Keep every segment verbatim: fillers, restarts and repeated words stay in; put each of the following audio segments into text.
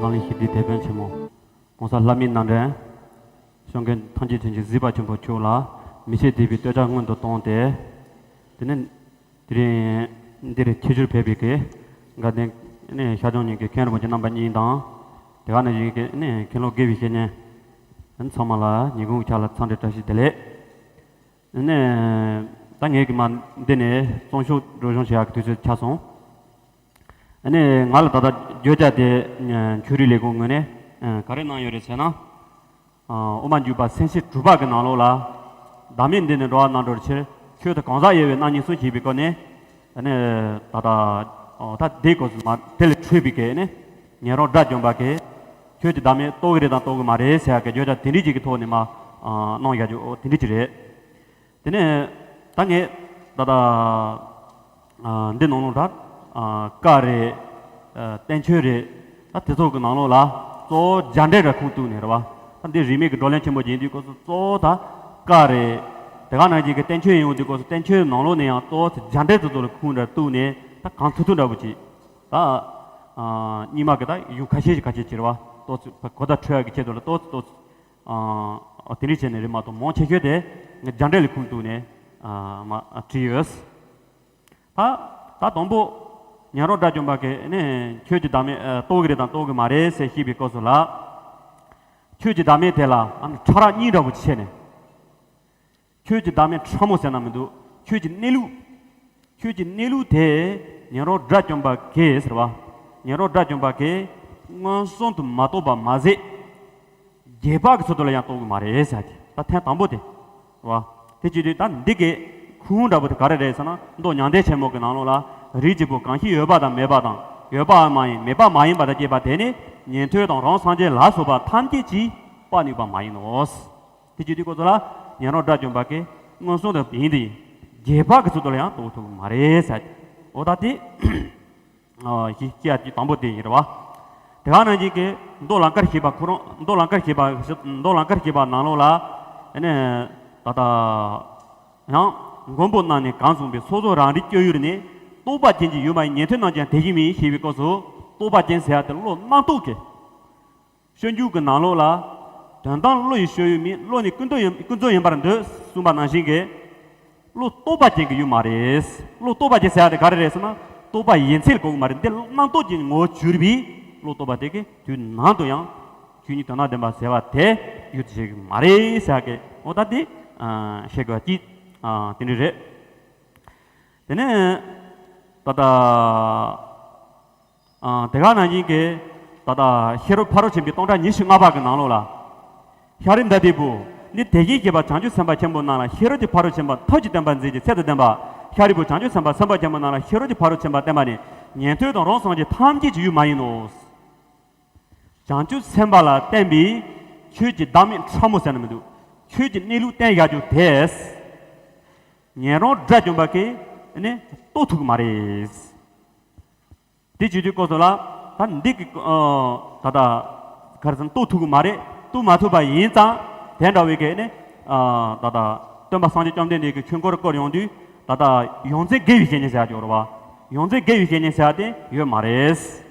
ནང་ལས་ཞི་བདེའི་དེད་དཔོན་ཆེན་མོ་༸གོང་ས་ལྷ་མིའི་རྣམ་འདྲེན་སྐྱབས་མགོན་ཐམས་ཅད་མཁྱེན་ཅིང་གཟིགས་པ་ཆེན་པོ་མཆོག་ལ་མི་ཕྱེད་དད་པའི་བསྟོད་ཕྱག་སྔོན་དུ་བཏང་སྟེ། དེ་ནས་དེ་རིང་འདིར་ཆིབས་བསྒྱུར་ཕེབས་པའི་དགའ་ལྡན་ཤར་ཕྱོགས་གླིང་གི་མཁན་རིན་པོ་ཆེ་རྣམ་པ་གཉིས་དང་། དེ་ག་ནང་བཞིན་གྱི་མཁན་སློབ་དགེ་བའི་བཤེས་གཉེན་ཚང་མ་ལ་ཉིན་གུང་ཆ་ལ་འཚམས་འདྲི་བཀྲ་ཤིས་བདེ་ལེགས། ནས་ད་ངས་ཀྱི་མ་འདི་ནས་གཙང་ཤུགས་སྒྲོག་སྦྱང་བྱེད་ཡག་གི་དུས་ཚོད་ཆགས་སོང་། ནས་ང་ལ་ད་ལྟ་བརྗོད་བྱ་དེ་ཆོས་རིག་ལས་ཁུངས་ངོས་ནས་ག་རེ་གནང་ཡོད་རེད་ཟེར་ན། དབུ་མ་འཇུག་པ་སེམས་བསྐྱེད་དྲུག་པ་གི་ནང་ལོགས་ལ། བདག་མེད་འདི་ནི་འགྲོ་བ་རྣམ་གྲོལ་ཕྱིར། ཆོས་དང་གང་ཟག་དབྱེ་བའི་རྣམ་གཉིས་སུ་ཞེས་པའི་སྐོར་ནས། ནས་ད་ལྟ་ད་དེའི་སྐོར་སུ་མ་དེ་ལས་འཕྲོས་པའི་གི་ནས་ཉན་རང་དགྲ་བཅོམ་པ་གིས། ཆོས་ཀྱི་བདག་མེད་རྟོགས་ཀྱི་རེད་དང་རྟོགས་ཀྱི་མ་རེད་ཟེར་ཡག་གི་བརྗོད་བྱ་དེ་འདྲའི་ཅིག་གི་ཐོག་ནས་མ་གནང་ཡག་རྒྱུ་དེ་འདྲའི་ཅིག་རེད། དེ་ནས་ད་ངས་ད་ལྟ་འདི་ནང་ལོགས་ད་བཀའ་རེད། བསྟན་བཅོས་རེད། ད་དེ་ཚོ་གི་ནང་ལོགས་ལ་གཙོ་བོ་རྒྱ་འགྲེལ་ར་ཁུངས་གཏུགས་ནས་རེད་བ། ད་འདི་རིས་མེད་ཀྱི་བགྲོ་གླེང་ཆེན་པོ་བྱེད་དུས་སྐབས་སུ་གཙོ་བོ་ད་བཀའ་རེད། དེ་ག་ནང་བཞིན་གྱི་བསྟན་བཅོས་ཡིན་འོང་དུས་སྐབས་སུ་བསྟན་བཅོས་ནང་ལོགས་ནས་ཡང་གཙོ་བོ་རྒྱ་འགྲེལ་དེ་ཚོ་ལ་ཁུངས་འདྲ་གཏུགས་ནས་ད་གང་ཐུབ་ཐུབ་འདྲ་པོ་ཅིག་ད་རྙིང་མ་གི་ད་གཞུང་ཁ་ཤས་ཤིག་ཁ་ཤས་ཅིག་རེད་བ། ཏོག་ཙམ་གོ་བརྡ་འཕྲོད་ཡག་གི་ཆེད་དུ་ལ་ཏོག་ཙམ་ཏོག་ཙམ། ཨ་དེ་འདྲ་བྱས་ནས་རེད་མ་གཏོགས་མང་ཆེ་ཤོས་དེ་ངས་རྒྱ་འགྲེལ་ལས་ཁུངས་གཏུགས་ནས་ཨ་མ་ཨ་བྲིས་ཡོད། ད་ད་དང་པོ་ཉན་རང་དགྲ་བཅོམ་པ་གིས་ནི་ཆོས་ཀྱི་བདག་མེད་ཨ་རྟོགས་ཀྱི་རེད་དང་རྟོགས་ཀྱི་མ་རེད་ཟེར་བཤད་པའི་སྐབས་སུ་ལ། ཆོས་ཀྱི་བདག་མེད་དེ་ལ་ཨ་ནི་ཕྲ་རགས་གཉིས་འདྲ་པོ་ཅིག་བྱས་ནས། ཆོས་ཀྱི་བདག་མེད་ཕྲ་མོ་ཟེར་ན་མི་འདུག་ཆོས་ཀྱི་གནས་ལུགས། ཆོས་ཀྱི་གནས་ལུགས་དེ་ཉན་རང་དགྲ་བཅོམ་པ་གིས་ཟེར་བ། ཉན་རང་དགྲ་བཅོམ་པ་གིས་མངོན་སུམ་དུ་མ་རྟོགས་པ་མ་ཟད། རྗེས་དཔག་གི་ཚུལ་དུ་ལ་ཡང་རྟོགས་ཀྱི་མ་རེད་ཟེར་ཏེ། ད་ཐེངས་དང་པོ་དེ། རེད་བ། དེ་བྱེད་དུས་ད་འདི་གའི་ཁུངས་འདྲ་པོ་དེ་ག་རེ་རེད་ཟེར་ན། མདོ་མྱང་འདས་ཆེན་མོ་གི་ནང་ལོགས་ལ། རིགས་ཀྱི་བུ་གང་ཞིག་ཡོད་པ་དང་མེད་པ་དང་། ཡོད་པའང་མ་ཡིན་མེད་པའང་མ་ཡིན་པ་དང་བཅས་པ་དེ་ནི་ཉན་ཐོས་དང་རང་སངས་རྒྱས་ལ་སོགས་པ་ཐམས་ཅད་ཀྱིས་དཔག་ནུས་པ་མ་ཡིན་ནོ། དེ་བྱེད་དུས་སྐབས་སུ་ལ་ཉན་རང་དགྲ་བཅོམ་པ་གིས་མངོན་སུམ་དུ་ཡིན་དེ་ཡིན། རྗེས་དཔག་གི་ཚུལ་དུ་ལ་ཡང་རྟོགས་ཐུབ་ཀྱི་མ་རེད་ཟེར་ཏེ། འོ་ད་དེ་ཨ་ཞིག་སྐྱེ་ཡ་དེ་དང་པོ་དེ་ཡིན་རེད་བ། དེ་ག་ནང་བཞིན་གྱི་མདོ་ལང་ཀར་གཤེགས་པ་ཁོ་རང་མདོ་ལང་ཀར་གཤེགས་པ་མདོ་ལང་ཀར་གཤེགས་པ་ནང་ལོགས་ལ། ཨ་ནི་ད་ལྟ་ཡང་མགོན་པོ་རྣམས་ནི་གང་གསུངས་པའི། སོ་སོ་རང་རིག་སྤྱོད་ཡུལ་ནི། རྟོགས་པ་ཅན་གྱི་ཡུལ་མ་ཡིན། ཉན་ཐོས་རྣམས་ཀྱང་དེ་བཞིན་མིན་ཞེས་པའི་སྐབས་སུ། རྟོགས་པ་ཅན་ཟེར་ཡ་དེ་བློ་རྣམ་རྟོག་གི། སྤྱོད་འཇུག་གི་ནང་ལོགས་ལ། དོན་དམ་བློ་ཡི་སྤྱོད་ཡུལ་མིན། བློ་ནི་ཀུན་རྟོག་ཡིན་ཀུན་རྫོབ་ཡིན་པར་འདོད་གསུངས་པ་ནང་བཞིན་གྱི། བློ་རྟོགས་པ་ཅན་གྱི་ཡུལ་མ་རེད། བློ་རྟོགས་པ་ཅན་ཟེར་ཡ་དེ་ག་རེ་རེད་ཟེར་ན། རྟོགས་པ་ཡིན་ཚད་གོ་གི་མ་རེད། འདི་རྣམ་རྟོག་ཅན་ངོ་བོར་གྱུར་པའི་བློ་རྟོགས་པ་དེ་གིས་དུས་ནམ་དུ་ཡང་ཆོས་ཉིད་དོན་དམ་བདེན་པ་ཟེར་བ་དེ་ཡུལ་དུ་བྱེད་ཀྱི་མ་རེད་ཟེར་ཡ་གི། འོ་ད་དེ་ཨ་བཤད་དགོས་པ་ཅིག་ཨ་དེ་འདྲ་རེད། དེ་ནས་ད་ལྟ། ཨ་དེ་ག་ནང་བཞིན་གྱི་ད་ལྟ་ཤེས་རབ་ཕ་རོལ་ཕྱིན་པའི་སྟོང་ཕྲག་ཉི་ཤུ་ལྔ་པ་གི་ནང་ལོགས་ལ། ཤཱ་ར་དྭ་ཏིའི་བུ། འདི་དེ་བཞིན་གཤེགས་པ་བྱང་ཆུབ་སེམས་དཔའ་ཆེན་པོ་རྣམས་ལ་ཤེས་རབ་ཀྱི་ཕ་རོལ་ཕྱིན་པ་ཐབས་ཀྱིས་སྟོན་པར་མཛད་ཅིང་ཚད་དང་ལྡན་པ། ཤཱ་རིའི་བུ། བྱང་ཆུབ་སེམས་དཔའ་སེམས་དཔའ་ཆེན་པོ་རྣམས་ལ་ཤེས་རབ་ཀྱི་ཕ་རོལ་ཕྱིན་པ་བསྟན་པ་ནི་ཉན་ཐོས་དང་རང་སངས་རྒྱས་ཐམས་ཅད་ཀྱི་ཡུལ་མ་ཡིན་ནོ། བྱང་ཆུབ་སེམས་དཔའ་ལ་བསྟན་པའི་ཆོས་ཀྱི་བདག་མེད་ཕྲ་མོ་ཟེར་ན་མི་འདུག་ཆོས་ཀྱི་གནས་ལུགས་བསྟན་བཞག་རྒྱུ་དེས། ཉན་རང་དགྲ་བཅོམ་པ་གིས་ནི་རྟོགས་ཐུབ་ཀྱི་མ་རེད། དེ་བྱེད་དུས་སྐབས་སུ་ལ་ད་འདི་གི་ཨ་ད་ལྟ་ག་རེ་ཟེར་ན་རྟོགས་ཐུབ་ཀྱི་མ་རེད། རྟོགས་མ་ཐུབ་པ་ཡིན་ཙང་དེ་འདྲ་བའི་གི་ནི་ཨ་ད་ལྟ་སྟོན་པ་སངས་རྒྱས་བཅོམ་ལྡན་འདས་ཀྱིས་ཆོས་འཁོར་བསྐོར་ཡོང་དུས་ད་ལྟ་ཡོངས་འཛིན་དགེ་བའི་བཤེས་གཉེན་ཟེར་ཡ་ཅིག་ཡོད་རེད་བ། ཡོངས་འཛིན་དགེ་བའི་བཤེས་གཉེན་ཟེར་ཡ་དེ་ཡོད་མ་རེད།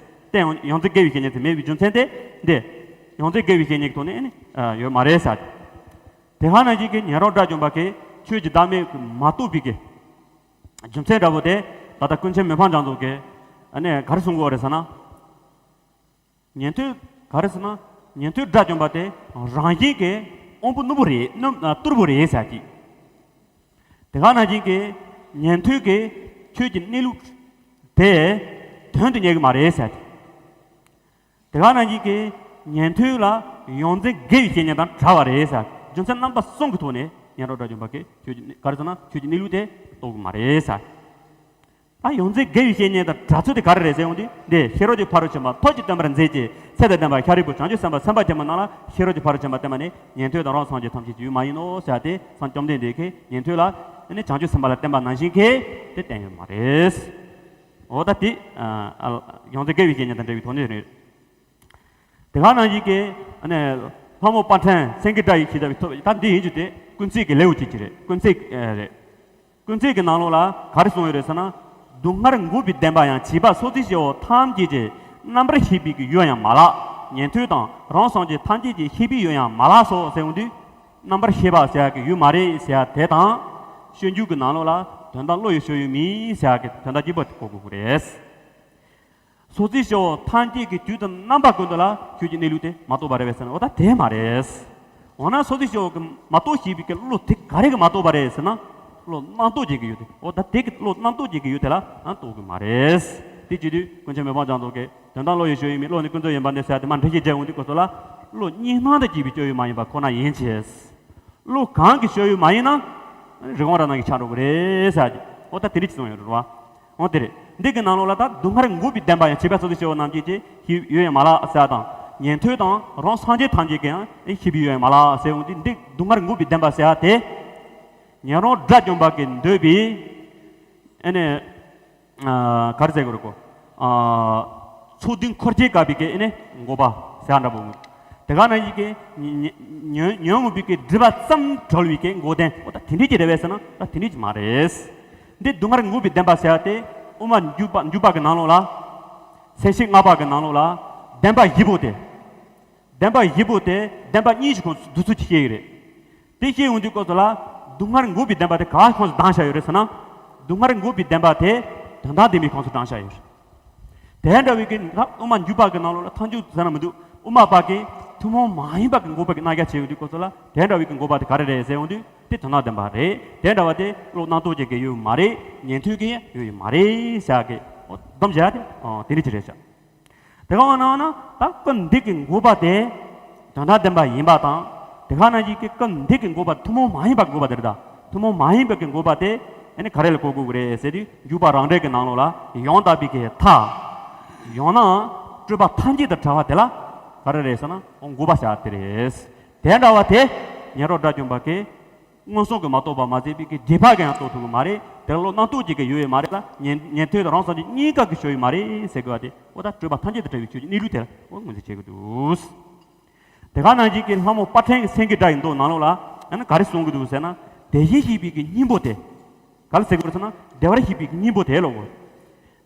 དེ་ཡང་ཡོངས་འཛིན་དགེ་བའི་བཤེས་གཉེན་དེ་མེད་པའི་རྒྱུ་མཚན་དེ་འདི། ཡོངས་འཛིན་དགེ་བའི་བཤེས་གཉེན་གྱི་ཐོག་ནས་ནི་ཨ་ཡོད་མ་རེད་ཟེར། དེ་ག་ནང་བཞིན་གྱི་ཉན་རང་དགྲ་བཅོམ་པ་གིས་ཆོས་ཀྱི་བདག་མེད་ཀྱི་མ་རྟོགས་པའི་གི་རྒྱུ་མཚན་འདྲ་པོ་དེ་ད་ལྟ་ཀུན་མཁྱེན་མི་ཕམ་རྒྱ་མཚོ་གིས་ཨ་ནི་ག་རེ་གསུང་གི་ཡོད་རེད་ཟེར་ན། ཉན་ཐོས་ག་རེ་ཟེར་ན། ཉན་ཐོས་དགྲ་བཅོམ་པ་དེ་རང་བཞིན་གྱིས་དབང་པོ་རྣོན་པོ་རེད། རྣོན་ཨ་རྟུལ་པོ་རེད་ཟེར་གྱི། དེ་ག་ནང་བཞིན་གྱི་ཉན་ཐོས་ཀྱི་ཆོས་ཀྱི་གནས་ལུགས་དེ་དོན་དུ་གཉེར་གྱི་མ་རེད་ཟེར་གྱི། དེ་ག་ནང་བཞིན་གྱི་ཉན་ཐོས་ལ་ཡོངས་འཛིན་དགེ་བའི་བཤེས་གཉེན་དང་བྲལ་བ་རེད་ཟེར། རྒྱུ་མཚན་རྣམ་པ་གསུམ་གྱི་ཐོག་ནས་ཉན་རང་དགྲ་བཅོམ་པ་གིས་ཆོས་ཀྱི་གནས་ག་རེ་ཟེར་ན་ཆོས་ཀྱི་གནས་ལུགས་དེ་རྟོགས་ཀྱི་མ་རེད་ཟེར། ད་ཡོངས་འཛིན་དགེ་བའི་བཤེས་གཉེན་དང་བྲལ་ཚུལ་དེ་ག་རེ་རེད་ཟེར་ཡོང་དུས། འདི་ཤེས་རབ་ཀྱི་ཕ་རོལ་ཕྱིན་པ་ཐབས་ཀྱིས་སྟོན་པར་མཛད་ཅིང་ཚད་དང་ལྡན་པ་ཤཱ་རིའི་བུ། བྱང་ཆུབ་སེམས་དཔའ་སེམས་དཔའ་ཆེན་པོ་རྣམས་ལ་ཤེས་རབ་ཀྱི་ཕ་རོལ་ཕྱིན་པ་བསྟན་པ་ནི་ཉན་ཐོས་དང་རང་སངས་རྒྱས་ཐམས་ཅད་ཀྱི་ཡུལ་མ་ཡིན་ནོ་ཟེར་ཏེ། སངས་བཅོམ་ལྡན་འདས་ཀྱིས་ཉན་ཐོས་ལ་ནི་བྱང་ཆུབ་སེམས་དཔའ་ལ་བསྟན་པ་ནང་བཞིན་གྱིས་དེ་བསྟན་ཡོད་མ་རེད། འོ་ད་དེ་ཨ་ཨ་ཡོངས་འཛིན་དགེ་བའི་བཤེས་གཉེན་དང་འབྲེལ་བའི་དོན་དེ་རེད། དེ་ག་ནང་བཞིན་གྱི་ཨ་ནི་ལྷ་མོ་དཔལ་ཕྲན་སེང་གེ་སྒྲ་ཡིས་ཞེས་བྱ་བའི་ཐོབ། ད་འདི་ཡིན་རྒྱུ་དེ་ཀུན་བརྩེགས་ཀྱི་ལེའུ་གཅིག་ཅིག་རེད། ཀུན་བརྩེགས་ཨ་རེད། ཀུན་བརྩེགས་ཀྱི་ནང་ལོགས་ལ་ག་རེ་གསུངས་ཡོད་རེད་ཟེར་ན། སྡུག་བསྔལ་འགོག་པའི་བདེན་པ་ཡང་། བྱིས་པ་སོ་སོའི་སྐྱེ་བོ་ཐམས་ཅད་ཀྱི། རྣམ་པར་ཤེས་པའི་གི་ཡུལ་ཡང་མ་ལགས། ཉན་ཐོས་དང་རང་སངས་རྒྱས་ཐམས་ཅད་ཀྱི་ཤེས་པའི་ཡུལ་ཡང་མ་ལགས་སོ་ཟེར་འོང་དུས། རྣམ་པར་ཤེས་པ་ཟེར་ཡག་གི་ཡུལ་མ་རེད་ཟེར་ཡག་དེ་དང་། སྤྱོད་འཇུག་གི་ནང་ལོགས་ལ་དོན་དམ་བློ་ཡི་སྤྱོད་ཡུལ་མིན་ཟེར་ཡག་གི་དོན་དག་གཅིག་པ་དེ་གོ་དགོས་ཀྱི་རེད། སོ་སོའི་སྐྱེ་བོ་ཐམས་ཅད་ཀྱི་དུས་དང་རྣམ་པ་ཀུན་ཏུ་ལ་ཆོས་ཀྱི་གནས་ལུགས་དེ་མ་རྟོགས་པ་རེད་པས་ཟེར་ན། འོ་ད་དེ་མ་རེད། འོ་ན་སོ་སོའི་སྐྱེ་བོ་གི་མ་རྟོགས་ཞེས་པའི་གི་བློ་དེ་ག་རེ་གི་མ་རྟོགས་པ་རེད་ཟེར་ན། བློ་རྣམ་རྟོག་ཅན་གྱི་ཡུལ་དེ། འོ་ད་དེ་གི་བློ་རྣམ་རྟོག་ཅན་གྱི་ཡུལ་དེ་ལ་ཨ་རྟོགས་ཀྱི་མ་རེད། དེ་བྱེད་དུས་ཀུན་མཁྱེན་མི་ཕམ་རྒྱ་མཚོ་གིས་དོན་དམ་བློ་ཡི་སྤྱོད་ཡུལ་མིན། བློ་ནི་ཀུན་རྫོབ་ཡིན་པར་འདོད་ཟེར་ཏེ་མ་འགྲེལ་བཤད་རྒྱག་འོང་དུས་སྐབས་སུ་ལ། བློ་གཉིས་སྣང་དང་བཅས་པའི་སྤྱོད་ཡུལ་མ་ཡིན་པ་ཁོ་ན་ཡིན་ཕྱིར། བློ་གང་གི་སྤྱོད་ཡུལ་མ་ཡིན་ན། རི་བོང་རྭ་རྣམས་ཀྱི་ཆ་འགྲོ་གི་རེད་ཟེར་གྱི། འོ་ད་དེ་འདྲ་ཅིག་གསུངས་ཡོད་རེད་བ། འོ་དེ་རེད། འདི་གི་ནང་ལོགས་ལ་ད་སྡུག་བསྔལ་འགོག་པའི་བདེན་པ་ཡང་བྱིས་པ་སོ་སོའི་སྐྱེ་བོ་རྣམས་ཀྱི་ཅེས་ཤེས་ཡུལ་ཡང་མ་ལགས་ཟེར་དང་། ཉན་ཐོས་དང་རང་སངས་རྒྱས་ཐམས་ཅད་ཀྱི་ཡང་ཤེས་པའི་ཡུལ་ཡང་མ་ལགས་ཟེར་འོང་དུས། འདི་སྡུག་བསྔལ་འགོག་པའི་བདེན་པ་ཟེར་ཡ་དེ། ཉན་རང་དགྲ་བཅོམ་པ་གིས་འདོད་པའི། ཨེ་ནས། ཨ། ག་རེ་ཟེར་དགོས་རེད་གོ། ཨ། ཚོགས་བདུན་འཁོར་བཅས་དགག་པའི་གི་ཨེ་ནས་འགོག་པ་ཟེར་ཡ་འདྲ་པོ། དེ་ག་ནང་བཞིན་གྱི་ཉོན་ཉོན་མོངས་པའི་གི་སྒྲིབ་པ་ཙམ་གྲོལ་བའི་གི་འགོག་བདེན། འོ་ད་དེ་འདྲ་ཅིག་རེད་པས་ཟེར་ན། ད་དེ་འདྲ་ཅིག་མ་རེད། འདི་སྡུག་བསྔལ་འགོག་པའི་བདེན་པ་ཟེར་ཡ་དེ་དབུ་མ་འཇུག་པ་འཇུག་པ་གི་ནང་ལོགས་ལ། མཚན་བཤད་ལྔ་པ་གི་ནང་ལོགས་ལ་བདེན་པ་བཞི་པོ་དེ། བདེན་པ་བཞི་པོ་དེ་བདེན་པ་གཉིས་ཀྱི་ཁོངས་སུ་བསྡུས་ཚུལ་གྱིས་བཤད་ཀྱི་རེད། དེ་བཤད་ཡོང་དུས་སྐབས་སུ་ལ། སྡུག་བསྔལ་འགོག་པའི་བདེན་པ་དེ་ག་ཁོངས་སུ་བསྡམས་བཞག་ཡོད་རེད་ཟེར་ན། སྡུག་བསྔལ་འགོག་པའི་བདེན་པ་དེ་དོན་དམ་བདེན་པའི་ཁོངས་སུ་བསྡམས་བཞག་ཡོད་རེད། དེ་འདྲ་བའི་གི་ད་དབུ་མ་འཇུག་པ་གི་ནང་ལོགས་ལ་ཐལ་འགྱུར་ཟེར་ན་མི་འདུག། དབུ་མ་པ་གིས་ཐུན་མོང་མ་ཡིན་པ་གི་འགོག་པ་གི་རྣམ་གཞག་བྱེད་ཡོང་དུས་སྐབས་སུ་ལ། དེ་འདྲ་བའི་གི་འགོག་པ་དེ་ག་རེ་རེད་ཟེར་ཡོང་དུས། དེ་དོན་དམ་བདེན་པ་རེད། དེ་འདྲ་བ་དེ་བློ་རྣམ་རྟོག་ཅན་གྱི་ཡུལ་མ་རེད། ཉན་ཐོས་ཀྱི་ཡུལ་ཡང་མ་རེད་ཟེར་གི། འོ་སྡོམ་བྱས་ཏེ། འོ་དེ་འདྲ་ཅིག་རེད་ཤག། དེ་ག་བ་ན་ན་ད་སྐབས་འདི་གི་འགོག་པ་དེ་དོན་དམ་བདེན་པ་ཡིན་པ་དང་། དེ་ག་ནང་བཞིན་གྱི་སྐབས་འདི་གི་འགོག་པ་ཐུན་མོང་མ་ཡིན་པ་གི་འགོག་པ་དེ་རེད་ད། ཐུན་མོང་མ་ཡིན་པ་གི་འགོག་པ་དེ་ཨ་ནི་ག་རེ་ལ་གོ་དགོས་ཀྱི་རེད་ཟེར་དུས། འཇུག་པ་རང་འགྲེལ་གྱི་ནང་ལོགས་ལ་ཡང་དག་པའི་གི་མཐའ། ཡང་ན་སྤྲོས་པ་ཐམས་ཅད་དང་བྲལ་བ་དེ་ལ་ག་རེ་རེད་ཟེར་ན། འོ་འགོག་པ་ཟེར་དེ་རེད། དེ་འདྲ་བ་དེ་ཉན་རང་དགྲ་བཅོམ་པ་གིས། མངོན་སུམ་གྱིས་མ་རྟོགས་པ་མ་ཟད་པའི་གི་རྗེས་དཔག་གིས་ཡང་རྟོགས་ཐུབ་ཀྱི་མ་རེད། དེ་ལ་བློ་རྣམ་རྟོག་ཅན་གྱི་ཡུལ་ཡང་མ་རེད་ལ། ཉན་ཉན་ཐོས་དང་རང་སངས་རྒྱས་གཉིས་ཀ་གི་སྤྱོད་ཡུལ་མ་རེད་ཟེར་དགོས་པ་དེ། འོ་ད་སྤྲོས་པ་ཐམས་ཅད་དང་བྲལ་བའི་ཆོས་ཀྱི་གནས་ལུགས་དེ་ལ་འོ་ངོས་འཛིན་བྱེད་དགོས་འདུག། དེ་ག་ནང་བཞིན་གྱི་ལྷ་མོ་དཔལ་ཕྲན་གྱི་སེང་གེ་སྒྲ་ཡི་མདོ་ནང་ལོགས་ལ་ཨ་ནི་ག་རེ་གསུང་གི་འདུག་ཟེར་ན། དེ་བཞིན་གཤེགས་པའི་གི་སྙིང་པོ་དེ། ག་རེ་ཟེར་དགོས་རེད་ཟེར་ན། བདེ་བར་གཤེགས་པའི་སྙིང་པོ་དེ་ལོ།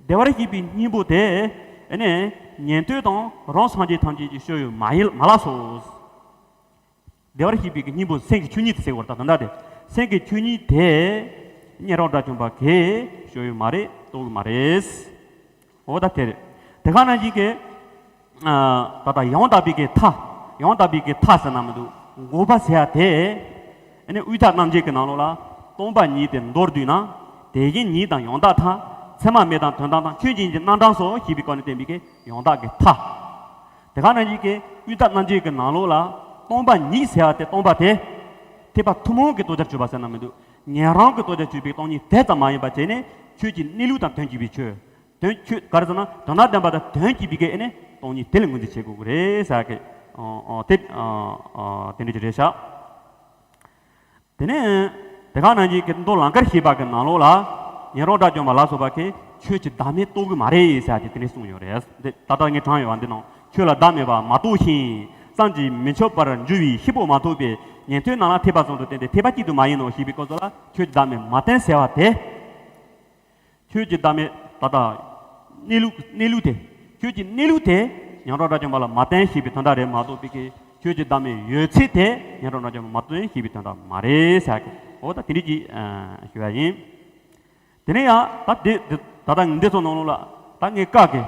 བདེ་བར་གཤེགས་པའི་སྙིང་པོ་དེ་ཨ་ནི་ཉན་ཐོས་དང་རང་སངས་རྒྱས་ཐམས་ཅད་ཀྱི་སྤྱོད་ཡུལ་མ་ཡིན་མ་ལགས་སོ། བདེ་བར་གཤེགས་པའི་གི་སྙིང་པོ་སེང་གེ་ཆོས་ཉིད་དེ་ཟེར་བ་དང་དོན་དག་དེ། སེང་གེ་ཆོས་ཉིད་དེ་ཉན་རང་དགྲ་བཅོམ་པ་གིས་སྤྱོད་ཡུལ་མ་རེད། རྟོགས་ཀྱི་མ་རེད། འོ་ད་དེ་རེད། དེ་ག་ནང་བཞིན་གྱི། ཨ། ད་ལྟ་ཡང་དག་པའི་གི་མཐའ། ཡང་དག་པའི་གི་མཐའ་ཟེར་ན་མི་འདུག། འགོག་པ་ཟེར་ཡ་དེ། ཨ་ནི་དབུས་མཐའ་རྣམ་འབྱེད་ཀྱི་ནང་ལོགས་ལ། སྟོང་པ་ཉིད་དེ་མདོར་བསྡུས་ན། དེ་བཞིན་ཉིད་དང་ཡང་དག་མཐའ། མཚན་མ་མེད་དང་དོན་དམ་དང་། ཆོས་ཅན་གྱི་རྣམ་གྲངས་སོ། ཞེས་པའི་སྐོར་ནས་བསྟན་པའི་གི་ཡང་དག་གི་མཐའ། དེ་ག་ནང་བཞིན་གྱི་དབུས་མཐའ་རྣམ་འབྱེད་ཀྱི་ནང་ལོགས་ལ། སྟོང་པ་ཉིད་ཟེར་བ་དེ། སྟོང་པ་དེ་ཐེག་པ་ཐུན་མོང་གི་རྟོགས་བྱར་གྱུར་པ་ཟེར་ན་མི་འདུག། ཉན་རང་གི་རྟོགས་བྱར་གྱུར་པའི་སྟོང་ཉིད་དེ་ཙམ་མ་ཡིན་པ་བྱས་ནས། ཆོས་ཀྱི་གནས་ལུགས་དང་དོན་གཅིག་པའི་ཆོས། དོན་ཆོས་ག་རེ་ཟེར་ན། དོན་དམ་བདེན་པ་དང་དོན་གཅིག་པའི་གི་ཨ་ནི་སྟོང་ཉིད་དེ་ལ་ངོས་འཛིན་བྱེད་དགོས་ཀྱི་རེད་ཟེར་གི། ཨོ་ཨོ་དེ་ཨོ་ཨོ་དེ་འདྲ་ཅིག་རེད་ཤག། དེ་ནས་དེ་ག་ནང་བཞིན་གྱི་མདོ་ལང་ཀར་གཤེགས་པ་གི་ནང་ལོགས་ལ། ཉན་རང་དགྲ་བཅོམ་པ་ལ་སོགས་པ་གིས་ཆོས་ཀྱི་བདག་མེད་རྟོགས་ཀྱི་མ་རེད་ཟེར་ཏེ་དེ་ནས་གསུངས་ཡོད་རེད། འདི་ད་ལྟ་ངས་དྲངས་ཡོད་པ་འདི་ནང་། ཆོས་ལ་བདག་མེད་པ་མ་རྟོགས་ཤིང་། བསམ་གྱིས་མི་ཁྱབ་པར་འགྱུར་བའི་ཤེས་རབ་མ་ཐོབ་པས། ཉན་ཐོས་རྣམས་ལ་ཐེག་པ་གསུམ་དུ་བསྟན་ཏེ། ཐེག་པ་གཅིག་ཏུ་མ་ཡིན་ནོ། ཞེས་པའི་སྐབས་སུ་ལ། ཆོས་ཀྱི་བདག་མེད་མ་བསྟན་ཟེར་བ་དེ། ཆོས་ཀྱི་བདག་མེད་ད་ལྟ་གནས་ལུགས་གནས་ལུགས་དེ། ཆོས་ཀྱི་གནས་ལུགས་དེ་ཉན་རང་དགྲ་བཅོམ་པ་ལ་མ་བསྟན་ཞེས་པའི་དོན་དག་རེད་མ་གཏོགས་པའི་གི། ཆོས་ཀྱི་བདག་མེད་ཡོད་ཚད་དེ་ཉན་རང་དགྲ་བཅོམ་པ་མ་བསྟན་ཞེས་པའི་དོན་དག་མ་རེད་ཟེར་གི། འོ་ད་དེ་འདྲ་ཅིག་ཞུ་བ་ཡིན། དེ་ནས་ཡང་ད་འདི་འདི་ད་ལྟ་འདི་ཚོ་ནང་ལོགས་ལ། ད་ངས་བཀའ་གི་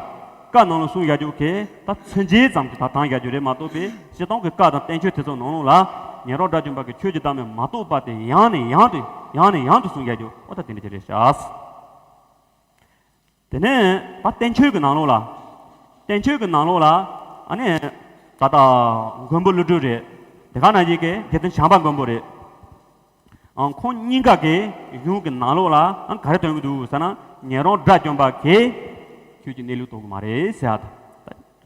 བཀའ་ནང་ལ་གསུངས་བཞག་རྒྱུ་གི། ད་མཚོན་བྱེད་ཙམ་གྱི་ད་དྲངས་བཞག་རྒྱུ་རེད་མ་གཏོགས་པའི། སྤྱིར་བཏང་གི་བཀའ་དང་བསྟན་བཅོས་དེ་ཚོ་ནང་ལོགས་ལ། ཉན་རང་དགྲ་བཅོམ་པ་གིས་ཆོས་ཀྱི་བདག་མེད་མ་རྟོགས་པ་དེ་ཡང་ནས་ཡང་དུ་ཡང་ནས་ཡང་དུ་གསུངས་བཞག་རྒྱུ། འོ་ད་དེ་འདྲ་ཅིག་རེད་ཤག། དེ་ནས་ད་བསྟན་བཅོས་ཀྱི་ནང་ལོགས་ལ། བསྟན་བཅོས་ཀྱི་ནང་ལོགས་ལ་ཨ་ནི་ད་ལྟ་མགོན་པོ་ཀླུ་སྒྲུབ་རེད། དེ་ག་ནང་བཞིན་གྱི་རྗེ་བཙུན་བྱམས་པ་མགོན་པོ་རེད། ཨང་། ཁོང་གཉིས་ཀ་གི་གཞུང་གི་ནང་ལོགས་ལ་ཨང་ག་རེ་སྟོན་གྱི་འདུག་ཟེར་ན། ཉན་རང་དགྲ་བཅོམ་པ་གིས་ཆོས་ཀྱི་གནས་ལུགས་རྟོགས་ཀྱི་མ་རེད་ཟེར་ཡ་དང་།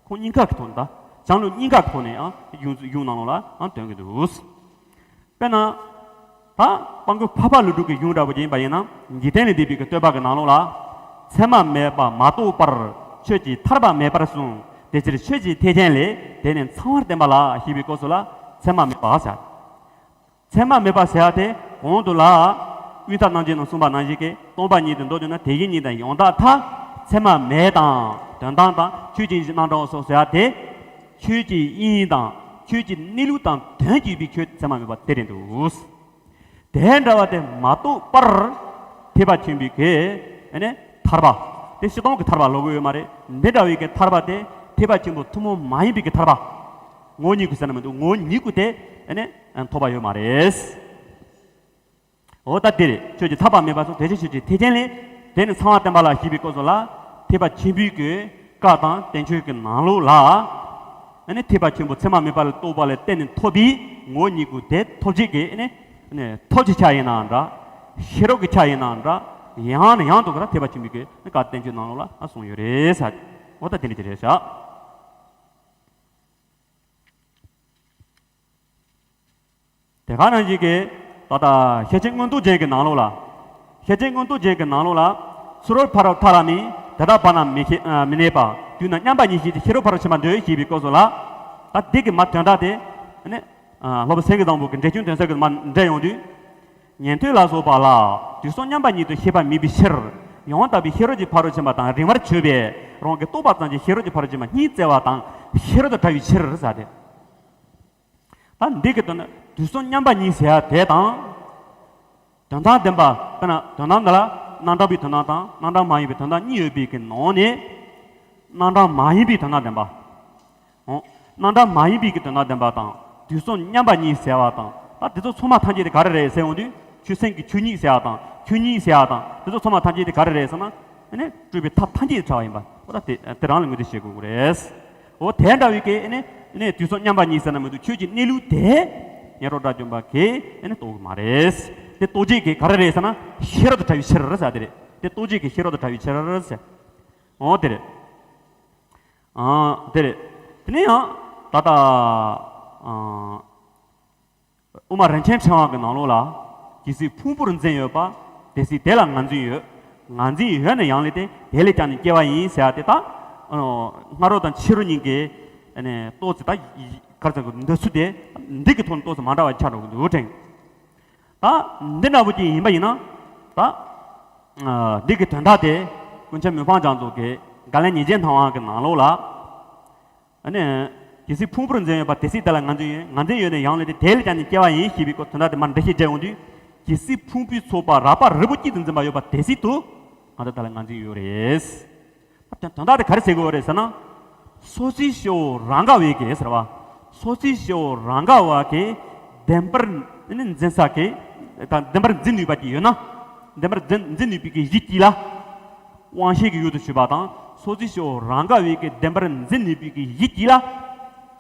ཁོང་གཉིས་ཀ་གི་ཐོག་ནས། ད་བྱམས་ཀླུ་གཉིས་ཀ་གི་ཐོག་ནས་ཨང་གཞུང་གཞུང་ནང་ལོགས་ལ་ཨང་སྟོན་གྱི་འདུག། དཔེར་ན། ད་དཔལ་མགོན་འཕགས་པ་ཀླུ་སྒྲུབ་ཀྱི་གཞུང་འདྲ་པོ་ཅིག་ཡིན་པ་ཡིན་ན། འཇིག་རྟེན་ལས་འདས་པའི་གི་བསྟོད་པ་གི་ནང་ལོགས་ལ། མཚན་མ་མེད་པ་མ་རྟོགས་པར། ཆོས་ཀྱི་ཐར་པ་མེད་པར་གསུངས། དེ་ཕྱིར་ཆོས་ཀྱི་ཐེག་ཆེན་ལས། དེ་ནི་ཚངས་པར་བསྟན་པ་ལགས། ཞེས་པའི་སྐབས་སུ་ལ། མཚན་མ་མེད་པ་ཟེར། མཚན་མ་མེད་པ་ཟེར་ཡ་དེ་གོང་དུ་ལ། དབུས་མཐའ་རྣམ་འབྱེད་ནང་གསུངས་པ་ནང་བཞིན་གྱི། སྟོང་པ་ཉིད་དུ་མདོར་བསྡུས་ན། དེ་བཞིན་ཉིད་དང་ཡང་དག་མཐའ། མཚན་མ་མེད་དང་དོན་དམ་དང་། ཆོས་ཅན་གྱི་རྣམ་གྲངས་སོ་ཟེར་ཡ་དེ། ཆོས་ཀྱི་དབྱིངས་དང་ཆོས་ཀྱི་གནས་ལུགས་དང་དོན་གཅིག་པའི་ཆོས་མཚན་མ་མེད་པ་དེ་རེད་འདུག། དེ་འདྲ་བ་དེ་མ་རྟོགས་པར་ཐེག་པ་ཆེན་པོའི་གི་ཨ་ནི་ཐར་པ། དེ་སྤྱིར་བཏང་གི་ཐར་པ་ལབ་ཀྱི་ཡོད་མ་རེད། འདི་འདྲ་བའི་གི་ཐར་པ་དེ་ཐེག་པ་ཆེན་པོ་ཐུན་མོང་མ་ཡིན་པའི་གི་ཐར་པ། ངོ་བོ་ཉིད་སྐུ་ཟེར་ན་མི་འདུག། ངོ་བོ་ཉིད་སྐུ་དེ་ཨ་ནི་ཐོབ་པ་ཡོད་མ་རེད། འོ་ད་འདིར་ཆོས་ཀྱི་ཐར་པ་མེད་པ་སོགས་དོན་བྱེད་ཆོས་ཀྱི་ཐེག་ཆེན་ལས། དེ་ནི་གསང་བ་བསྟན་པ་ལ་ཞེས་པའི་སྐབས་སུ་ལ། ཐེག་པ་ཆེན་པོའི་གི་བཀའ་དང་བསྟན་བཅོས་ཀྱི་ནང་ལོགས་ལ། ཨ་ནི་ཐེག་པ་ཆེན་པོ་མཚན་མ་མེད་པ་ལ་རྟོགས་པ་ལ་བརྟེན་ནས་ཐོབ་པའི་ངོ་བོ་ཉིད་སྐུ་དེ་ཐོབ་བྱེད་ཀྱི་ཨ་ནི་ཐོབ་བྱའི་ཆ་ཡིན་ནའང་འདྲ། ཤེས་རབ་ཀྱི་ཆ་ཡིན་ནའང་འདྲ། ཡང་ནས་ཡང་དུ་ག་ར་ཐེག་པ་ཆེན་པོའི་གི་བཀའ་བསྟན་བཅོས་ནང་ལོགས་ལ་གསུངས་ཡོད་རེད་ཟེར། འོ་ད་དེ་འདྲ་དེ་རེད་ཤག། དེ་ག་ནང་བཞིན་གྱི་ད་ལྟ་ཤེར་ཕྱིན་མངོན་རྟོགས་རྒྱན་གྱི་ནང་ལོགས་ལ། ཤེར་ཕྱིན་མངོན་རྟོགས་རྒྱན་གྱི་ནང་ལོགས་ལ། ཚུ་རོལ་ཕ་རོལ་ཐ་ལ་ནི། དེ་དག་བར་ན་མི་ཤེས་ཨ་མི་གནས་པ། དུས་ན་མཉམ་པ་ཉིད་ཤེས་ཏེ། ཤེས་རབ་ཕ་རོལ་ཕྱིན་པར་འདོད། ཞེས་པའི་སྐབས་སུ་ལ། ད་འདི་གི་མ་དོན་དག་དེ་ནི་ཨ་སློབ་དཔོན་སེང་གེ་བཟང་པོ་གི་འགྲེལ་ཆུང་དོན་གསལ་གྱི་མ་འགྲེལ་ཡོང་དུས། ཉན་ཐོས་ལ་སོགས་པ་ལ་དུས་གསུམ་མཉམ་པ་ཉིད་དུ་ཤེས་པ་མེད་པའི་ཕྱིར། ཡང་དག་པའི་ཤེས་རབ་ཀྱི་ཕ་རོལ་ཕྱིན་པ་དང་རིང་བར་གྱུར་པས་རང་གིས་རྟོགས་པ་ཙམ་གྱིས་ཤེས་རབ་ཀྱི་ཕ་རོལ་ཕྱིན་པ་གཉིས་བཙལ་བ་དང་ཤེས་རབ་ཏུ་བྲལ་བའི་ཕྱིར་ཟེར་ཏེ། ད་འདི་གི་དོན་ནི་དུས་གསུམ་མཉམ་པ་ཉིད་ཟེར་ཡ་དེ་དང་། དོན་དམ་བདེན་པ་དཔེར་ན་དོན་དམ་འདི་ལ་རྣམ་གྲངས་པའི་དོན་དམ་དང་རྣམ་གྲངས་མ་ཡིན་པའི་དོན་དམ་གཉིས་ཡོད་པའི་གི་ནང་ནས། རྣམ་གྲངས་མ་ཡིན་པའི་དོན་དམ་བདེན་པ། འོ། རྣམ་གྲངས་མ་ཡིན་པའི་གི་དོན་དམ་བདེན་པ་དང་དུས་གསུམ་མཉམ་པ་ཉིད་ཟེར་བ་དང་། ད་དེ་ཚོ་ཚང་མ་ཐམས་ཅད་དེ་ག་རེ་རེད་ཟེར་ཡོང་དུས། ཆོས་སེམས་ཀྱི་ཆོས་ཉིད་ཟེར་བ་དང་ཆོས་ཉིད་ཟེར་བ་དང་དེ་ཚོ་ཚང་མ་ཐམས་ཅད་དེ་ག་རེ་རེད་ཟེར་ན། ཨ་ནི་སྤྲོས་པའི་ཐབས་ཐམས་ཅད་ཀྱི་ཕྲ་བ་ཡིན་པ། འོ་ད་དེ་དེ་རང་ལ་ངོས་འཛིན་བྱེད་དགོས་ཀྱི་རེད། འོ་དེ་འདྲ་བའི་གི་ཨ་ནི་ཨ་ནི་དུས་གསུམ་མཉམ་པ་ཉིད་ཟེར་ན་མི་འདུག། ཆོས་ཀྱི་གནས་ལུགས་དེ་ཉན་རོགས་དགྲ་བཅོམ་པ་གིས་ཨ་ནི་རྟོགས་ཀྱི་མ་རེད། དེ་རྟོགས་བྱེད་ཀྱི་ག་རེ་རེད་ཟེར་ན་ཤེས་རབ་ཏུ་བྲལ་བའི་ཕྱིར་ཟེར་དེ་རེད། དེ་རྟོགས་བྱེད་ཀྱི་ཤེས་རབ་ཏུ་བྲལ་བའི་ཕྱིར་ཟེར། འོ་དེ་རེད། ཨ་དེ་རེད། དེ་ནས་ཡང་ད་ལྟ་ཨ། དབུ་མ་རིན་ཆེན་ཕྲེང་བ་གི་ནང་ལོགས་ལ། ཇི་སྲིད་ཕུང་པོར་འཛིན་ཡོད་པ། དེ་སྲིད་དེ་ལ་ངར་འཛིན་ཡོད། ངར་འཛིན་ཡོད་ན་ཡང་ལས་ཏེ་དེ་ལས་ཀྱང་ནི་སྐྱེ་བ་ཡིན་ཟེར་ཡ་དེ་དག། སྔ་རོལ་དང་ཕྱི་རོལ་གཉིས་ཀྱི་ཨ་ནི་ཏོག་ཙམ་ད་ག་རེ་ཟེར་དགོས། འདོད་ཚུལ་དེ་འདི་གི་ཐོག་ནས་ཏོག་ཙམ་མ་འདྲ་བ་ཆགས་འགྲོ་གི་འདུག་དྲན། ད་འདི་འདྲ་བོ་ཅིག་ཡིན་པ་ཡིན་ན། ད་འདི་གི་དོན་དག་དེ་ཀུན་མཁྱེན་མི་ཕམ་རྒྱ་མཚོ་གི་དགག་ལན་ཉེས་བྱས་སྣང་བ་གི་ནང་ལོགས་ལ། ཨ་ནི། ཇི་སྲིད་ཕུང་པོར་འཛིན་ཡོད་པ་དེ་སྲིད་དེ་ལ་ངར་འཛིན་ཡོད། ངར་འཛིན་ཡོད་ན་ཡང་ལས་ཏེ་དེ་ལས་ཀྱང་ནི་སྐྱེ་བ་ཡིན་ཞེས་པའི་སྐོར་དོན་དག་དེ་མར་འགྲེལ་བཤད་བརྒྱབ་ཡོང་དུས། ཇི་སྲིད་ཕུང་པོའི་ཚོགས་པ་རགས་པ་རིལ་པོ་གཅིག་ཏུ་འཛིན་པ་ཡོད་པ་དེ་སྲིད་དུ། ང་ཚོ་དེ་ལ་ངར་འཛིན་ཡོད་རེད། དོན་དོན་དག་དེ་ག་རེ་ཟེར་དགོས་རེད་ཟེར་ན། སོ་སོའི་སྐྱེ་བོ་རང་ག་བའི་གི་ཟེར་བ། སོ་སོའི་སྐྱེ་བོ་རང་ག་བ་གི་བདེན་པར་ནི་འཛིན་ས་གི། ད་བདེན་པར་འཛིན་ནུས་པ་གཅིག་ཡོད་ན། བདེན་པར་འཛིན་འཛིན་ནུས་པའི་གི་གཞི་གཅིག་ལ། དབང་ཤེས་ཀྱི་ཡུལ་དུ་གྱུར་པ་དང་སོ་སོའི་སྐྱེ་བོ་རང་ག་བའི་གི་བདེན་པར་འཛིན་ནུས་པའི་གི་གཞི་གཅིག་ལ།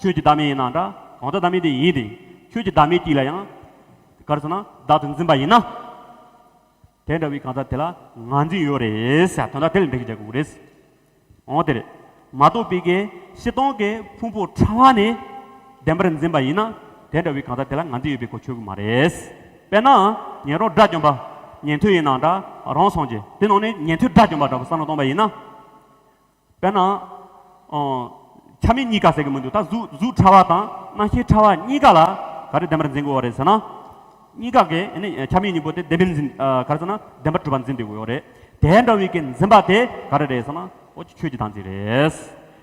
ཆོས་ཀྱི་བདག་མེད་ཡིན་ན་འདྲ། གང་ལྟར་བདག་མེད་དེ་ཡིན་ཏེ། ཆོས་ཀྱི་བདག་མེད་གཅིག་ལ་ཡང་། ག་རེ་ཟེར་ན་བདག་ཏུ་འཛིན་པ་ཡིན་ན། དེ་འདྲ་བའི་གང་ཟག་དེ་ལ་ངར་འཛིན་ཡོད་རེད་ཟེར་དོན་དག་དེ་ལ་འགྲེལ་བཤད་རྒྱག་དགོས་རེད། འོ་དེ་རེད། མ་རྟོགས་པའི་གི་སྤྱིར་བཏང་གི་ཕུང་པོ་ཕྲ་བ་ནས་བདེན་པར་འཛིན་པ་ཡིན་ན། དེ་འདྲ་བའི་གང་ཟག་དེ་ལ་ངར་འཛིན་ཡོད་པའི་གོ་ཆོད་ཀྱི་མ་རེད། དཔེར་ན། ཉན་རང་དགྲ་བཅོམ་པ། ཉན་ཐོས་ཡིན་ན་འདྲ། རང་སངས་རྒྱས། དེ་ནང་ནས་ཉན་ཐོས་དགྲ་བཅོམ་པ་འདྲ་བོ་བསམ་བློ་གཏོང་པ་ཡིན་ན། དཔེར་ན། ཨོ། ཆ་མེད་གཉིས་ཀ་ཟེར་གི་མི་འདུག། ད་གཟུགས་གཟུགས་ཕྲ་བ་དང་རྣམ་ཤེས་ཕྲ་བ་གཉིས་ཀ་ལ་ག་རེ་བདེན་པར་འཛིན་དགོས་པ་རེད་ཟེར་ན། གཉིས་ཀ་གི་ཨ་ནི་ཆ་མེད་གཉིས་པོ་དེ་བདེན་པར་འཛིན། ཨ། ག་རེ་ཟེར་ན་བདེན་པར་གྲུབ་པར་འཛིན་དགོས་ཀྱི་ཡོད་རེད། དེ་འདྲ་བའི་གི་འཛིན་པ་དེ་ག་རེ་རེད་ཟེར་ན། ཨོ། ཆོས་ཀྱི་བདག་འཛིན་རེད།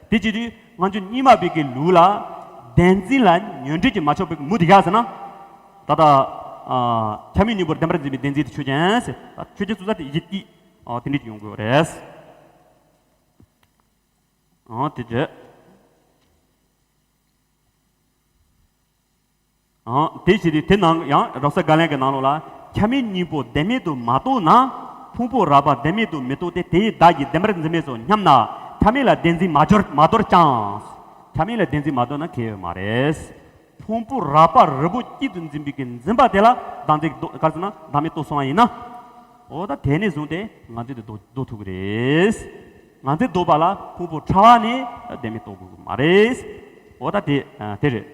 དེ་བྱེད་དུས་ང་ཚོ་རྙིང་མ་པའི་གི་ལུགས་ལ་བདེན་འཛིན་ལ་ཉོན་སྒྲིབ་ཀྱིས་མ་ཆགས་པའི་མུ་མཐུད་བཞག་ཟེར་ན། ད་ལྟ། ཨ། ཆ་མེད་གཉིས་པོར་བདེན་པར་འཛིན་པའི་བདེན་འཛིན་དེ་ཆོས་ཅན་ཟེར། ད་ཆོས་ཅན་སུ་ས་དེ་ཡིད་ཀྱིས། ཨོ། དེ་འདྲ་ཅིག་ཡོང་དགོས་རེད། ཨང་། དེ་རྗེས། ཨང་། དེ་བཞིན་དུ་དེ་ནང་ཡང་རབ་གསལ་དགག་ལན་གྱི་ནང་ལོགས་ལ། ཆ་མེད་གཉིས་པོ་བདེན་མེད་དུ་མ་རྟོགས་ན། ཕུང་པོ་རགས་པ་བདེན་མེད་དུ་མི་རྟོགས་ཏེ། དེ་ཡི་བདག་གིས་བདེན་པར་འཛིན་མེད་སོ་སྙམ་ན། ཆ་མེད་ལ་བདེན་འཛིན་མ་སྦྱོར་མ་དོར་ཀྱང་། ཆ་མེད་ལ་བདེན་འཛིན་མ་དོར་ན་གལ་ཡོད་མ་རེད། ཕུང་པོ་རགས་པ་རིལ་པོ་གཅིག་ཏུ་འཛིན་པའི་གི་འཛིན་པ་དེ་ལ་བདག་འཛིན་ལྡོག་ག་རེ་ཟེར་ན་བདག་མེད་རྟོགས་སོང་བ་ཡིན་ན། འོ་ད་དེ་ནས་བཟུང་སྟེ་ངར་འཛིན་དེ་ལྡོག་ལྡོག་ཐུབ་ཀྱི་རེད། ངར་འཛིན་ལྡོག་པ་ལ་ཕུང་པོ་ཕྲ་བ་ནས་བདེན་མེད་རྟོགས་དགོས་ཀྱི་མ་རེད། འོ་ད་དེ་དེ་རེད།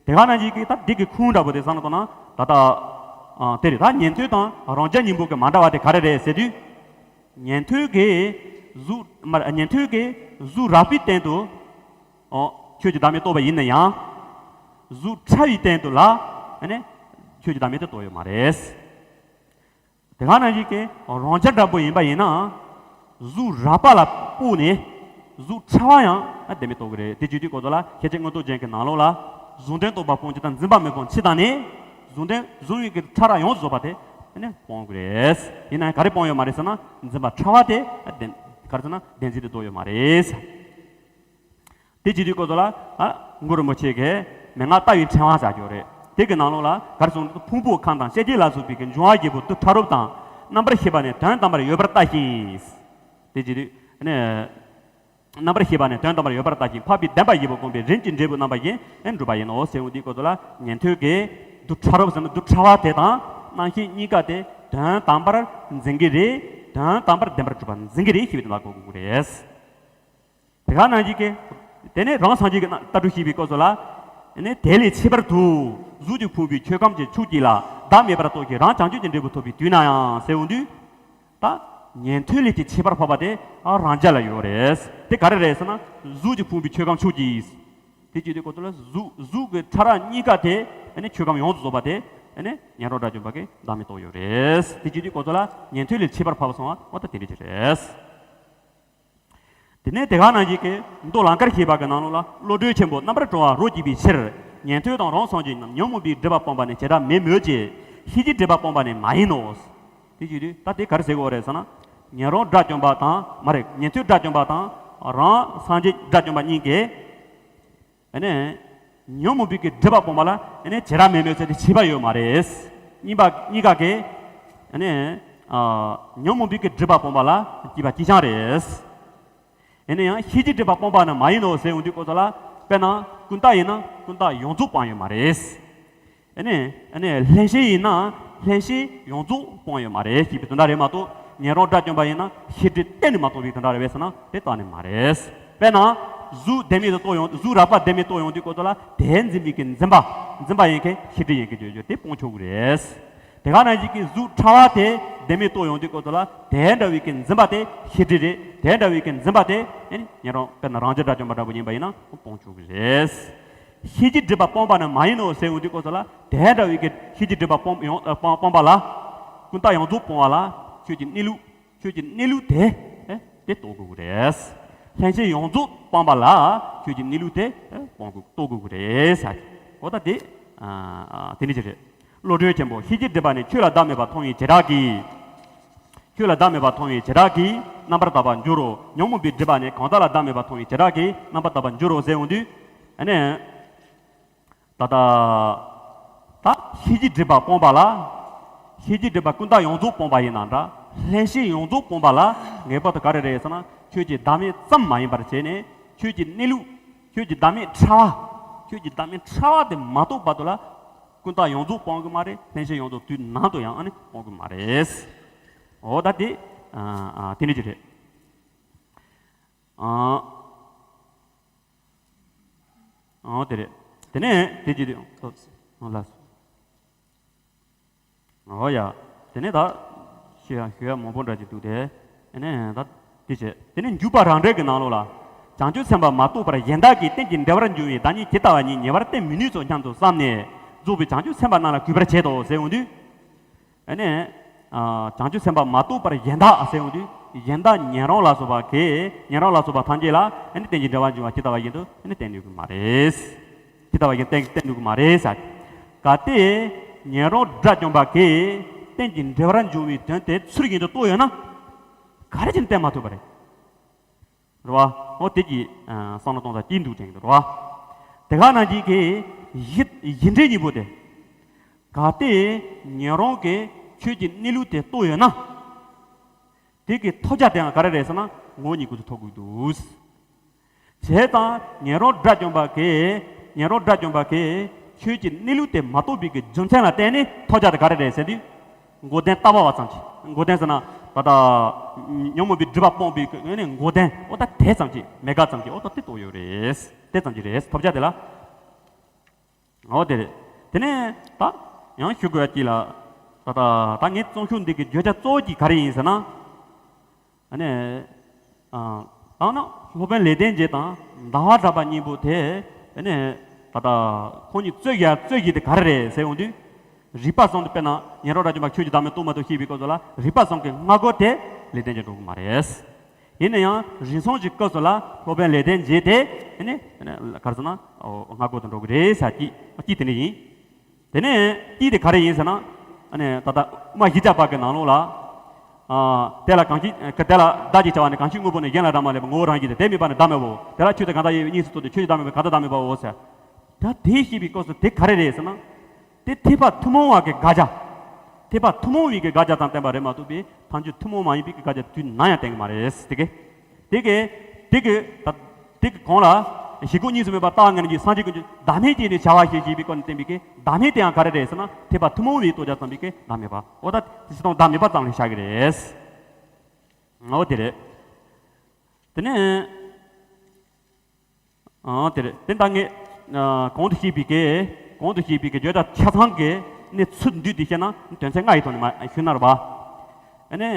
དེ་ག་ནང་བཞིན་གྱི་ད་འདི་གི་ཁུངས་འདྲ་པོ་དེ་བསམ་བློ་གཏོང་ན་ད་ལྟ་དེ་རེད། ད་ཉན་ཐོས་དང་རང་རྒྱལ་གཉིས་པོ་གི་མ་འདྲ་བ་དེ་ག་རེ་རེད་ཟེར་དུས། ཉན་ཐོས་ཀྱིས་གཟུགས་མ་ཉན་ཐོས་ཀྱིས་གཟུགས་རགས་པའི་སྟེང་དུ། ཨོ། ཆོས་ཀྱི་བདག་མེད་རྟོགས་པ་ཡིན་ན་ཡང་། གཟུགས་ཕྲ་བའི་སྟེང་དུ་ལ། ཨ་ནི། ཆོས་ཀྱི་བདག་མེད་དེ་རྟོགས་ཡོད་མ་རེད། དེ་ག་ནང་བཞིན་གྱི་རང་རྒྱལ་འདྲ་པོ་ཡིན་པ་ཡིན་ན། གཟུགས་རགས་པ་ལ་སྤོས་ནས། གཟུགས་ཕྲ་བ་ཡང་ ལྡན་མིན་རྟོགས་ཀྱི་རེད། དེ་བྱེད་དུས་སྐབས་སུ་ལ་ཁྱད་ཆོས་མངོན་རྟོགས་རྒྱན་གྱི་ནང་ལོགས་ལ། གཟུང་དོན་རྟོགས་པ་སྤོང་བྱེད་དང་འཛིན་པ་མི་སྤོང་ཕྱིར་དང་ནི། གཟུང་དོན་གཟུང་བའི་གི་ཕྲ་རགས་ཡོངས་སུ་རྫོགས་པ་དེ་ནི་སྤོང་དགོས་རེད། ཡིན་ན་ཡང་ག་རེ་སྤོང་ཡོད་མ་རེད་ཟེར་ན། འཛིན་པ་ཕྲ་བ་དེ་བདེན། ག་རེ་ཟེར་ན་བདེན་འཛིན་དེ་རྟོགས་ཡོད་མ་རེད། དེ་བྱེད་དུས་སྐབས་སུ་ལ། ཨ། གུ་རུ་རིན་པོ་ཆེ་གིས་མན་ངག་ལྟ་བའི་ཕྲེང་བ་ཟེར་གྱི་ཡོད་རེད། དེ་གི་ནང་ལོགས་ལ་ག་རེ་གསུངས། ཕུང་པོ་ཁམས་དང་ཤེས་བྱེད་ལ་སོགས་པའི་གི་འབྱུང་བ་བཞི་པོ་དུ་ཕྲ་རབ་དང་རྣམ་པར་ཤེས་པ་ནི་དོན་དམ་པར་ཡོད་པར་ལྟ་ཞིང་། དེ་བྱེད་དུས་ནི། རྣམ་པར་ཤེས་པ་ནི་དོན་དམ་པར་ཡོད་པར་ལྟ་ཞིང་། འཕགས་པའི་བདེན་པ་བཞི་པོ་བསྒོམས་པས་རིམ་གྱིས་འབྲས་བུ་རྣམ་པ་བཞི་འགྲུབ་པ་ཡིན་ནོ་ཟེར་འོང་དུས་སྐབས་སུ་ལ། ཉན་ཐོས་ཀྱིས་དུ་ཕྲ་རབ་ཟེར་ན་དུ་ཕྲ་བ་དེ་དང་རྣམ་ཤེས་གཉིས་ཀ་དེ་དོན་དམ་པར་འཛིན་གྱི་རེད། དོན་དམ་པར་བདེན་པར་གྲུབ་པར་འཛིན་གྱི་རེད་ཞེས་པའི་དོན་དག་གོ་དགོས་ཀྱི་རེད། དེ་ག་ནང་བཞིན་གྱི། དེ་ནས་རང་སངས་རྒྱས་ཀྱི་ལྟ་གྲུབ་ཤེས་པའི་སྐབས་སུ་ལ། ནི་དེ་ལས་ཁྱད་པར་དུ། གཟུགས་ཀྱི་ཕུང་པོའི་ཆོས་ཁམས་ཀྱི་ཕྱོགས་གཅིག་ལ་བདག་མེད་པར་རྟོགས་ཤིང་རང་བྱང་ཆུབ་ཀྱི་འབྲས་བུ་ཐོབ་པའི་དུས་ན་ཡང་ཟེར་འོང་དུས། ད། ཉན་ཐོས་ལས་ཀྱི་ཁྱད་པར་འཕགས་པ་དེ་རང་རྒྱལ་ལ་ཡོད་རེད། དེ་ག་རེ་རེད་ཟེར་ན། གཟུགས་ཀྱི་ཕུང་པོའི་ཆོས་ཁམས་ཕྱོགས་གཅིག། དེ་བྱེད་དུས་སྐབས་སུ་ལ་གཟུགས་གཟུགས་ཀྱི་ཕྲ་རགས་གཉིས་ཀ་དེ་ནི་ཆོས་ཁམས་ཡོངས་སུ་རྫོགས་པ་དེ་ནི་ཉན་རང་དགྲ་བཅོམ་པ་གིས་བདག་མེད་རྟོགས་ཡོད་རེད། དེ་བྱེད་དུས་སྐབས་སུ་ལ་ཉན་ཐོས་ལས་ཁྱད་པར་འཕགས་པ་སོང་བ་འོ་ད་དེ་འདྲ་ཅིག་རེད། དེ་ནས་དེ་ག་ནང་བཞིན་གྱི་མདོ་ལང་ཀར་གཤེགས་པ་གི་ནང་ལོགས་ལ། བློ་གྲོས་ཆེན་པོ་རྣམ་པར་གྲོལ་བ་རོ་གཅིག་པའི་ཕྱིར། ཉན་ཐོས་དང་རང་སངས་རྒྱས་རྣམས་ཉོན་མོངས་པའི་སྒྲིབ་པ་སྤངས་པ་ནི་བྱེ་བྲག་མེད་མོད་ཀྱི། ཤེས་བྱའི་སྒྲིབ་པ་སྤངས་པ་ནི་མ་ཡིན་ནོ། དེ་བྱེད་དུས་ད་དེ་ག་རེ་ཟེར་དགོས་རེད་ཟེར་ན། ཉན་རང་དགྲ་བཅོམ་པ་དང་མ་རེད། ཉན་ཐོས་དགྲ་བཅོམ་པ་དང་རང་སངས་རྒྱས་དགྲ་བཅོམ་པ་གཉིས་ཀྱིས། ཨ་ནི། ཉོན་མོངས་པའི་གི་སྒྲིབ་པ་སྤངས་པ་ལ་ཨ་ནི་བྱེ་བྲག་མེད་མོད་ཟེར་ཏེ་བྱས་པ་ཡོད་མ་རེད། གཉིས་པ་གཉིས་ཀ་གིས། ཨ་ནི། ཨ། ཉོན་མོངས་པའི་གི་སྒྲིབ་པ་སྤངས་པ་ལ་སྐྱེས་པ་གཅིག་རྐྱང་རེད། ཨ་ནི་ཡང་ཤེས་བྱའི་སྒྲིབ་པ་སྤངས་པ་ནི་མ་ཡིན་ནོ་ཟེར་འོང་དུས་སྐབས་སུ་ལ། དཔེར་ན་ཀུན་བརྟགས་ཡིན་ན་ཀུན་བརྟགས་ཡོངས་རྫོགས་སྤངས་ཡོད་མ་རེད། ཨ་ནི། ཨ་ནི་བླན་བཤད་ཡིན་ན་བླན་བཤད་ཡོངས་རྫོགས་སྤངས་ཡོད་མ་རེད་ཞེས་པའི་དོན་དག་རེད་མ་གཏོགས། ཉན་རང་དགྲ་བཅོམ་པ་ཡིན་ན་ཤེས་སྒྲིབ་གཏན་ནས་མ་སྤངས་པའི་དོན་དག་རེད་པས་ཟེར་ན་དེ་གཏན་ནས་མ་རེད། དཔེར་ན། གཟུགས་བདེན་མེད་དུ་རྟོགས་ཡོང་། གཟུགས་རགས་པ་བདེན་མེད་རྟོགས་ཡོང་དུས་སྐབས་སུ་ལ་དེ་འཛིན་པའི་གི་འཛིན་པ། འཛིན་པ་ཡིན་མཁན་ཤེས་སྒྲིབ་ཡིན་མཁན་བརྗོད་རྒྱུ་དེ་སྤོང་ཆོག་གི་རེད། དེ་ག་ནང་བཞིན་གྱི་གཟུགས་ཕྲ་བ་དེ་བདེན་མེད་རྟོགས་ཡོང་དུས་སྐབས་སུ་ལ་དེ་འདྲ་བའི་གི་འཛིན་པ་དེ་ཤེས་སྒྲིབ་རེད། དེ་འདྲ་བའི་གི་འཛིན་པ་དེ་ཨ་ནི་ཉན་རང་དཔེར་ན་རང་རྒྱལ་དགྲ་བཅོམ་པ་འདྲ་པོ་ཡིན་པ་ཡིན་ན་སྤོང་ཆོག་གི་རེད། ཤེས་བྱའི་སྒྲིབ་པ་སྤངས་པ་ནི་མ་ཡིན་ནོ་ཟེར་འོང་དུས་སྐབས་སུ་ལ་དེ་འདྲ་བའི་གི་ཤེས་བྱའི་སྒྲིབ་པ་སྤངས་ཡོང་སྤངས་སྤངས་པ་ལ། ཀུན་བརྟགས་ཡོངས་རྫོགས་སྤངས་པ་ལ་ཆོས་ཀྱི་གནས་ལུགས། ཆོས་ཀྱི་གནས་ལུགས་དེ་ཨེ་དེ་རྟོགས་དགོས་ཀྱི་རེད། བླན་བཤད་ཡོངས་རྫོགས་སྤངས་པ་ལ་ཆོས་ཀྱི་གནས་ལུགས་དེ་ཨེ་སྤོང་དགོས་རྟོགས་དགོས་ཀྱི་རེད་ཟེར། འོ་ད་དེ་ཨ་ཨ་དེ་འདྲ་ཅིག་རེད། བློ་གྲོས་ཆེན་པོ་ཤེས་བྱའི་སྒྲིབ་པ་ནི་ཆོས་ལ་བདག་མེད་པར་མཐོང་བའི་བྱེ་བྲག་གིས། ཆོས་ལ་བདག་མེད་པར་མཐོང་བའི་བྱེ་བྲག་གིས་རྣམ་པར་དག་པར་འགྱུར་རོ། ཉོན་མོངས་པའི་སྒྲིབ་པ་ནི་གང་ཟག་ལ་བདག་མེད་པར་མཐོང་བའི་བྱེ་བྲག་གིས་རྣམ་པར་དག་པར་འགྱུར་རོ་ཟེར་འོང་དུས། ཨ་ནི། ད་ལྟ། ད་ཤེས་བྱའི་སྒྲིབ་པ་སྤངས་པ་ལ། ཤེས་བྱའི་སྒྲིབ་པ་ཀུན་བརྟགས་ཡོངས་རྫོགས་སྤངས་པ་ཡིན་ན་འདྲ། བླན་བཤད་ཡོངས་རྫོགས་སྤངས་པ་ལ་ངེས་པར་དུ་ག་རེ་རེད་ཟེར་ན་ཆོས་ཀྱི་བདག་མེད་ཙམ་མ་ཡིན་པར་བྱས་ནས་ཆོས་ཀྱི་གནས་ལུགས། ཆོས་ཀྱི་བདག་མེད་ཕྲ་བ། ཆོས་ཀྱི་བདག་མེད་ཕྲ་བ་དེ་མ་རྟོགས་བར་དུ་ལ། ཀུན་བརྟགས་ཡོངས་རྫོགས་སྤང་གི་མ་རེད། བླན་བཤད་ཡོངས་རྫོགས་དུས་ནང་དུ་ཡང་ཨ་ནི་སྤང་གི་མ་རེད། འོ་ད་དེ། ཨ་ཨ་དེ་འདྲ་ཅིག་རེད། ཨ། ཨ་དེ་རེད། དེ་ནས་དེ་ཅི་དེ། ཨ་ལ། འོ་ཡ། དེ་ནས་ད། ཞུ་ཡ་ཞུ་ཡ་མང་པོ་འདྲ་ཅིག་འདུག་དེ། དེ་ནས་ད། དེ་བྱས། དེ་ནས་འཇུག་པ་རང་འགྲེལ་གྱི་ནང་ལོགས་ལ། བྱང་ཆུབ་སེམས་དཔའ་མ་རྟོགས་པར་གཞན་དག་གིས་རྟེན་ཅིང་འབྲེལ་བར་འབྱུང་བའི་བདག་ཉིད་ཇི་ལྟ་བ་ཉིད་ཉེ་བར་བསྟན་མི་ནུས་སོ་སྙམ་དུ་བསམས་ནས་རྫོགས་པའི་བྱང་ཆུབ་སེམས་དཔའ་རྣམས་ལ་གུས་པར་བྱེད་དོ་ཟེར་འོང་དུས། ཨ་ནི། ཨ་བྱང་ཆུབ་སེམས་དཔའ་མ་རྟོགས་པར་གཞན་དག་ཟེར་འོང་དུས་གཞན་དག་ཉན་རང་ལ་སོགས་པ་གིས་ཉན་རང་ལ་སོགས་པ་ཐམས་ཅད་ལ་ཨ་ནི་རྟེན་ཅིང་འབྲེལ་བར་འབྱུང་བ་ཇི་ལྟ་བ་བཞིན་དུ་ཨ་ནི་བསྟན་ནུས་ཀྱི་མ་རེད། ཇི་ལྟ་བ་བཞིན་བསྟན་བསྟན་ནུས་ཀྱི་མ་རེད་ཟེར། གལ་ཏེ་ཉན་རང་དགྲ་བཅོམ་པ་གིས་རྟེན་ཅིང་འབྲེལ་བར་འབྱུང་བའི་དོན་དེ་ཚུལ་བཞིན་དུ་རྟོགས་ཡོད་ན། ག་རེ་བྱས་ནས་བསྟན་མ་ཐུབ་པ་རེད། རེད་བ། འོ་དེ་གི་ཨ་བསམ་བློ་གཏོང་ས་ཅི་འདུག་དྲན་གྱི་འདུག་རེད་བ། དེ་ག་ནང་བཞིན་གྱི་གཞི་གཞི་འབྲས་གཉིས་པོ་དེ། གལ་ཏེ་ཉན་རང་གིས་ཆོས་ཀྱི་གནས་ལུགས་དེ་རྟོགས་ཡོད་ན། དེ་གི་ཐོབ་བྱ་དེའང་ག་རེ་རེད་ཟེར་ན་ངོ་བོ་ཉིད་ཀྱིས་ཐོབ་དགོས་འདུག་བྱས་ཙང་ཉན་རང་དགྲ་བཅོམ་པ་གིས་ཉན་རང་དགྲ་བཅོམ་པ་གིས་ཆོས་ཀྱི་གནས་ལུགས་དེ་མ་རྟོགས་པའི་གི་རྒྱུ་མཚན་ལ་བརྟེན་ནས་ཐོབ་བྱ་དེ་ག་རེ་རེད་ཟེར་དུས། མགོ་ལྡན་ལྟ་བ་བ་ཙམ་གྱིས། མགོ་ལྡན་ཟེར་ན་ད་ལྟ་ཉོན་མོངས་པའི་སྒྲིབ་པ་སྤངས་པའི་གི་ནི་མགོ་ལྡན་འོ་ད་དེ་ཙམ་གྱིས་མེད་དགག་ཙམ་གྱིས་འོ་ད་དེ་རྟོགས་ཡོད་རེད། དེ་ཙམ་གྱིས་རེད་ཐོབ་བྱ་དེ་ལ། འོ་དེ་རེད། དེ་ནས་ད་ཡང་ཞུ་དགོས་ཡ་གཅིག་ལ། ད་ད་ད་ངའི་རྩོམ་ཤོག་འདི་གི་བརྗོད་བྱ་གཙོ་བོ་གཅིག་ག་རེ་ཡིན་ཟེར་ན། ཨ་ནི། ཨ་ད་ནི་སློབ་དཔོན་ལེགས་ལྡན་འབྱེད་དང་ཟླ་བ་གྲགས་པ་གཉིས་པོ་དེ། ཨ་ནི། ད་ལྟ་ཁོང་གཉིས་རྩོད་ཡ་རྩོད་གཞི་དེ་ག་རེ་རེད་ཟེར་འོང་དུས། རིགས་པ་གསུམ་དུ་དཔེར་ན་ཉན་རང་དགྲ་བཅོམ་པ་ཆོས་ཀྱི་བདག་མེད་རྟོགས་མ་ཐུབ་ཞེས་པའི་སྐབས་སུ་ལ་རིགས་པ་གསུམ་གྱི་སྔ་རྒོལ་དེ་ལེགས་ལྡན་འབྱེད་འགྲོ་གི་མ་རེད། ཡིན་ན་ཡང་རིང་སོང་གི་སྐབས་སུ་ལ་སློབ་དཔོན་ལེགས་ལྡན་འབྱེད་དེ་ཨ་ནི་ག་རེ་ཟེར་ན་སྔ་རྒོལ་དུ་འགྲོ་གི་རེད་ཟེར་གྱི་དཀྱིལ་དེ་འདྲ་ཡིན། དེ་ནས་དཀྱིལ་དེ་ག་རེ་ཡིན་ཟེར་ན། ཨ་ནི་ད་ལྟ་དབུ་མ་བཞི་བརྒྱ་པ་གི་ནང་ལོགས་ལ། ཨ། དེ་ལ་གང་ཞིག་དེ་ལ་བདག་ཅེས་བྱ་བ་ནི་གང་ཞིག་དངོས་པོ་ནི། གཞན་ལ་རག་མ་ལས་པ་ངོ་བོ་རང་བཞིན་ཏེ། དེ་མེད་པ་ནི་བདག་མེད་པའོ། དེ་ལ་ཆོས་དེ་གང་དག་ཡོད་པའི་གཉིས་སུ་རྟོགས་ཏེ། ཆོས་ཀྱི་བདག་མེད་པའི་གང་དག་བདག་མེད་པའོ་ཟེར། ད་དེ་ཤེས་པའི་སྐབས་སུ་དེ་ག་རེ་རེད་ཟེར་ན། དེ་ཐེག་པ་ཐུན་མོང་བ་གི་དགག་བྱ། ཐེག་པ་ཐུན་མོང་བའི་གི་དགག་བྱ་ཙམ་བསྟན་པ་རེད་མ་གཏོགས་པའི་ཐམས་ཅད་ཐུན་མོང་མ་ཡིན་པའི་གི་དགག་བྱ་དུས་ནམ་ཡང་བསྟན་གི་མ་རེད་དེ་གི། དེ་གི་དེ་གི་ད་དེ་གི་གོང་ལ་གཞི་ཀུན་གཉིས་སུ་མེད་པར་བརྟགས་ངེས་ཀྱི་སངས་རྒྱས་ཀུན་གྱི་བདག་མེད་ཅེས་ནི་བྱ་བ་ཞེས་བྱས་པའི་སྐོར་ནས་བསྟན་པའི་གི་བདག་མེད་དེ་ཡང་ག་རེ་རེད་ཟེར་ན། ཐེག་པ་ཐུན་མོང་བའི་རྟོགས་བྱ་ཙམ་པའི་གི་བདག་མེད་པ། འོ་ད་སྤྱིར་བཏང་བདག་མེད་པ་ཙམ་ལ་བཞག་གི་རེད། འོ་དེ་རེད། དེ་ནས། ཨང་། དེ་རེད། དེ་ལྟར་ངས་གོང་དུ་བཤད་པའི་གི། གོང་དུ་བཤད་པའི་གི་བརྗོད་བྱ་ཆ་ཚང་གི་གནས་ཚུལ་འདུས་ཏེ་བཤད་ན་དོན་ཚན་ལྔ་ཡི་ཐོག་ནས་མ་ཞུས་ན་རེད་པ། ཨ་ནི་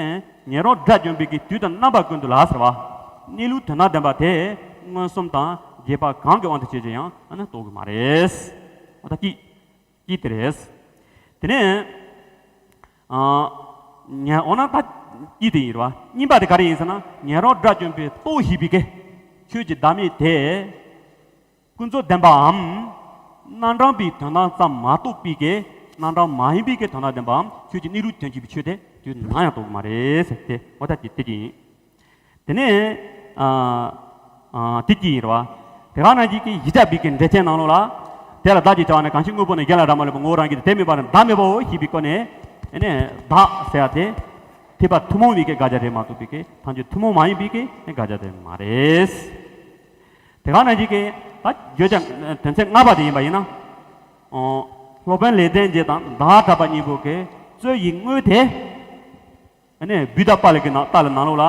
ཉན་རང་དགྲ་བཅོམ་པའི་གི་དུས་དང་རྣམ་པ་ཀུན་ཏུ་ལ་ཟེར་བ། གནས་ལུགས་དོན་དམ་བདེན་པ་དེ་མངོན་སུམ་དང་རྗེས་དཔག་གང་གི་དབང་དུ་བྱས་ཀྱང་ཡང་ཨ་ནི་རྟོགས་ཀྱི་མ་རེད། འོ་ད་ཀྱིས། ཀྱིས་དེ་རེད། དེ་ནས། ཨ། ཉན། འོ་ན་ད་ཀྱིས་དེ་ཡིན་རེད་པ། གཉིས་པ་དེ་ག་རེ་ཡིན་ཟེར་ན། ཉན་རང་དགྲ་བཅོམ་པའི་རྟོགས་ཞེས་པའི་གི་ཆོས་ཀྱི་བདག་མེད་དེ། ཀུན་རྫོབ་བདེན་པའམ། རྣམ་གྲངས་པའི་དོན་དམ་ཙམ་མ་རྟོགས་པའི་གི་རྣམ་གྲངས་མ་ཡིན་པའི་གི་དོན་དམ་བདེན་པའམ། ཆོས་ཀྱི་གནས་ལུགས་དོན་བྱེད་པའི་ཆོས་དེ་དུས་ནམ་ཡང་རྟོགས་ཀྱི་མ་རེད་ཟེར་ཏེ། འོ་ད་དེ་དེ་ཅི་ཡིན། དེ་ནས། ཨ། ཨ། དེ་ཅི་ཡིན་རེད་པ། དེ་ག་ནང་བཞིན་གྱི་བཞི་བརྒྱ་པའི་གི་འགྲེལ་ཆེན་ནང་ལོགས་ལ། དེ་ལ་བདག་ཅེས་བྱ་བ་ནི་གང་ཞིག་དངོས་པོ་ནི། གཞན་ལ་རག་མ་ལས་པ་ངོ་བོ་རང་བཞིན་ཏེ། དེ་མེད་པ་ནི་བདག་མེད་པའོ་ཞེས་པའི་སྐོར་ནས། ཨ་ནི་བདག་ཟེར་ཡ་དེ། ཐེག་པ་ཐུན་མོང་བའི་གི་དགག་བྱ་རེད་མ་གཏོགས་པའི་གི་ཐམས་ཅད་ཐུན་མོང་མ་ཡིན་པའི་གི་དགག་བྱ་དེ་མ་རེད། དེ་ག་ནང་བཞིན་གྱི་ད་བརྗོད་བྱ་དོན་ཚན་ལྔ་པ་དེ་ཡིན་པ་ཡིན་ན། ཨོ། སློབ་དཔོན་ལེགས་ལྡན་འབྱེད་དང་བདག་གྲགས་པ་གཉིས་པོ་གི་རྩོད་ཡི་དངོས་དེ། ཨ་ནི་བུདྡྷ་པཱ་ལ་གི་ནང་ལྟ་ལ་ནང་ལོགས་ལ།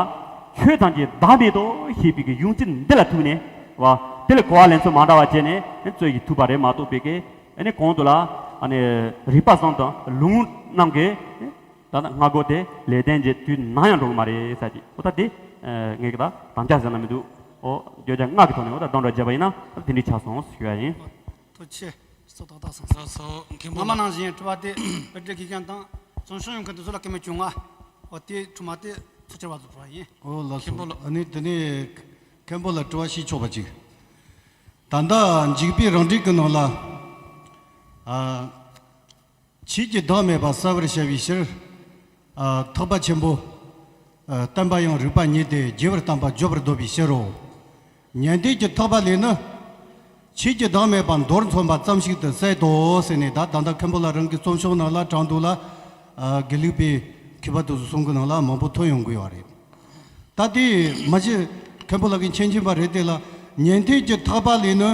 ཆོས་ཐམས་ཅད་བདག་མེད་དོ་ཞེས་པའི་གི་ཡོངས་གཏན་འདི་ལ་ཐུག་ནས་བ། དེ་ལ་གོ་བ་ལེན་ཚུལ་མ་འདྲ་བ་བྱས་ནས་རྩོད་ཡི་ཐུག་པ་རེད་མ་གཏོགས་པའི་གི། ཨ་ནི་གོང་དུ་ལ། ཨ་ནི་རིགས་པ་གསུམ་དང་ལུང་རྣམས་ཀྱི། ད་ལྟ་སྔ་རྒོལ་དེ་ལེགས་ལྡན་འབྱེད་དུས་ནམ་ཡང་འགྲོ་གི་མ་རེད་ཟེར་གྱི། འོ་ད་དེ། ཨ། ངས་གི་ད་དམ་བཅའ་ཟེར་ན་མི་འདུག་འོ། བརྗོད་བྱ་ལྔ་གི་ཐོག་ནས་འོ་ད་གདམས་ངག་བརྒྱབ་པ་ཡིན་ན་ད་དེ་འདྲའི་ཆགས་སོང་ཞུ་ཡ་ཡིན། ཐུགས་རྗེ་ཆེ། སོ་ཏག་ཏག་སོང་། ལགས་སོ། མཁན་པོ་སྔ་མ་ལགས། ནང་བཞིན་དྲི་བ་དེ་བོད་འབྲེལ་དགེ་རྒན་དང་ཚོགས་གཞོན་ཡོང་མཁན་དེ་ཚོ་ལ་སྐད་མེད་བཅོ་ལྔ། འོ་དེ་འཕྲོ་མ་དེ་ཚོགས་བཅར་བ་ཚོ་ཕུལ་བ་ཡིན། འོ་ལགས་སོ། མཁན་པོ་ལགས། ཨ་ནི་དེ་ནས་མཁན་པོ་ལ་དྲི་བ་ཞིག་ཆོག་པ་ཅིག་ད་ལྟ་འཇིགས་པའི་རང་འགྲེལ་གྱི་ནང་ལ། ཨ། ཆོས་ཀྱི་བདག་མེད་པ་གསལ་བར་བྱ་བའི་ཕྱིར། ཨ། ཐེག་པ་ཆེན་པོ། ཨ། བསྟན་པ་ཡང་རིགས་པ་གཉིས་ཏེ། རྒྱས་པར་བསྟན་པ་བརྗོད་པར་འདོད་པའི་ཕྱིར་རོ། ཉན་ཐོས་ཀྱི་ཐེག་པ་ལས་ནི། ཆོས་ཀྱི་བདག་མེད་པ་མདོར་མཚོན་པ་ཙམ་ཞིག་ཏུ་ཟད་དོ་ཟེར་ནས། ད་ད་ལྟ་མཁན་པོ་ལགས་རང་གི་རྩོམ་ཤོག་ནང་ལ་དྲངས་འདུག་ལ། ཨ། དགེ་ལུགས་པའི་མཁས་པ་དེ་ཚོ་གསུང་གི་ནང་ལ་མང་པོ་ཐོན་ཡོང་གི་ཡོད་རེད། ད་དེ་མ་གཞི་མཁན་པོ་ལགས་ཀྱི་མཁྱེན་མཁྱེན་པ་རེད་དེ་ལ། ཉན་ཐོས་ཀྱི་ཐེག་པ་ལས་ནི།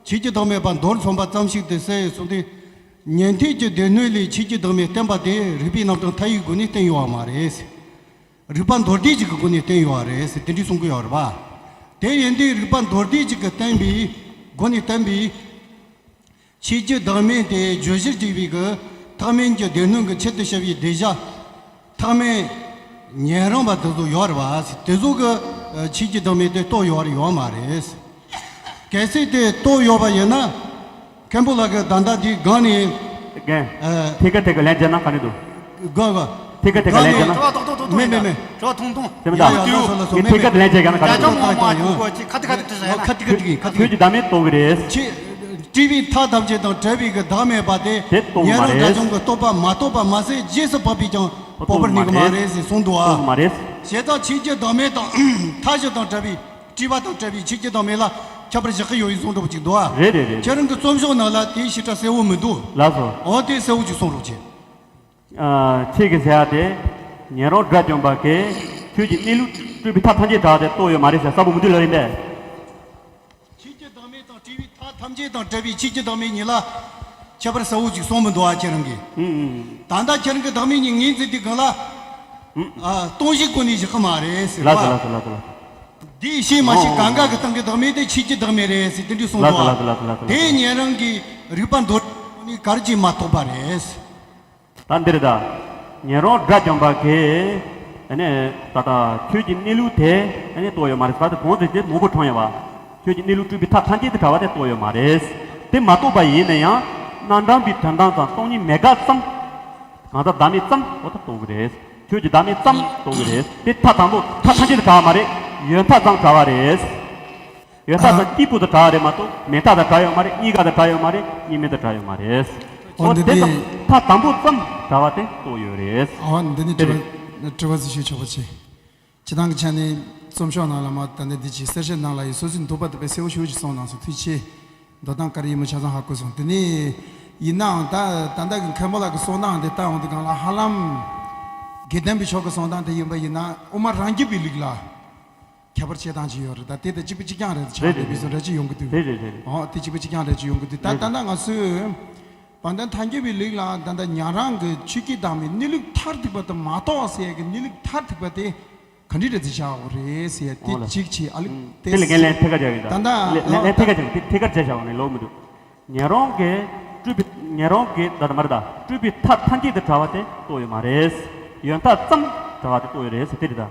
ཆོས་ཀྱི་བདག་མེད་པ་མདོར་མཚོན་པ་ཙམ་ཞིག་ཏུ་ཟད་གསུངས་ཏེ། ཉན་ཐོས་ཀྱི་སྡེ་སྣོད་ལས་ཆོས་ཀྱི་བདག་མེད་བསྟན་པ་དེ་རིགས་པའི་རྣམ་གྲངས་མཐའ་ཡས་སྒོ་ནས་བསྟན་ཡོད་པ་མ་རེད། རིགས་པ་མདོར་བསྡུས་ཅིག་གི་སྒོ་ནས་བསྟན་ཡོད་པ་རེད་ཟེར་དེ་འདྲའི་གསུང་གི་ཡོད་རེད་པ། དེ་ཡིན་དུས་རིགས་པ་མདོར་བསྡུས་ཅིག་གི་བསྟན་པའི་སྒོ་ནས་བསྟན་པའི། ཆོས་ཀྱི་བདག་མེད་དེ་བརྗོད་གཞིར་བྱས་པའི་གི་ཐེག་དམན་གྱི་སྡེ་སྣོད་ཀྱི་ཆེད་དུ་བཤད་པའི་གདུལ་བྱ་ཐེག་དམན་ཉན་རང་བ་དེ་ཚོ་ཡོད་རེད་བ། དེ་ཚོ་གི་ཆོས་ཀྱི་བདག་མེད་དེ་རྟོགས་ཡོད་རེད་ཡོད་མ་རེད། གལ་སྲིད་དེ་རྟོགས་ཡོད་པ་ཡིན་ན། མཁན་པོ་ལགས་ཀྱིས་ད་ལྟ་འདིའི་སྒང་ནས། རྒན། ཨ། ཐད་ཀར་ཐད་ཀར་ལན་བརྒྱབ་ན་ག་རེ་འདུག་དགའ་དགའ། ཐད་ཀར་ཐད་ཀར་ལན་བརྒྱབ་ན། མེད་མེད་མེད། དྲི་བ་ཐུང་ཐུང་། སེམས་ཡ་ཡ་ཐག་ལགས་སོ་ལགས་སོ། ངས་ཐད་ཀར་ལན་བརྒྱབ་ན་ག་རེ་འདུག་ཁ་ཐི་ཁ་ཐི་ཁ་ཐི་ཁ་ཐི་ཁ་ཐི། ཆོས་ཀྱི་བདག་མེད་རྟོགས་ཀྱི་རེད། ཆེ། སྤྲུལ་པའི་མཐའ་ཐམས་ཅད་དང་བྲལ་བའི་གི་བདག་མེད་པ་དེ། དེ་རྟོགས་མ་རེད། ཉན་རང་དགྲ་བཅོམ་གྱི་རྟོགས་པ་མ་རྟོགས་པ་མ་ཟད་རྗེས་སུ་དཔག་པས་ཀྱང་དཔོག་པར་ནུས་ཀྱི་མ་རེད་ཟེར་གསུངས་འདུག་ཨ། རྟོགས་མ་རེད། བྱས་ཙང་ཆོས་ཀྱི་བདག་མེད་དང་མཐའ་བཞི་དང་བྲལ་བའི། སྤྲུལ་པ་དང་བྲལ་བའི་ཆོས་ཀྱི་བདག་མེད་ལ་ཁྱད་པར་བཞག་གི་ཡོད་ཡིན་གསུངས་འདྲ་པོ་ཅིག་འདུག་ཨ། རེད་རེད་རེད། ཁྱེད་རང་གི་རྩོམ་ཤོག་ནང་ལ་དེའི་ཞིབ་ཕྲ་གསལ་བོ་མི་འདུག་ལགས་སོ། འོ་དེ་གསལ་བོ་ཅིག་གསུང་རོགས་བྱེད། ཨ། ཁྱེད་ཀྱིས་ཟེར་ཡ་དེ། ཉན་རང་དགྲ་བཅོམ་པ་གིས་ཆོས་ཀྱི་གནས་ལུགས་སྤྲུལ་པའི་མཐའ་ཐམས་ཅད་དག་དེ་རྟོགས་ཡོད་མ་རེད་ཟེར་གསལ་པོ་མི་འདུག་ལབ་ཡིན་པས། ཆོས་ཀྱི་བདག་མེད་དང་སྤྲུལ་པའི་མཐའ་ཐམས་ཅད་དང་བྲལ་བའི་ཆོས་ཀྱི་བདག་མེད་གཉིས་ལ་ཁྱད་པར་གསལ་བོ་ཅིག་གསུངས་མི་འདུག་ཨ། ཁྱེད་རང་གིས། ཨུ་ཨུ། ད་ལྟ་ཁྱེད་རང་གི་བདག་མེད་གཉིས་ངོས་འཛིན་དུས་སྒང་ལ། ཨུ། ཨ། སྟོང་གཞིའི་སྒོ་ནས་བཞག་གི་མ་རེད་ཟེར་བ། ལགས་སོ་ལགས་སོ་ལགས་སོ་ལགས་སོ། འདིས་ཤེས་མ་ཤེས། ཨོ། གང་ག་གི་སྟེང་གི་བདག་མེད་དེ་ཆོས་ཀྱི་བདག་མེད་རེད་ཟེར་དེ་འདྲའི་གསུངས་འདུག་ཨ། ལགས་སོ་ལགས་སོ་ལགས་སོ་ལགས་སོ། དེ་ཉན་རང་གིས་རིགས་པ་མདོར་བསྡུས་ནས་ག་རེ་ཅིག་མ་རྟོགས་པ་རེད། ད་འདིར་ད། ཉན་རང་དགྲ་བཅོམ་པ་གིས། ཨ་ནི་ད་ལྟ་ཆོས་ཀྱི་གནས་ལུགས་དེ་ཨ་ནི་རྟོགས་ཡོད་མ་རེད་ཟེར་བ་དེ་གོང་དུ་དེ་མང་པོ་དྲངས་ཡོད་པ། ཆོས་ཀྱི་གནས་ལུགས་སྤྲུལ་པའི་མཐའ་ཐམས་ཅད་དུ་བྲལ་བ་དེ་རྟོགས་ཡོད་མ་རེད། དེ་མ་རྟོགས་པ་ཡིན་ན་ཡང་རྣམ་གྲངས་པའི་དོན་དམ་ཙམ་སྟོང་ཉིད་མེད་དགག་ཙམ། གང་ཟག་བདག་མེད་ཙམ་འོ་ད་རྟོགས་ཀྱི་རེད། ཆོས་ཀྱི་བདག་མེད་ཙམ་རྟོགས་ཀྱི་རེད། དེ་མཐའ་དང་པོ་མཐའ་ཐམས་ཅད་དུ་བྲལ་བ་མ་རེད། ཡོད་མཐའ་ཙམ་བྲལ་བ་རེད། ཡོད་མཐའ་དང་སྐྱེས་བུ་དང་བྲལ་བ་རེད་མ་གཏོགས་མེད་མཐའ་དང་བྲལ་ཡོད་མ་རེད། གཉིས་ཀ་དང་བྲལ་ཡོད་མ་རེད། གཉིས་མེད་དང་བྲལ་ཡོད་མ་རེད། འོ་འོ་འདི་དེ་ནི་ཙམ་མཐའ་དང་པོ་ཙམ་བྲལ་བ་དེ་རྟོགས་ཡོད་རེད། འོ་འདི་ནི་དེ་དྲི་རེད། བ་དྲི་བ་ཞིག་ཞུ་ཆོག་པ་བྱེད། སྤྱི་བཏང་གི་ཆ་ནས་རྩོམ་ཤོག་ནང་ལ་མ་ད་ནི་འདི་ཅིག་གསལ་བཤད་ནང་ལ་ཡི་སོ་སོའི་འདོད་པ་དེ་དཔེ་གསལ་བོ་ཞེ་པོ་ཅིག་གསུངས་གནང་སོང་། ཐུགས་རྗེ་ཆེ། འདོད་སྟངས་ག་རེ་ཡིན་མིན་ཆ་ཚང་ཧ་གོ་སོང་། དེ་ནས་ཡིན་ནའང་ད་ད་ལྟ་གི་མཁན་པོ་ལགས་ཀྱི་གསུང་སྟངས་དེ་ལྟ་འོང་དུས་སྒང་ལ་ཧ་ལམ་དགེ་ལྡན་པའི་ཕྱོགས་ཀྱི་གསུང་སྟངས་དེ་ཡིན་པ་ཡིན་ན་དབུ་མ་རང་རྒྱུད་པའི་ལུགས་ལ་ཁྱད་པར་བྱེད་སྟངས་ཅིག་ཡོད་རེད། ད་དེ་དང་གཅིག་པ་གཅིག་རྐྱང་རེད། ཆགས་བསྡད་པའི་བཟོ་འདྲ་ཅིག་ཡོང་གི་འདུག་རེད་རེད་རེད་རེད། ཨོ་དེ་གཅིག་པ་གཅིག་རྐྱང་རེད་ཅིག་ཡོང་གི་འདུག་ད་རེད་ད་རེད། ལྟ་ང་ཚོས་བན་དེ་ཐང་རྒྱུད་པའི་ལུགས་ལ་ད་ལྟ་ཉན་རང་གི་ཆོས་བརྒྱུད་དང་མི་གནས་ལུགས་མཐར་ཐུག་པ་དང་མ་རྟོགས་ཟེར་ཡ་གི་གནས་ལུགས་མཐར་ཐུག་པ་དེ་ག་འདྲ་རེད་ཟེར་བྱ་འོ་རེད་ཟེར་ཡ་དེ་འོ་ལ། གཅིག་བྱས་ཨ་ལི་ཨུམ། དེ་དེ་ལ་ངས་ལན་ཐད་ཀར་བྱ་ཡིན་ད། ད་ལན་ལན་ལན་ཐད་ཀར་བྱ་དེ་ཐད་ཀར་བྱ་བྱ་འོ་ནས་ལོག་མི་འདུག་ཉན་རང་གི་སྤྲུལ་པའི་ཉན་རང་གི་ད་ད་མ་རེད་ད། སྤྲུལ་པའི་མཐའ་ཐམས་ཅད་དུ་བྲལ་བ་དེ་རྟོགས་ཡོད་མ་རེད། ཡོད་མཐའ་ཙམ་བྲལ་བ་དེ་རྟོགས་ཡོད་རེད་ཟེར་དེ་རེད་ད།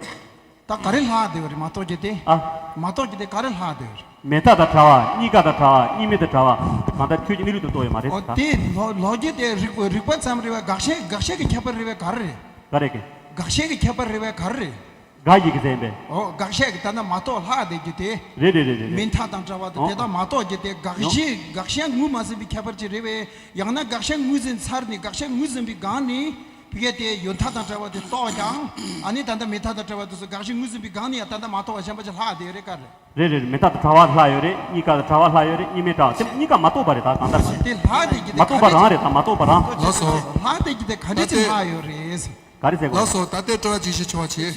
ད་ག་རེ་ལྷག་བསྡད་པ་རེད་མ་རྟོགས་རྒྱུ་དེ། ཨ། མ་རྟོགས་རྒྱུ་དེ་ག་རེ་ལྷག་བསྡད་པ་རེད། མེད་མཐའ་དང་བྲལ་བ། གཉིས་ཀ་དང་བྲལ་བ། གཉིས་མེད་དུ་བྲལ་བ། གང་ལྟར་ཆོས་ཀྱི་གནས་ལུགས་དུ་རྟོགས་ཡོད་མ་རེད་ཨོ་ད། དེ་ལོ་ལོ་རྒྱུས་དེ་རིགས་རིགས་པ་ཙམ་རེད་བ། དགག་བྱའི་དགག་བྱའི་གི་ཁྱད་པར་རེད་བས་ག་རེ་རེད། ག་རེ་གི། དགག་བྱའི་གི་ཁྱད་པར་རེད་བས་ག་རེ་རེད། དགག་བྱའི་གི་ཟེར་ཡིན་པས། ཨོ་དགག་བྱའི་གི་ད་ནི་མ་རྟོགས་ལྷག་བསྡད་རྒྱུ་དེ། རེད་རེད་རེད་རེད་རེད། མེད་མཐའ་དང་བྲལ་བ་དང་ཨོ། དེ་དག་མ་རྟོགས་རྒྱུ་དེ་དགག་ཨོ། བྱའི་དགག་བྱ་ངོས་མ་ཟིན་པའི་ཁྱད་པར་ཅིག་རེད་བས། ཡང་ན་དགག་བྱ་ངོས་ཟིན་ཚར་ནས་དགག་བྱ་ངོས་ཟིན་པའི་སྒང་ནས། ཕ་གི་དེ་ཡོད་མཐའ་དང་བྲལ་བ་དེ་རྟོགས་ཀྱང་། ཨ་ནི་ད་ལྟ་མེད་མཐའ་དང་བྲལ་བ་དེ་ཚོ་དགག་བྱའི་ངོས་ཟིན་པའི་སྒང་ནས་ཡང་ད་ལྟ་མ་རྟོགས་པ་གཞན་པ་ཅིག་ལྷག་བསྡད་ཡོད་རེད་ག་རེ། རེད་རེད། མེད་མཐའ་དང་བྲལ་བ་ལྷག་ཡོད་རེད། གཉིས་ཀ་དང་བྲལ་བ་ལྷག་ཡོད་རེད། གཉིས་མེད་བྲལ་བ་དེ་གཉིས་ཀ་མ་རྟོགས་པ་རེད་ད་གང་ལྟར། དེ་ལྷག་བསྡད་རྒྱུ་དེ་མ་ག་རྟོགས་པ་འདྲ་རང་རེད་ད། མ་རྟོགས་པ་རང་། ལགས་སོ། ལྷག་བསྡད་རྒྱུ་དེ་ག་འདྲ་ད་ཅིག་དེ་ལྷག་ཡོད་རེད། ག་རེ་ཟེར་དགོས། ལགས་སོ། ད་ལྟའི་དྲི་བ་ཅིག་ཞུ་ཆོག་པ་བྱེད།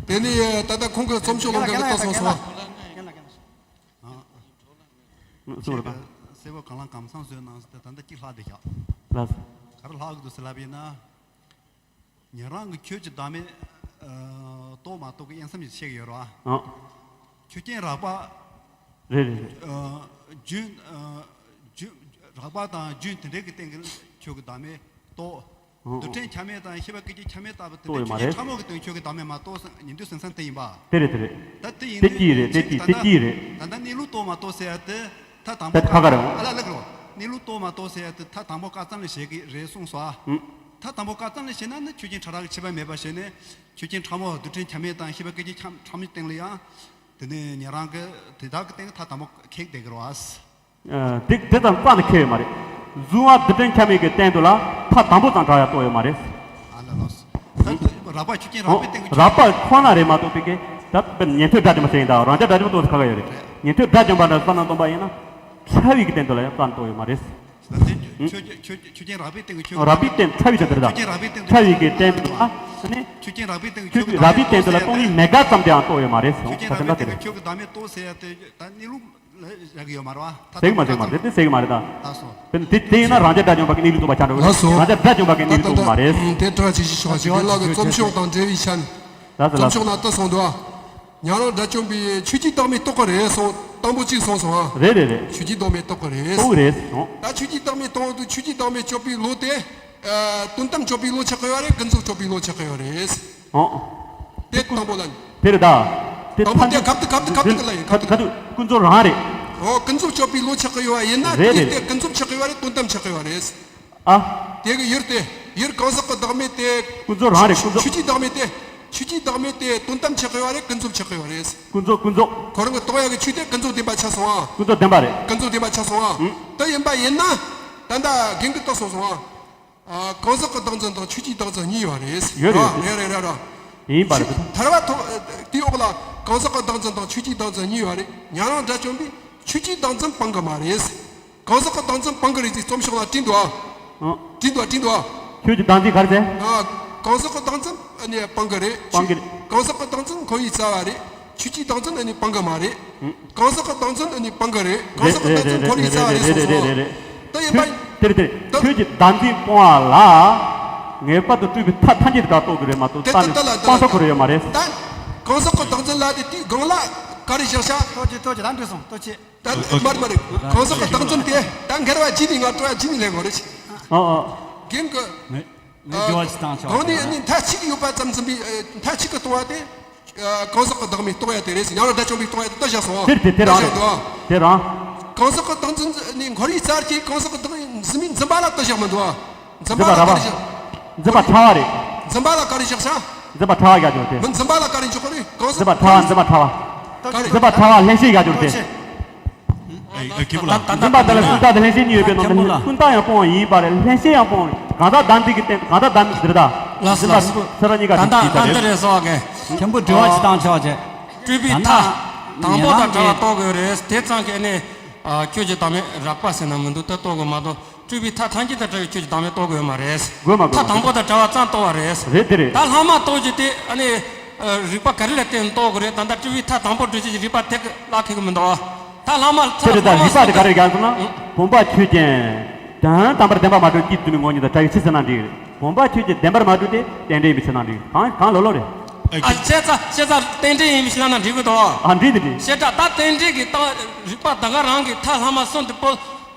དེ་ནི་ད་ལྟ་ཁོང་གིས་རྩོམ་ཤོག་ལོང་གི་ལ་ལྟ་སོང་སོང་། གསུངས་རོགས་དང་། སེ་བོ་གང་ལ་གང་འཚམ་བཟོས་གནང་ཟེར་ཏེ་ད་ལྟ་གཅིག་ལྷག་བསྡད་ཤག་ལགས་སོ། ག་རེ་ལྷག་གི་འདུག་ཟེར་ལབ་ཡིན་ན། ཉན་རང་གི་ཆོས་ཀྱི་བདག་མེད་ཨ་རྟོགས་མ་རྟོགས་ཀྱི་དབྱེ་མཚམས་ཤིག་བཤད་ཀྱི་ཡོད་རེད་བ། ཨང་། ཆོས་ཅན་རགས་པ། རེད་རེད་རེད། ཨ་རྒྱུན་ཨ་རྒྱུན་རགས་པ་དང་རྒྱུན་དེ་འདྲའི་གི་སྟེང་གི་ཆོས་ཀྱི་བདག་མེད་རྟོགས། ཨང་། རྡུལ་ཕྲན་ཆ་མེད་དང་ཤེས་པ་སྐད་ཅིག་ཆ་མེད་ལྟ་བུ་དེ་རྟོགས་ཡོད་མ་ཆོས་ཅན་རེད། ཕྲ་མོ་གི་སྟེང་ཆོས་ཀྱི་བདག་མེད་མ་རྟོགས་ཟེར་ཉན་ཐོས་ཟེར་མཚམས་དེ་ཡིན་པ། དེ་རེད་དེ་རེད། དེ་ལྟ་དེ་ཡིན་དེ་དུས་གཅིག་རེད། དེ་ད་གཅིག་དེ་ལྟ་གཅིག་རེད། ད་ལྟ་གནས་ལུགས་རྟོགས་མ་རྟོགས་ཟེར་ཡ་དེ། ད་དང་པོ་ད་ཁ་ཁ་རེད། ཨ་ལ་ལ་ལ་གནས་ལུགས་རྟོགས་མ་རྟོགས་ཟེར་ཡ་དེ་ད་དང་པོ་ཀ་ཙམ་ལ་བྱེད་ཀྱི་རེད་གསུངས་སོ། ཨ། ཨུ། ད་དང་པོ་ཀ་ཙམ་ལ་བྱེད་ན་ནི་ཆོས་ཅན་ཕྲ་རགས་ཀྱི་ཁྱད་པར་མེད་པ་བྱས་ནས་ཆོས་ཅན་ཕྲ་མོ་རྡུལ་ཕྲན་ཆ་མེད་དང་ཤེས་པ་སྐད་ཅིག་ཆ་ཕྲ་མོའི་སྟེང་ལ་ཡང་། དེ་ནས་ཉན་རང་གི་དེ་དག་གི་སྟེང་ད་དང་པོ་ཁེགས་བསྡད་ཀྱི་རེད་བ། ཨ། དེ་དེ་ཙམ་རྩ་ནས་ཁེགས་ཡོད་མ་རེད། གཟུང་བ་རྡུལ་ཕྲན་ཆ་མེད་ཀྱི་སྟེང་དུ་ལ་མཐའ་དང་པོ་ཙམ་བྲལ་ཡ་རྟོགས་ཡོད་མ་རེད། ཨ་ལ་ལགས་སོ། ད་རགས་པ་ཆོས་ཅན་རགས་པའི་སྟེང་གི་ཆོས། རགས་པ་ཁོ་ན་རེད་མ་གཏོགས་པའི་གི་ད་དཔེར་ན་ཉན་ཐོས་དགྲ་བཅོམ་པ་ཟེར་ཡིན་ད་རང་རྒྱལ་དགྲ་བཅོམ་པ་རྟོགས་ཟེར་ཁ་ཁ་ཡོད་རེད། ཉན་ཐོས་དགྲ་བཅོམ་པ་འདྲ་བསམ་བློ་གཏོང་པ་ཡིན་ན། ཕྲ་བའི་གི་སྟེང་དུ་ལ་ཡང་རྩ་ནས་རྟོགས་ཡོད་མ་རེད། ད་དེ་ཆོས་ཆོས་ཆོས་ཅན་རགས་པའི་སྟེང་གི་ཆོས། རགས་པའི་སྟེང་ཕྲ་བའི་སྟེང་དུ་རེད་ད། ཆོས་ཅན་རགས་པའི་སྟེང་གི་ཕྲ་བའི་གི་སྟེང་དུ་ཨ་ནི། ཆོས་ཅན་རགས་པའི་སྟེང་གི་ཆོས་ཆོས་ཀྱི་རགས་པའི་སྟེང་དུ་ལ་སྟོང་ཉིད་མེད་དཀའ་ཙམ་དེའང་རྟོགས་ཡོད་མ་རེད། ཆོས་ཅན་རགས་པའི་སྟེང་གི་ཆོས་ཀྱི་བདག་མེད་རྟོགས་ཟེར་ཡ་དེ་ད་གནས་ལུགས་ལ་བཞག་གི་ཡོད་མ་རེད་བ། ཟེར་གི་མ་ཟེར་གི་མ་རེད། དེ་ཟེར་གི་མ་རེད་ད། ལགས་སོ། དེ་དེ་དེ་ཡིན་ན་རང་རྒྱལ་དགྲ་བཅོམ་པ་གི་གནས་ལུགས་རྟོགས་པ་ཆགས་འགྲོ་གི་རེད། ལགས་སོ། རང་རྒྱལ་དགྲ་བཅོམ་པ་གི་གནས་ལུགས་རྟོགས་མ་རེད། དེ་དྲི་བ་ཅིག་ཞུ་ཆོག་ཅིག་རྒན་ལགས་ཀྱི་རྩོམ་ཤོག་དང་འབྲེལ་བའི་ཆ་ནས། ལགས་སོ་ལགས་སོ། རྩོམ་ཤོག་ནང་ལྟ་སོང་འདུག་ཨ། ཉན་རང་དགྲ་བཅོམ་པས་ཆོས་ཀྱི་བདག་མེད་རྟོགས་ཀྱི་རེད་གསུངས། དང་པོ་གཅིག་གསུངས་སོང་ཨ། རེད་རེད་རེད། ཆོས་ཀྱི་བདག་མེད་རྟོགས་ཀྱི་རེད། རྟོགས་ཀྱི་རེད་གསུངས། ད་ཆོས་ཀྱི་བདག་མེད་རྟོགས་དུས་ཆོས་ཀྱི་བདག་མེད་གཅོད་པའི་བློ་དེ། ཨ། དོན་དམ་གཅོད་པའི་བློ་ཆགས་ཀྱི་ཡོད་རེད། ཀུན་རྫོབ་གཅོད་པའི་བློ་ཆགས་ཀྱི་ཡོད་རེད། ཨོ། དེ་དང་པོ་ལ། དེ་རེད་ད། དེ་དང་པོ་དེ་གབ་ཏུ་གབ་ཏུ་གབ་ཏུ་ག་ལ་ཡིན་གབ་ཏུ། གབ་ཏུ་ཀུན་རྫོབ་རང་རེད། ཨོ་ཀུན་རྫོབ་གཅོད་པའི་བློ་ཆགས་ཀྱི་ཡོད་པ་ཡིན་ན། རེད་དེ་རེད། དེ་ཀུན་རྫོབ་ཆགས་ཀྱི་ཡོད་རེད། དོན་དམ་ཆགས་ཀྱི་ཡོད་རེད། ཨ། དེ་གི་ཡུལ་དེ། ཡུལ་གང་ཟག་གི་བདག་མེད་དེ། ཀུན་རྫོབ་རང་རེད་ཀུན་རྫོབ། ཆོས་ཀྱི་བདག་མེད་དེ། ཆོས་ཀྱི་བདག་མེད་དེ་དོན་དམ་ཆགས་ཀྱི་ཡོད་རེད། ཀུན་རྫོབ་ཆགས་ཀྱི་ཡོད་རེད། ཀུན་རྫོབ་ཀུན་རྫོབ། ཁོ་རང་གི་རྟོགས་ཡག་གི་ཆོས་དེ་ཀུན་རྫོབ་བདེན་པ་ཆགས་སོང་ཨ། ཀུན་རྫོབ་བདེན་པ་རེད། ཀུན་རྫོབ་བདེན་པ་ཆགས་སོང་ཨ། ཨུ། དེ་ཡིན་པ་ཡིན་ན། ད་ལྟ་རྒན་གྱིས་བལྟས་སོང་སོང་ཨ། ཨ། གང་ཟག་གི་བདག་འཛིན་དང་ཆོས་ཀྱི་བདག་འཛིན་གཉིས་ཡོད་རེད། ཡོད་རེད། རེད་རེད་རེད་རེད། ཡིན་པ་རེད། ཐར་པ་ཐོབ་དེའི་འོག་ལ་གང་ཟག་གི་བདག་འཛིན་དང་ཆོས་ཀྱི་བདག་འཛིན་གཉིས་ཡོད་རེད། ཉན་རང་དགྲ་བཅོམ་པས་ཆོས་ཀྱི་བདག་འཛིན་སྤང་གི་མ་རེད། གང་ཟག་གི་བདག་འཛིན་སྤང་གི་རེད་ཅེས་རྩོམ་ཤོག་ལ་བྲིས་འདུག་ཨ། ཨང་། བྲིས་འདུག་ཨ། བྲིས་འདུག་ཨ། ཆོས་ཀྱི་བདག་འཛིན་ག་རེ་ཟེར། ཨ། གང་ཟག་གི་བདག་འཛིན་ཨ་ནི་སྤང་གི་རེད། སྤང་གི་རེད། གང་ཟག་གི་བདག་འཛིན་འཁོར་བའི་རྩ་བ་རེད། ཆོས་ཀྱི་བདག་འཛིན་ཨ་ནི་སྤང་གི་མ་རེད། ཨང་། གང་ཟག་གི་བདག་འཛིན་ཨ་ནི་སྤང་གི་རེད། གང་ཟག་གི་བདག་འཛིན་འཁོར་བའི་རྩ་བ་རེད་གསུངས་སོང་། རེད་རེད་རེད། ད་ཡིན་པ། ཆོས་དེར་དེར་ད་ཆོས་ཀྱི་བདག་འཛིན་སྤོང་བ་ལ། ངེས་པར་དུ་སྤྲུལ་པའི་མཐའ་ཐམས་ཅད་དུ་རྟོགས་དགོས་རེད་མ་གཏོགས་དེ་རྩ་ནས་ད་ལ་ད་སྤང་ལ་ཐུབ་ཀྱི་རེད་ཡོད་མ་རེད། ད་གང་ཟག་གི་བདག་འཛིན་ལ་དེ་དེའི་སྒང་ལ་ག་རེ་བཞག་བཞག་ཐོག་ཅིག་ཐོག་ཅིག་ད་འགྲོ་སོང་ཐོག་ཅིག་ད་མར་མར་གང་ཟག་གི་བདག་འཛིན་དེ་ད་འགལ་བ་བྱས་ནས་ང་སྤྲོ་བ་བྱས་ནས་ལེན་དགོས་རེད། ཨ་ཨ། རྒན་གྱི། ངས་ངས་འགྱུར་བ་ཞིག་བཏང་ཆོག་གང་ནས་ནི་མཐའ་གཅིག་ཡོད་པ་ཙམ་ཟིན་པའི་མཐའ་གཅིག་གི་སྟོང་བ་དེ། གང་ཟག་གི་བདག་མེད་རྟོགས་ཡ་དེ་རེད་ཟེར། ཉན་རང་དགྲ་བཅོམ་པས་རྟོགས་ཡ་དེ་ལྟ་བཞག་སོང་། དེར་དེ་དེ་རང་རེད། དེ་རང་། གང་ཟག་གི་བདག་འཛིན་ནི་འཁོར་བའི་རྩ་བར་གྱུར། གང་ཟག་གི་བདག་འཛིན་མིན་འཛིན་པ་ལ་ལྟ་བཞག་མི་འདུག་ཨ། འཛིན་པ་ལ་ག་རེ་བཞག་འཛིན་པ་ཕྲ་བ་རེད། འཛིན་པ་ལ་ག་རེ་བཞག་ཤག་འཛིན་པ་ཕྲ་བ་བཞག་ཀྱང་དེ། མི་འཛིན་པ་ལ་ག་རེ་འཇོག་གི་རེད། འཛིན་པ་ཕྲ་བ། འཛིན་པ་ཕྲ་བ། འཛིན་པ་ཕྲ་བ་ལྷན་སྐྱེས་བཞག་རྒྱུ་རེད་དེ། ཨེ་ཨེ་ཁེ་པོ་ལ། འཛིན་པ་དེ་ལ་ཀུན་བཏགས་དང་ལྷན་སྐྱེས་གཉིས་ཡོད་པའི་ནང་དུ་ཀུན་བཏགས་ཡང་སྤོང་བ་ཡིན་པ་རེད། ལྷན་སྐྱེས་ཡང་སྤོང་བ་རེད། གང་ལྟར་བདག་འཛིན་གྱི་རྟེན། གང་ལྟར་བདག་འཛིན་གྱི་རེད་ད། ལགས་སོ། འཛིན་པ་ལགས་སོ། སེ་ར་གཉིས་ཀ་ད་དེ་ད་ད་ཅིག་ད་འདི་རེད་སོ་གེ། མཁན་པོ་དྲི་བ་ཅིག་བཏང་ཆོག་ཅེས། སྤྲུལ་པའི་ད་ན་མཐའ་དང་པོ་དང་བྲལ་བ་རྟོགས་དགོས་རེད། དེ་ཙང་གི་ནི་ཁྱོད་ཀྱི་བདག་མེད་རགས་པ་ཟེར་ན་མི་འདུག་ད་རྟོགས་དགོས་མ་གཏོགས། སྤྲུལ་པའི་མཐའ་ཐམས་ཅད་དང་བྲལ་བའི་ཆོས་ཀྱི་བདག་མེད་རྟོགས་དགོས་ཡོད་མ་རེད། དགོས་མ་དགོས་མཐའ་མ་དང་པོ་དང་བྲལ་བ་ཙམ་རྟོགས་པ་རེད། རེད་དེ་རེད། ད་ལྷག་མ་རྟོགས་རྒྱུ་དེ་ཨ་ནི་རིགས་པ་ག་རེ་ལ་བརྟེན་ནས་རྟོགས་དགོས་རེད། ད་ལྟ་སྤྲུལ་པའི་མཐའ་དང་པོ་སྒྲུབ་བྱེད་ཀྱི་རིགས་པ་དེ་ག་ལ་ཁེལ་གི་མི་འདུག་ད་ལྷག་མ་དེ་རེད། ད་ལྷག་མ་རིགས་པ་དེ་ག་རེ་རྒྱག་ཟེར་ན། བུམ་པ་ཆོས་ཅན། དོན་དམ་པར་བདེན་པར་མ་གྲུབ་སྐྱེས་དུ་མའི་ངོ་བོ་ཉིད་དང་བྲལ་བའི་ཕྱིར་ཟེར་ན་འགྲིག་རེད། བུམ་པ་ཆོས་ཅན་བདེན་པར་མ་གྲུབ་སྟེ་རྟེན་འབྲེལ་ཡིན་པའི་ཕྱིར་ན་འགྲིག་གང་གང་ལོ་ལོ་རེད། ཨ་བཤད་ཚ་བཤད་ཚ་རྟེན་འབྲེལ་ཡིན་པའི་ཕྱིར་ན་འགྲིག་གི་འདུག་ཨ་འགྲིག་འདི་འགྲིག་བཤད་ཚ་ད་རྟེན་འབྲེལ་གྱི་རྟགས་རིགས་པ་ད་ག་རང་གི་མཐའ་ལྷག་མ་གསུམ་དེ་སྤོ་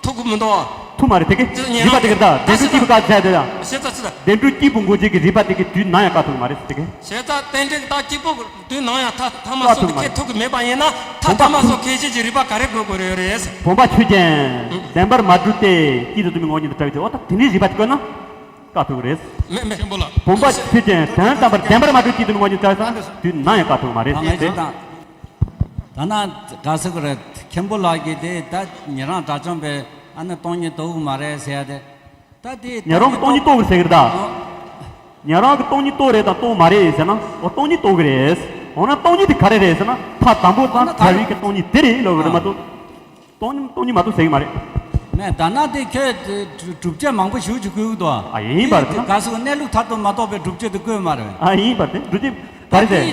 ཐུབ་གི་མི་འདུག་ཐུབ་མ་རེད་དེ་གི། ཉན་རིགས་པ་དེ་གི་ད་བདེན་གྲུབ་སྐྱེས་བུ་ག་བྱས་དེ་ད། བཤད་ཚ་ཚ་བདེན་གྲུབ་སྐྱེས་བུ་འགོག་བྱེད་ཀྱི་རིགས་པ་དེ་གི་དུས་ནམ་ཡང་བཀག་ཐུབ་མ་རེད་དེ་གི། བཤད་ཚ་རྟེན་འབྲེལ་གྱི་རྟགས་སྐྱེས་བུ་དུས་ནམ་ཡང་མཐའ་ཐ་མ་བཀག་གསུམ་ཐུབ་དེ་མ་ཁེལ་རེད། ཐུབ་གི་མེད་པ་ཡིན་ན་མཐའ་བུམ་པ་ཐ་མ་གསུམ་ཁེལ་བྱེད་ཀྱི་རིགས་པ་ག་རེ་དགོས་དགོས་རེད་རེད། བུམ་པ་ཆོས་ཅན། བདེན་པར་མ་གྲུབ་སྟེ་སྐྱེས་དུ་མའི་ངོ་བོ་ཉིད་དང་བྲལ་བའི་ཕྱིར། འོ་ད་དེ་འདྲའི་རིགས་པ་དེ་བཀོད་ན། བཀག་ཐུབ་ཀྱི་རེད། མེད་མེད། མཁན་པོ་ལགས། བུམ་པ་ཆོས་ཅན། དོན་དམ་པར་བདེན་པར་མ་གྲུབ་སྐྱེས་དུ་མའི་ངོ་བོ་ཉིད་དང་བྲལ་བའི་ཕྱིར་དུས་ནམ་ཡང་བཀག་ཐུབ་ཀྱི་མ་རེད། ད་ངས་དེ་ཅིག་དང་། ད་ན་ག་ཟེར་དགོས་རེད། མཁན་པོ་ལགས་ཀྱིས་དེ་ད་ཉན་རང་དགྲ་བཅོམ་པས་ཨ་ནི་སྟོང་ཉིད་རྟོགས་ཀྱི་མ་རེད་ཟེར་ཡ་དེ། ད་དེ་ཉན་རང་གི་སྟོང་ཉིད་རྟོགས་ཀྱི་རེད་ཟེར་གི་རེད་ད། ཨོ། ཉན་རང་གི་སྟོང་ཉིད་རྟོགས་རེད་དང་རྟོགས་མ་རེད་ཟེར་ན། འོ་སྟོང་ཉིད་རྟོགས་ཀྱི་རེད། འོ་ན་སྟོང་ཉིད་དེ་ག་རེ་རེད་ཟེར་ན། མཐའ་དང་པོ་དང་བྲལ་བའི་གི་སྟོང་ཉིད་དེ་རེད་ལབ་ཀྱི་རེད་མ་གཏོགས། སྟོང་ཉིད་སྟོང་ཉིད་མ་གཏོགས་ཟེར་གི་མ་རེད། མེད་ད་ན་དེ་ཁྱོད་དེ་སྒྲུབ་བྱེད་མང་པོ་ཞེ་པོ་ཅིག་བཀོད་ཀྱི་འདུག་ཨ་ཡིན་པར་དེ་ན། ག་སོགས་གནས་ལུགས་མཐར་ཐུག་མ་རྟོགས་པའི་སྒྲུབ་བྱེད་དེ་བཀོད་མ་རེད། ཨ་ཡིན་པར་དེ་སྒྲུབ་བྱེད་ག་རེ་རེད།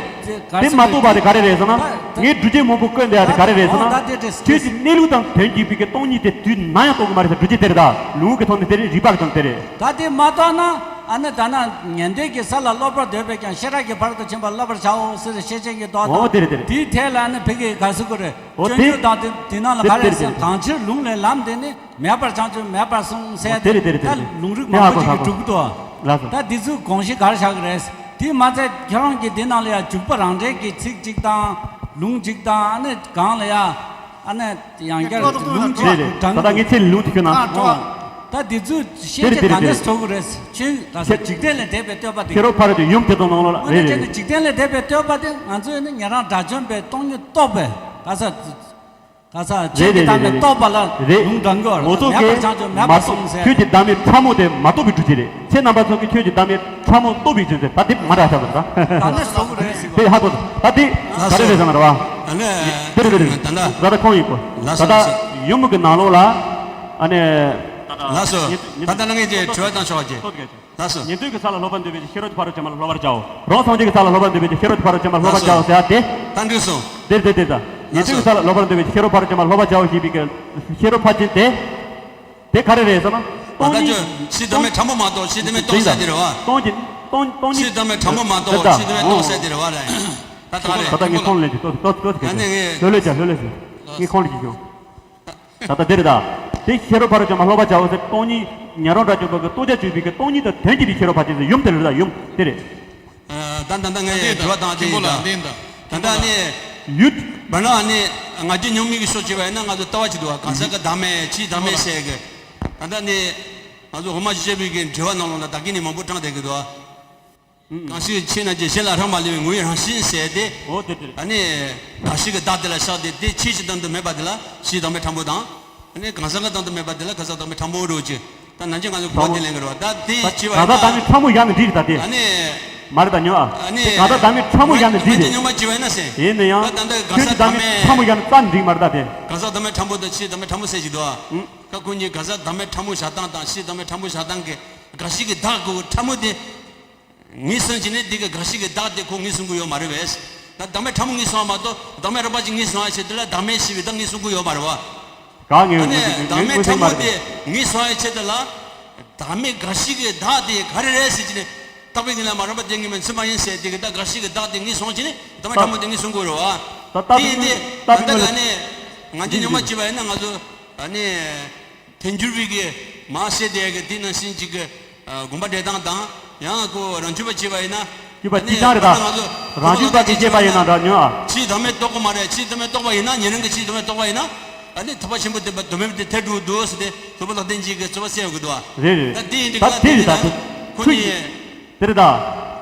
དེ་མ་རྟོགས་པ་དེ་ག་རེ་རེད་ཟེར་ན། ངས་སྒྲུབ་བྱེད་མང་པོ་བཀོད་འདུག་ཡ་དེ་ག་རེ་རེད་ཟེར་ན། ཁྱོད་ཀྱི་གནས་ལུགས་དང་དོན་གཅིག་པའི་གི་སྟོང་ཉིད་དེ་དུས་ནམ་ཡང་རྟོགས་ཀྱི་མ་རེད་ཟེར། སྒྲུབ་བྱེད་དེ་རེད་ད། ལུང་གི་ཐོག་ནས་དེ་རེད། རིགས་པ་གི་ཐོག་ནས་དེ་རེད། ད་དེ་མ་རྟོགས་ན་ཨ་ནི་ད་ན་ཉན་ཐོས་ཀྱི་ས་ལ་སློབ་པར་འདོད་པས་ཀྱང་ཤེས་རབ་ཀྱི་ཕ་རོལ་ཏུ་ཕྱིན་པ་སློབ་པར་བྱའོ་ཟེར་ཤེས་བྱའི་གི་མདོ་དང་། འོ་དེ་རེད་དེ་རེད། དེའི་ཐད་ལ་ཨ་ནི་ཕ་གིའི་ག་ཟེར་དགོས་རེད། འོ་སྤྱོད་དེ། འཇུག་དང་དེ་དེ་ནང་ལ་ག་རེ་ཟེར། གང་ཕྱིར་ལུང་ལས་ལམ་འདི་ནི། མེད་པར་བྱང་ཆུབ་མེད་པར་གསུངས་ཟེར་དེ་རེད། དེ་རེད། དེ་རེད། ད་དེ་རེད། ལུང་རིགས་མང་པོ་ཞིག་གིས་སྒྲུབ་ཀྱི་འདུག་ལགས་སོ། ད་འདི་ཚོའི་དགོངས་གཞི་ག་རེ་བཞག་གི་རེད། དེ་མ་ཚད་ཁྱེད་རང་གིས་འདི་ནང་ལ་ཡང་འཇུག་པ་རང་འགྲེལ་གྱི་ཚིག་གཅིག་དང་། ལུང་གཅིག་དང་། ཨ་ནི་གང་ལ་ཡ། ཨ་ནི་ཡང་བསྐྱར་ལུང་གཅིག་རེད་རེད། དྲངས་ད་ལྟ་ངས་ཚེ་ལུང་དེ་ཁྱོད་ན། ཨ་ད་འདི་ཚོའི་ཤེས་བྱེད་ག་འདྲས་ཐོབ་ཀྱི་རེད། ཆོས་ག་ས་འཇིག་རྟེན་ལས་འདས་པའི་བསྟོད་པ་དེ། ཤེས་རབ་ཕ་རོལ་ཏུ་ཡུམ་དེ་དང་ནང་ལོགས་ལ་རེད་རེད། འཇིག་རྟེན་ལས་འདས་པའི་བསྟོད་པ་དེ་ང་ཚོས་ནི་ཉན་རང་དགྲ་བཅོམ་པའི་སྟོང་ཉིད་རྟོགས་པའི་ག་ས། ག་ས་ཆོས་ཀྱི་བདག་མེད་རྟོགས་པ་ལ་ལུང་དྲངས་ཀྱི་ཡོད་རེད། ངོ་ཚོ་མེད་པར་བྱང་ཆུབ་མེད་པར་གསུངས་ཟེར། ཆོས་ཀྱི་བདག་མེད་ཕྲ་མོ་དེ་མ་རྟོགས་པའི་སྒྲུབ་བྱེད་རེད། ཁྱེད་རྣམ་པ་ཚོ་གིས་ཆོས་ཀྱི་བདག་མེད་ཕྲ་མོ་རྟོགས་པའི་རྒྱུ་མཚན་ད་དེ་མ་དྲག་ཤག་རེད་ད། ད་ནི་སོག་རེད་ཟེར་གོ། དེ་ཧ་གོ། ད་དེ་ག་རེ་རེད་ཟེར་ན་རེད་བ། ཨ་ནི་དེ་རེད་དེ་རེད། ད་ལྟ་ད་ལྟ་ཁོང་ཡིན་གོ། ད་ལྟ་ཡུམ་གྱི་ནང་ལོགས་ལ་ཨ་ནི། ལགས་སོ། ད་ལྟ་ལ་ངས་ཀྱི་དྲི་བ་བཏང་ཆོག་གི། ལགས་སོ། ཉན་ཐོས་ཀྱི་ས་ལ་སློབ་པར་འདོད་པས་ཀྱང་ཤེས་རབ་ཀྱི་ཕ་རོལ་ཕྱིན་པ་ལ་སློབ་པར་བྱའོ། རང་སངས་རྒྱས་ཀྱི་ས་ལ་སློབ་པར་འདོད་པས་ཀྱང་ཤེས་རབ་ཀྱི་ཕ་རོལ་ཕྱིན་པ་ལ་སློབ་པར་བྱའོ་ཟེར་ཡ་དེ། ད་འགྲིག་སོང་། དེར་དེ་དེ་ད། ཉན་ཐོས་ཀྱི་ས་ལ་སློབ་པར་འདོད་པས་ཀྱང་ཤེས་རབ་ཕ་རོལ་ཕྱིན་པ་ལ་སློབ་པར་བྱའོ་ཞེས་པའི་གི་ཤེས་རབ་ཕར་ཕྱིན་དེ། དེ་ག་རེ་རེད་ཟེར་ན། ད་ལྟ་ཁྱོད་ཕྱིའི་བདག་མེད་ཕྲ་མོ་མ་རྟོགས། ཕྱིའི་བདག་མེད་རྟོགས་ཟེར་དེ་རེད་བ། སྟོང་གི་སྟོང་སྟོང་ཉིད། ཕྱིའི་བདག་མེད་ཕྲ་མོ་མ་རྟོགས། ཕྱིའི་བདག་མེད་རྟོགས་ཟེར་དེ་རེད་བ་རེད། ད་ད་རེད། ད་ལྟ་ངས་ཁོང་ལ་ལན་ཅིག་ཏོག་ཙམ་ཏོག་ཙམ་ཏོག་ཙམ་གལ་ཆེ། ལྷོད་ལྷོད་བྱ་ལྷོད་ལྷོད་བྱ། ངས་ཁོང་ལ་ཅིག་ཞུ། ད་ལྟ་འདི་རེད་ད། དེ་ཤེས་རབ་ཕ་རོལ་ཕྱིན་པ་སློབ་པར་བྱའོ་ཟེར། སྟོང་ཉིད་ཉན་རང་དགྲ་བཅོམ་པ་གིས་རྟོགས་བྱ་གཅིག་པུའི་གི་སྟོང་ཉིད་དང་དོན་གཅིག་པའི་ཤེས་རབ་ཕར་ཕྱིན་ཟེར། ཡུམ་དེ་རེད་ད། ཡུམ་དེ་རེད། ད་ད་ད་ངས་དྲི་བ་བཏང་དེ་ཡིན་ད། ད་ད་ནི་ཡུལ་བར་ན་ནི་ང་རྒྱལ་རྙོག་མའི་གི་ཕྱོགས་བྱས་པ་ཡིན་ན་ང་ཚོ་ལྟ་བ་ཅིག་འདུག་བ། གང་ཟག་གི་བདག་མེད་ཕྱིའི་བདག་མེད་ཟེར་གི། ད་ད་ནི་ང་ཚོ་འོག་མ་ཞེས་བྱ་བའི་གི་འགྲེལ་པ་ནང་ལོགས་ལ་བདག་གི་ནི་མང་པོ་དྲངས་བསྡད་གི་འདུག་བ། གང་ཞིག་ཆོས་རྣམས་ཀྱི་གཞི་ལ་རག་མ་ལུས་པའི་ངོ་བོའི་རང་བཞིན་ཟེར་ཏེ། འོ་དེ་དེ་རེད། ཨ་ནི་གང་ཞིག་གི་བདག་དེ་ལ་བཞག་སྟེ་དེ་ཆོས་ཅན་དུ་མེད་པ་དེ་ལ་ཕྱིའི་བདག་མེད་ཕྲ་མོ་དང་། ཨ་ནི་གང་ཟག་གི་བདག་ཏུ་མེད་པ་དེ་ལ་གང་ཟག་བདག་མེད་ཕྲ་མོ་རེད་ཅེས། ད་ནང་ཆེན་ང་ཚོ་གོ་བ་དེ་ལེན་གི་རེད་བ། ད་དེ་བྱས་པ་ཡིན་ན། གང་ཟག་བདག་མེད་ཕྲ་མོ་བཞག་ནས་འགྲིག་རེད་ད་དེ། ཨ་ནི་མ་རེད་ད་ཉོ་ཨ། ཨ་ནི་དེ་གང་ཟག་བདག་མེད་ཕྲ་མོ་བཞག་ནས་འགྲིག་རེད། ཉོན་མོངས་པ་བྱས་པ་ཡིན་ན་སེ། ཡིན་ན་ཡང་ད་ད་ལྟ་གང་ཟག་བདག་མེད་ཕྲ་མོ་བཞག་ནས་རྩ་ནས་འགྲིག་མ་རེད་ད་དེ། གང་ཟག་བདག་མེད་ཕྲ་མོ་དང་ཕྱིའི་བདག་མེད་ཕྲ་མོ་ཟེར་གྱི་འདུག་ཨ། ཁ་ཁོ་གཉིས་གང་ཟག་བདག་མེད་ཕྲ་མོ་བཞག་སྟངས་དང་ཕྱིའི་བདག་མེད་ཕྲ་མོ་བཞག་སྟངས་ཀྱི་གང་ཞིག་གི་བདག་གི་ཕྲ་མོ་དེ། ངེས་བཟུང་བྱས་ནས་འདི་གི་གང་ཞིག་གི་བདག་དེ་ཁོ་ངེས་བཟུང་གི་ཡོད་མ་རེད་པས། ད་བདག་མེད་ཕྲ་མོ་ངེས་བཟུང་བ་མ་གཏོགས་བདག་མེད་རིགས་པ་ཅན་ངེས་བཟུང་བ་ཞིག་དེ་ལ་བདག་མེད་ཞེས་པའི་བདག་ངེས་བཟུང་གི་ཡོད་མ་རེད་བ། གང་ངེས་ཨ་ནི་ངེས་བདག་མེད་ངེས་ཕྲ་མོ་ངེས་མ་དེ་རེད། ངེས་བཟུང་བའི་ཆེད་དུ་ལ། བདག་མེད་གང་ཞིག་གི་བདག་དེ་ག་རེ་རེད་ཟེར་གྱི་ནས་རྟག་པའི་ངེས་ལ་མ་རུངས་པ་དེ་ངེས་མེད་མཚུངས་པ་ཡིན་ཟེར་དེ་གི་ད་གང་ཞིག་གི་བདག་དེ་ངེས་བཟུང་བྱས་ནས་བདག་མེད་ཕྲ་མོ་དེ་ངེས་བཟུང་དགོས་རེད་བ། ད་ད་དེ་ཡིན་ཏེ་ད་ད་ད་ལྟ་ལ་ནི་ང་ཚོས་རྙོག་མ་བྱས་པ་ཡིན་ན་ང་ཚོ་ཨ་ནི། ཐལ་འགྱུར་བའི་གི་མ་ཤེས་དེ་གི་དེ་ནང་བཞིན་ཅིག་གི་དགོངས་པ་འགྲེལ་སྟངས་དང་ཡང་ཁོ་རང་རྒྱུད་པ་བྱས་པ་ཡིན་ན། རྒྱུད་པ་ཨ་ནི་གཅིག་རྐྱང་རེད་ད། ང་ཚོ་རང་རྒྱུད་པ་གི་བྱས་པ་ཡིན་ན་འདྲ་ཉོན་ཨ། ཕྱིའི་བདག་མེད་རྟོགས་པ་མ་རེད། ཕྱིའི་བདག་མེད་རྟོགས་པ་ཡིན་ན་ཉེ་རིང་གི་ཕྱིའི་བདག་མེད་རྟོགས་པ་ཡིན་ན། ཨ་ནི་ཐེག་པ་ཆེན་པོ་དེ་བ་དོ་མེད་དེ་ཐལ་འགྲོ་འདུག་ཟེར་ཏེ་རྫོགས་པ་ལག་ལེན་གྱི་གི་རྩོད་པ་བསལ་ཡོང་གི་འདུག་ཨ། རེད་རེད། ད་དེ་ཡིན་དུས་ད་ག་དེ་ཡིན་ན་ཁོ་གཉིས། དེ་རེད་ད།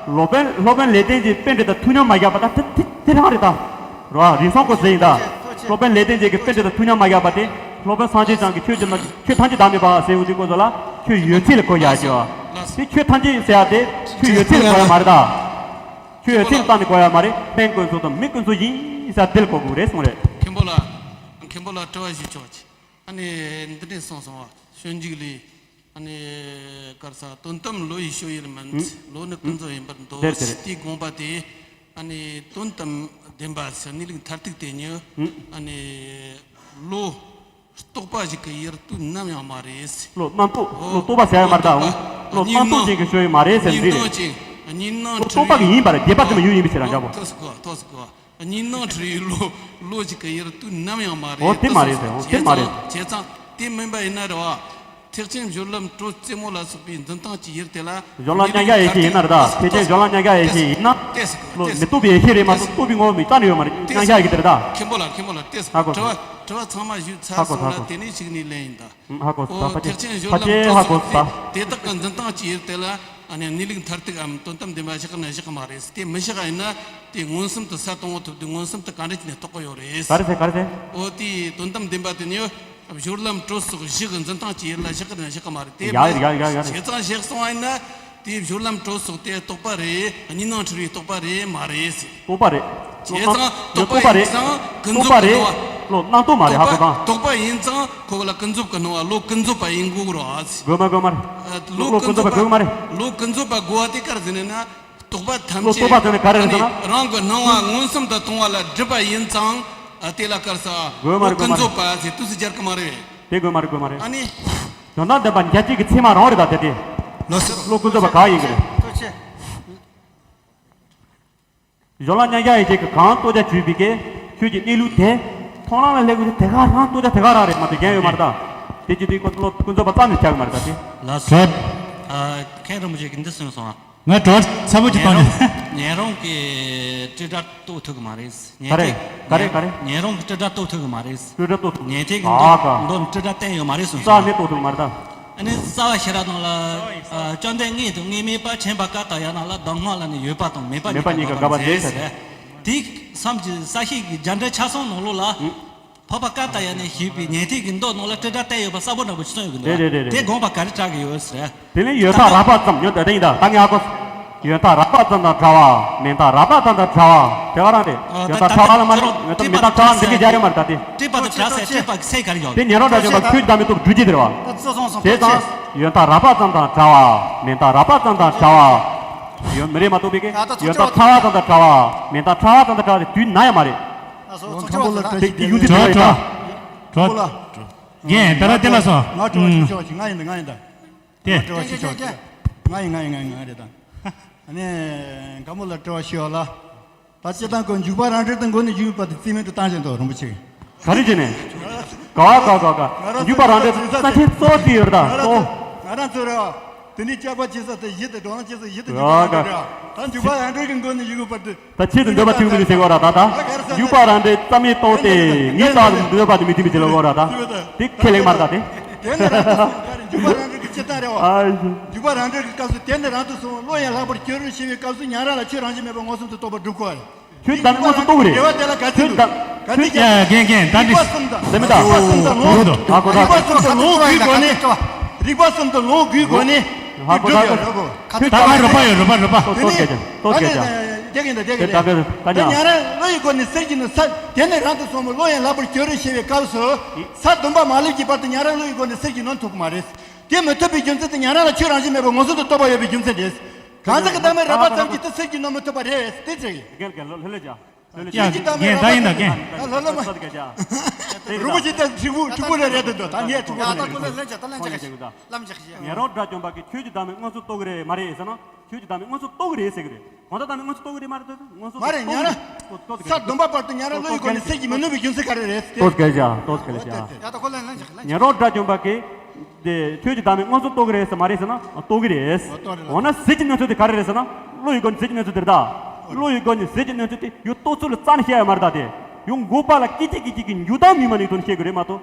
སློབ་དཔོན་སློབ་དཔོན་ལེགས་ལྡན་འབྱེད་པའི་པཎྜི་ཏ་ཐུགས་མཉམ་མ་བཞག་པ་དང་དེ་དེ་དེ་རང་རེད་ད། རོ་རིགས་གསུམ་སྐོར་ཟེར་ཡིན་ད། སློབ་དཔོན་ལེགས་ལྡན་འབྱེད་ཀྱི་པཎྜི་ཏ་ཐུགས་མཉམ་མ་བཞག་པ་དེ། སློབ་དཔོན་སངས་རྒྱས་བྱང་གི་ཆོས་ཀྱི་ནང་ཆོས་ཐམས་ཅད་བདག་མེད་པ་ཟེར་བ་དེ་སྐོར་ལ་ཆོས་ཡོད་ཚད་ལ་གོ་ཡག་ཅིག་ཡོད། དེ་ཆོས་ཐམས་ཅད་ཟེར་ཡག་དེ་ཆོས་ཡོད་ཚད་ལ་གོ་ཡག་མ་རེད་ད། ཆོས་ཡོད་ཚད་ལ་བལྟས་ནས་གོ་ཡག་མ་རེད། སྨན་ཀུན་རྫོབ་དང་མི་ཀུན་རྫོབ་ཡིན་ཟེར་དེ་ལ་གོ་དགོས་རེད་གསུངས་རེད། མཁན་པོ་ལ། མཁན་པོ་ལ་དྲི་བ་ཞུ་ཆོག་ཅིག་ཨ་ནི་འདི་འདྲས་གསུངས་སོང་བ། སྤྱོད་འཇུག་ལས། ཨ་ནི་ག་རེ་ཟ། དོན་དམ་བློ་ཡི་སྤྱོད་ཡུལ་མིན། ཨུ། བློ་ནི་ཀུན་རྫོབ་ཡིན་པར་འདོད། དེར་དེར། དེའི་དགོངས་པ་དེ། ཨ་ནི་དོན་དམ་བདེན་པ་ཟེར་གནས་ལུགས་མཐར་ཐུག་དེ་ཉིད། ཨུ། ཨ་ནི་བློ་རྟོག་པ་ཞིག་གི་ཡུལ་དུས་ནམ་ཡང་མ་རེད། བློ་རྣམ་རྟོག་བློ་རྟོག་པ་ཟེར་ཡག་མ་རེད་ད། བློ་རྟོག་པ་ཅན་གྱི་སྤྱོད་ཡུལ་མ་རེད་ཟེར་འདི་རེད། གཉིས་སྣང་ཅན། གཉིས་སྣང་བློ་རྟོག་པ་གི་ཡིན་པ་རེད། བདེན་པ་དེ་མ་ཡུལ་ཡིན་པའི་ཕྱིར་རང་འཇགས་པོ། ཐོས་སོ་གོ། ཐོས་སོ་གོ། གཉིས་སྣང་བྲལ་བའི་བློ། བློ་གཅིག་གི་ཡུལ་དུས་ནམ་ཡང་མ་རེད། འོ་དེ་མ་རེད་ཟེར། འོ་དེ་མ་རེད། བྱས་ཙང་བྱས་ཙང་དེ་མིན་པ་ཡིན་ན་རེད་བ། ཐེག་ཆེན་སྦྱོར་ལམ་དྲོད་རྩེ་མོ་ལ་སོགས་པའི་འཛིན་སྟངས་ཀྱི་ཡུལ་དེ་ལ། སྦྱོར་ལམ་མཉམ་གཞག་ཡེ་ཤེས་ཡིན་ན་རེད་ད། ཐེག་ཆེན་སྦྱོར་ལམ་མཉམ་གཞག་ཡེ་ཤེས་ཡིན་ན། བློ་མི་རྟོག་པའི་ཡེ་ཤེས་རེད་མ་གཏོགས་རྟོག་པའི་ངོ་བོ་མི་རྟག་ནས་ཡོད་མ་རེད། མཉམ་གཞག་ཡེ་གི་དེ་རེད་ད། མཁན་པོ་ལ། མཁན་པོ་ལ་ལྟོས། ཧ་གོ། དྲི་བ་དྲི་བ་ཚང་མ་ཞུས་ཚར་སོང་ལ་དེ་ནས་གཅིག་ནས་ལན་ཡིན་ད། ཧ་གོ། ཨོ་ད་ཕ་ཐེག་ཆེན་སྦྱོར་ལམ་ཕ་ཆེ་ཧ་གོ་ད། དེ་དག་གི་འཛིན་སྟངས་ཀྱི་ཡུལ་དེ་ལ། ཨ་ནི་གནས་ལུགས་མཐར་ཐུག་གམ་དོན་དམ་བདེན་པ་བཞག་ན་བཞག་གི་མ་རེད། དེ་མི་བཞག་ཡིན་ན་དེ་མངོན་སུམ་དུ་ས་གཏོང་བ་ཐུབ་དུས་མངོན་སུམ་དུ་ག་འདྲ་བྱས་ནས་རྟོགས་ཀྱི་ཡོད་རེད། ག་རེ་ཟེར་ག་རེ་ཟེར། ཨོ་དེ་དོན་དམ་བདེན་པ་དེ་ནི་སྦྱོར་ལམ་དྲོད་སོགས་བཞི་གི་འཛིན་སྟངས་ཀྱི་ཡུལ་ལ་བཞག་གི་ན་བཞག་གི་མ་རེད། དེ་ཡ་ཡ་ཡ་ཡ་ཡ། བྱས་ཙང་བཞག་སོང་བ་ཡིན་ན། དེའི་སྦྱོར་ལམ་དྲོད་སོགས་དེ་རྟོག་པ་རེད། གཉིས་སྣང་བྲལ་བའི་རྟོག་པ་རེད་མ་རེད་ཟེར། རྟོག་པ་རེད། བྱས་ཙང་རྟོག་པ་ཡིན་ཙང་ཀུན་རྟོག་རྫོབ་པ་ཀྱི་རེད། སྣང་བ། བློ་སྣང་སྟོང་མ་རེད། ཧ་གོ་དང་། རྟོག་པ་ཡིན་ཙང་ཁོ་ལ་ཀུན་རྫོབ་ཀྱི་སྣང་བ། བློ་ཀུན་རྫོབ་པ་ཡིན་དགོས་རེད་ཟེར། དགོས་མ་དགོས་མ་རེད། ཨ། བློ་བློ་ཀུན་ཀུན་རྫོབ་པ་རྫོབ་པ་དགོས་མ་རེད། བློ་ཀུན་རྫོབ་པ་དགོས་པ་དེ་ག་རེ་ཟེར་ན་ན། རྟོག་པ་ཐམས་བློ་ཅད་རྟོག་པ་ཟེར་ན་ག་རེ་རེད་ཟེར་ན། རང་གི་སྣང་བ་མངོན་སུམ་དུ་མཐོང་བ་ལ་སྒྲིབ་པ་ཡིན་ཙང་། ཨ། དེ་ལ་ག་རེ་ཟེར། དགོས་མ་རེད། བློ་ཀུན་རྫོབ་པ་ཟེར་དུས་སུ་སྦྱར་གི་མ་རེད། དེ་དགོས་མ་རེད། དགོས་མ་རེད། ཨ་ནི། དོན་དམ་བདེན་པ་མཇལ་བྱེད་ཀྱི་ཚད་མ་རང་རེད་ད་དེ་དེ། ལགས་སོ། བློ་ཀུན་རྫོབ་པ་ག་ཡིན་གྱི་རེད། ཐུགས་རྗེ་ཆེ། སྦྱོར་ལམ་མཉམ་གཞག་ཡེ་ཤེས་ཀྱི་གང་རྟོགས་བྱ་བརྗོད་པའི་གེ་ཆོས་ཀྱི་གནས་ལུགས་དེ། མཐོང་ལམ་ལ་སླེབས་དུས་དེ་ག་རང་རྟོགས་བྱ་དེ་ག་རང་རེད་མ་གཏོགས་གཞན་ཡོད་མ་རེད་ད། དེ་ཅི་སྟེ་ཀུན་བློ་ཀུན་རྫོབ་པ་ཙམ་ཞིག་ཆགས་ཀྱི་མ་རེད་ད་དེ། ལགས་སོ། ཨ། མཁན་རིན་པོ་ཆེ་གིས་འདི་གསུངས་སོང་ཨ། ང་དྲི་བ་ཚ་པོ་ཅིག་ཉན་བཏང་རོགས། ཉན་རོགས་ཀྱིས་སྤྲོས་བྲལ་རྟོགས་ཐུབ་ཀྱི་མ་རེད། ཉན་ག་རེ། ཐོས་ག་རེ་ག་རེ། ཉན་རོགས་ཀྱིས་སྤྲོས་བྲལ་རྟོགས་ཐུབ་ཀྱི་མ་རེད། སྤྲོས་བྲལ་རྟོགས་ཐུབ། ཉན་ཐོས་ཀྱིས་ཨ་མདོ་ག་མདོ་ནས་སྤྲོས་བྲལ་བསྟན་ཡོད་མ་རེད་གསུངས་རྩ་སོང་། ནས་རྟོགས་ཐུབ་མ་རེད་ད། ཨ་ནི་རྩ་བ་ཤེས་རབ་ནང་ལ། ཨ། བཅོམ་ལྡན་དངོས་དང་དངོས་མེད་པ་མཁྱེན་པ་ཀ་ཏྱ་ཡ་ནང་ལ་གདམས་ངག་ལ་ནི་ཡོད་པ་དང་མེད་པ་གཉིས་ཀ་དགག་པ་མཛད་ཟེར། དེ་བསམ་གྱིས་གསལ་བྱེད་ཀྱི་རྒྱ་འགྲེལ་ཆ་ཚང་ནང་ལོགས་ལ། ཨུ། འཕགས་པ་ཀ་ཏྱ་ཡ་ནས་བཤད་པའི་ཉན་ཐོས་ཀྱི་མདོ་ནང་ལ་སྤྲོས་བྲལ་བསྟན་ཡོད་པ་གསལ་པོ་འདྲ་པོ་ཞིག་གསུངས་ཡོད་ཀྱི་འདུག་རེད་རེད་རེད་རེད། དེ་དགོངས་པ་ག་རེ་བཞག་གི་ཡོད་ཟེར། དེ་ནི་ཡོད་མཐའ་རགས་པ་ཙམ། ཡོད་དེ་ཡིན་ད་ད་ངས་ཨ་ཁོ། ཡོད་མཐའ་རགས་པ་ཙམ་དང་བྲལ་བའམ་མེད་མཐའ་རགས་པ་ཙམ་དང་བྲལ་བ་དེ་ག་རང་རེད། ཨ། ཡོད་མཐའ་བྲལ་བ་ལ་མ་རེད། ཡོད་མཐའ་མེད་མཐའ་བྲལ་བ་འདི་གི་རྒྱ་ཡོད་མ་རེད་ད་དེ། སྤྲོས་པ་དང་བྲལ་ཟེར་སྤྲོས་པ་གི་ཚད་ག་རེ་ཡོད། དེ་ཉན་རང་འདྲ་བྱུང་བ་ཆོས་ཀྱི་བདག་མེད་རྟོགས་སྒྲུབ་བྱེད་དེ་རེད་བ། ད་ཚོ་སོང་སོང་བྱས་ཙང་། ཡོད་མཐའ་རགས་པ་ཙམ་དང་བྲལ་བ། མེད་མཐའ་རགས་པ་ཙམ་དང་བྲལ་བ། ཡོད་མི་རེད་མ་གཏོགས་པའི་གི། ཡོད་མཐའ་ཕྲ་བ་ཙམ་དང་བྲལ་བ། མེད་མཐའ་ཕྲ་བ་ཙམ་དང་བྲལ་བ་དེ་དུས་ན་ཡང་མ་རེད། ད་ཚོ་ཚོ་ཆོག་ཟེར་ན། དེ་དེ་ཡུལ་དུས་ན་ཡོད་ད། གྲོགས། རྒན་ད་ལྟ་དེ་ལ་སོང་། ང་དྲི་བ་ཞིག་ཞུ་བ་ཞིག་ང་ཡིན་ད་ང་ཡིན་ད། དེ། ང་དྲི་བ་ཞིག་ཞུ་བ་ཞིག་ང་ཡིན་ང་ཡིན་ང་ཡིན་ང་རེད་ད། ཨ་ནི། དགའ་མོ་ལ་དྲི་བ་ཞུ་བ་ལ། ད་སྤྱིར་བཏང་གི་འཇུག་པ་རང་འགྲེལ་དུ་མགོ་ནས་མཇུག་བར་དུ་རྩིས་མེད་དུ་བཏང་བཞིན་དུ་རིན་པོ་ཆེ། ག་རེ་བྱས་ནས། ག་བ་ག་ག་ག་འཇུག་པ་རང་འགྲེལ་རྩ་ཆེན་གཙོ་བོ་དེ་ཡོད་རེད་ད་གཙོ་བོ། ང་རང་ཚོ་རེད་བ། དེ་ནས་དཔྱད་པ་བྱེད་ས་དེ་བཞི་དེ་བགྲོ་གླེང་བྱེད་ས་བཞི་དེ་འཇུག་པ་རང་འགྲེལ་རེད་བ། ད་འཇུག་པ་རང་འགྲེལ་གྱི་མགོ་ནས་མཇུག་བར་དུ། ད་ཆེད་དུ་འདོད་པ་ཐུག་མི་འདུག་ཟེར་གོ་ར་ད་ད། འཇུག་པ་རང་འགྲེལ་རྩ་མེད་གཏོང་སྟེ་ངས་ད་འདོད་པ་དེ་མི་ཐུག་མི་བྱེད་ལ་གོ་ར་ད། དེ་ཁས་ལེན་མ་རེད་ད་དེ། དེ་ནི་རང་དུ་སོང་འཇུག་པ་རང་འགྲེལ་གྱི་སྤྱིར་བཏང་རེད་བ། ཨ་ཡོ། འཇུག་པ་རང་འགྲེལ་གྱི་སྐབས་སུ་དེ་ནི་རང་དུ་སོང་བློ་ཡང་ལྷག་པར་སྐྱེ་རུང་ཞེས་པའི་སྐབས་སུ་ཉན་རང་ལ་ཆོས་རང་བཞིན་མེད་པར་མངོན་སུམ་དུ་རྟོགས་པར་སྒྲུབ་དགོས་པ་རེད། ཆོས་དང་མངོན་སུམ་རྟོགས་རེད། རེ་བ་དེ་ལ་ག་ཚོད་འདུག་ག་འདི་ཀྱང་རྒན་རྒན་ད་འདི། རིགས་པ་གསུམ་དང་། འདི་མི་ད། རིགས་པ་གསུམ་དང་ལོངས། ཧ་གོ་ད། རིགས་པ་གསུམ་དང་ལོངས་སྒུལ་དགོས་ནས། རིགས་པ་གསུམ་དང་ལོངས་སྒུལ་དགོས་ནས། ཧ་གོ་ད། ཆོས་ད་ང་རོགས་པ་ཡོད་རོགས་པ་རོགས་པ། ཏོ་ཏོ་སྐད་ཀྱང་ཏོ་སྐད་ཀྱང་། དེ་གིན་ད་དེ་གིན་ད། ད་ཉ་རང་བློ་ཡི་སྒོ་ནས་གསེར་གྱི་ནོར་ས་དེ་ནས་རང་དུ་སོང་བའི་བློ་ཡང་ལྷག་པར་གྱུར་རེ་ཞེས་པའི་སྐབས་སུ། ས་བདུན་པ་མ་ལུས་ཀྱི་བར་དུ་ཉ་རང་བློ་ཡི་སྒོ་ནས་གསེར་གྱི་ནོར་ཐོབ་ཀྱི་མ་རེད། དེ་མི་ཐུབ་པའི་རྒྱུ་མཚན་དེ་ཉ་རང་ལ་ཆོས་རང་བཞིན་མེད་པར་མངོན་སུམ་དུ་རྟོགས་པ་ཡོད་པའི་རྒྱུ་མཚན་རེད། གང་ཟག་གི་བདག་མེད་རགས་པ་ཙམ་གྱིས་དེ་གསེར་གྱི་ནོར་མི་ཐོབ་པ་རེད་དེ་ཟེར་གི། རྒན་རྒན་ལོ་ལྷོད་ལྷོད་བྱ། ལྷོད་ལྷོད་བྱ། རྒན་ད་ཡིན་ད་རྒན། ད་ལྷོད་ལྷོད་མ། ད་ད་ད་སྐད་ཆ། རུ་མོ་ཅིག་ད་ཕྲུ་གུ་ཕྲུ་གུ་ལ་རེད་དུ་འདུག་ད་ངས་ཕྲུ་གུ་ལ་རེད་འདུག་ད་ཁོ་ལ་ལྷོད་བྱ་ད་ལྷོད་བྱ། ལྷོད་བྱ། ཉན་རང་དགྲ་བཅོམ་པ་གིས་ཆོས་ཀྱི་བདག་མེད་མངོན་སུམ་རྟོགས་ཀྱི་རེད་མ་རེད་ཟེར་ན། ཆོས་ཀྱི་བདག་མེད་མངོན་སུམ་རྟོགས་ཀྱི་རེད་ཟེར་གི་རེད། གང་ལྟར་བདག་མེད་མངོན་སུམ་རྟོགས་ཀྱི་རེད་མ་རེད་ཟེར་ན་མངོན་སུམ་མ་རེད་རྟོགས་ཀྱི་ཉན་རང་རེད། ས་བདུན་པ་བར་དུ་ཉན་རང་བློ་ཡི་སྒོ་ནས་གསེར་གྱི་མི་ནུབ་པའི་རྒྱུ་མཚན་ག་རེ་རེད་ཟེར། ཏོ་སྐད་ཆ་ཏོ་སྐད་ཆ། ཡ་ད་ཁོ་ལ་ལན་ཅིག་ལན་ཅིག་ཉན་རང་དགྲ་བཅོམ་པ་གིས། དེ་ཆོས་ཀྱི་བདག་མེད་མངོན་སུམ་རྟོགས་ཀྱི་རེད་ཟེར་མ་རེད་ཟེར་ན་རྟོགས་ཀྱི་རེད། འོ་རྟོགས་རེད་ལ། འོ་ན་ཟིལ་གྱིས་གནོན་ཚུལ་དེ་ག་རེ་རེད་ཟེར་ན་བློ་ཡི་སྒོ་ནས་ཟིལ་གྱིས་གནོན་ཚུལ་དེ་རེད་ད། བློ་ཡི་སྒོ་ནས་ཟིལ་གྱིས་གནོན་ཚུལ་དེ་ཡང་རྟོགས་ཚུལ་ལ་རྩ་ནས་བཤད་ཡོད་མ་རེད་ད་དེ། ཡང་འགོག་པ་ལ་སྐད་ཅིག་སྐད་ཅིག་གི་འཇུག་ལྡོག་ནུས་མ་ནུས་དོན་བཤད་དགོས་རེད་མ་གཏོགས།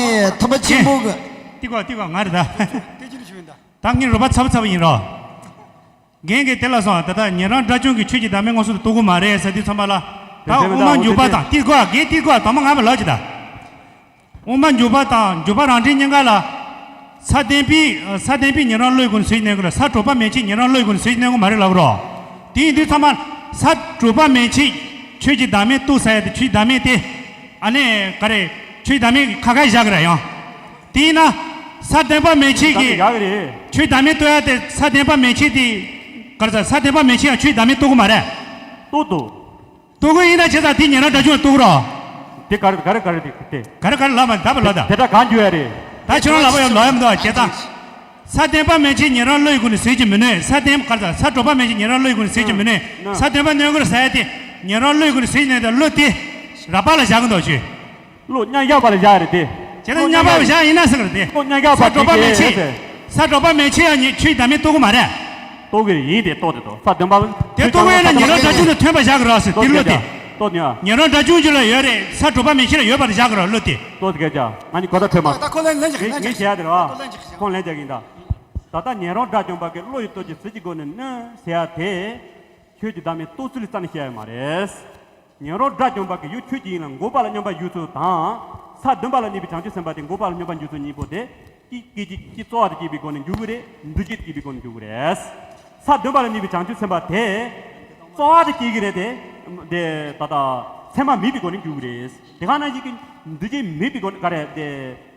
ནི་ཐུབ་པ་ཆེན་པོ་གི། ཏི་ཀོ་ཏི་ཀོ་ང་རེད་ད། ད་ངའི་རོགས་པ་ཚ་པོ་ཚ་པོ་ཡིན་རོགས། རྒན་གྱིས་དེ་ལ་སོང་ད་ལྟ་ཉན་རང་དགྲ་བཅོམ་གྱི་ཆོས་ཀྱི་བདག་མེད་དངོས་སུ་རྟོགས་ཀྱི་མ་རེད་ཟེར་དུས་ཙམ་པ་ལ། ད་དབུ་མ་འཇུག་པ་དང་ཏི་ཀོ་རྒན་ཏི་ཀོ་དང་མ་ང་མ་ལགས་ཀྱི་ད། དབུ་མ་འཇུག་པ་དང་འཇུག་པ་རང་འགྲེལ་གཉིས་ཀ་ལ། ས་བདེན་པའི་ས་བདེན་པའི་ཉན་རང་བློ་ཡི་སྒོ་ནས་ཟེར་གྱི་གནས་དགོས་ལ་ས་གྲུབ་པ་མན་ཆད་ཉན་རང་བློ་ཡི་སྒོ་ནས་ཟེར་གྱི་གནས་དགོས་མ་རེད་ལབ་རོ། དེ་ཡིན་དུས་ཚང་མ་ས་གྲུབ་པ་མན་ཆད་ཆོས་ཀྱི་བདག་མེད་རྟོགས་ཟེར་ཡ་དེ་ཆོས་ཀྱི་བདག་མེད་དེ། ཨ་ནི་ག་རེ། ཆོས་ཀྱི་བདག་མེད་ཁ་ཁ་བཞག་གི་ར་ཡང་། དེ་ཡིན་ན། ས་བདེན་པ་མན་ཆད་ཀྱི། བཞག་གི་རེད། ཆོས་ཀྱི་བདག་མེད་རྟོགས་ཡ་དེ་ས་བདེན་པ་མན་ཆད་དེ། ག་རེ་ཟ་ས་བདེན་པ་མན་ཆད་ཡང་ཆོས་ཀྱི་བདག་མེད་རྟོགས་གི་མ་རེད། རྟོགས་འདུག་རྟོགས་ཀྱི་ཡིན་ན་བྱས་ཙང་དེ་ཉན་རང་དགྲ་བཅོམ་རྟོགས་རོགས། དེ་ག་རེ་ག་རེ་ག་རེ་དེ་དེ། ག་རེ་ག་རེ་ལབ་མ་ད་བ་ལབ་ད། དེ་འདྲ་གང་འགྱུར་ཡ་རེད། ད་ཁྱོད་རང་ལབ་པ་ཡང་ལོག་ཡ་མི་འདུག་བྱས་ཙང་། ས་བདེན་པ་མན་ཆད་ཉན་རང་བློ་ཡི་སྒོ་ནས་ཟེར་གྱི་མི་ནུས་ས་བདེན་པ་ག་རེ་ཟ་ས་གྲུབ་པ་མན་ཆད་ཉན་རང་བློ་ཡི་སྒོ་ནས་ཟེར་གྱི་མི་ནུས་ས་བདེན་པ་གནོན་གི་རེད་ཟེར་ཡ་དེ། ཉན་རང་བློ་ཡི་སྒོ་ནས་ཟེར་གྱི་ནས་ད་བློ་དེ། རགས་པ་ལ་བཞག་གི་འདུག་ཞུ། བློ་མཉམ་བཞག་པ་ལ་བཞག་རེད་དེ། བྱས་ན་མཉམ་པ་བཞག་ཡིན་ན་ཟེར་གི་རེད་དེ། བློ་མཉམ་བཞག་པ་ས་གྲུབ་པ་མན་ཆད། ས་གྲུབ་པ་མན་ཆད་ཡང་ཉིད་ཆོས་བདག་མེད་རྟོགས་གི་མ་རེད། རྟོགས་ཀྱི་རེད་ཡིན་དེ་རྟོགས་དེ་རྟོགས་ས་བདེན་པ། དེ་རྟོགས་ཡོད་ན་ཉན་རང་དགྲ་བཅོམ་དང་མཐུན་པ་བཞག་གི་རེད་ཟེར་དེ་བློ་དེ། རྟོགས་ནས་ཉན་རང་དགྲ་བཅོམ་གྱི་ལ་ཡོད་རེད་ས་གྲུབ་པ་མན་ཆད་ལ་ཡོད་པ་ལ་བཞག་གི་རེད་བློ་དེ། རྟོགས་ཀྱི་ཀྱ་ང་གཉིས་གོ་ད་ཐོས་མ། ད་ཁོ་ལན་ལན་ཅིག་ངས་ངས་བྱས་ཡ་དེ་རེད་བ། ཁོ་ལན་ཅིག་ཁོང་ལན་རྒྱག་གི་ཡིན་ད། ད་ལྟ་ཉན་རང་དགྲ་བཅོམ་པ་གི་བློ་ཡི་སྟོབས་ཀྱིས་ཟིལ་གྱིས་བསྒོས་ནས་ནི་ཟེར་ཡ་དེ། ཆོས་ཀྱི་བདག་མེད་རྟོགས་ཚུལ་ལ་རྩ་ནས་བཤད་ཡ་མ་རེད། ཉན་རང་དགྲ་བཅོམ་པ་གིས་ཡུལ་ཆོས་ཀྱི་དབྱིངས་ལ་འགོག་པ་ལ་སྙོམས་པར་འཇུག་ཚུལ་དང་། ས་བདུན་པ་ལ་གནས་པའི་བྱང་ཆུབ་སེམས་དཔའ་དེ་འགོག་པ་ལ་སྙོམས་པར་འཇུག་ཚུལ་གཉིས་པོ་དེ། གཅིག་སྐད་ཅིག་གཅིག་རྩོལ་བ་དང་བཅས་པའི་སྒོ་ནས་འཇུག་གི་རེད། འདུ་བྱེད་དང་བཅས་པའི་སྒོ་ནས་འཇུག་གི་རེད། ས་བདུན་པ་ལ་གནས་པའི་བྱང་ཆུབ་སེམས་དཔའ་དེ། རྩོལ་བ་དང་བཅས་ཀྱི་རེད་དེ། དེ་ད་ལྟ་མཚན་མ་མེད་པའི་སྒོ་ནས་འཇུག་གི་རེད། དེ་ག་ནང་བཞིན་གྱི་འདུ་བྱེད་མེད་པའི་སྒོ་ནས་ག་རེ་དེ།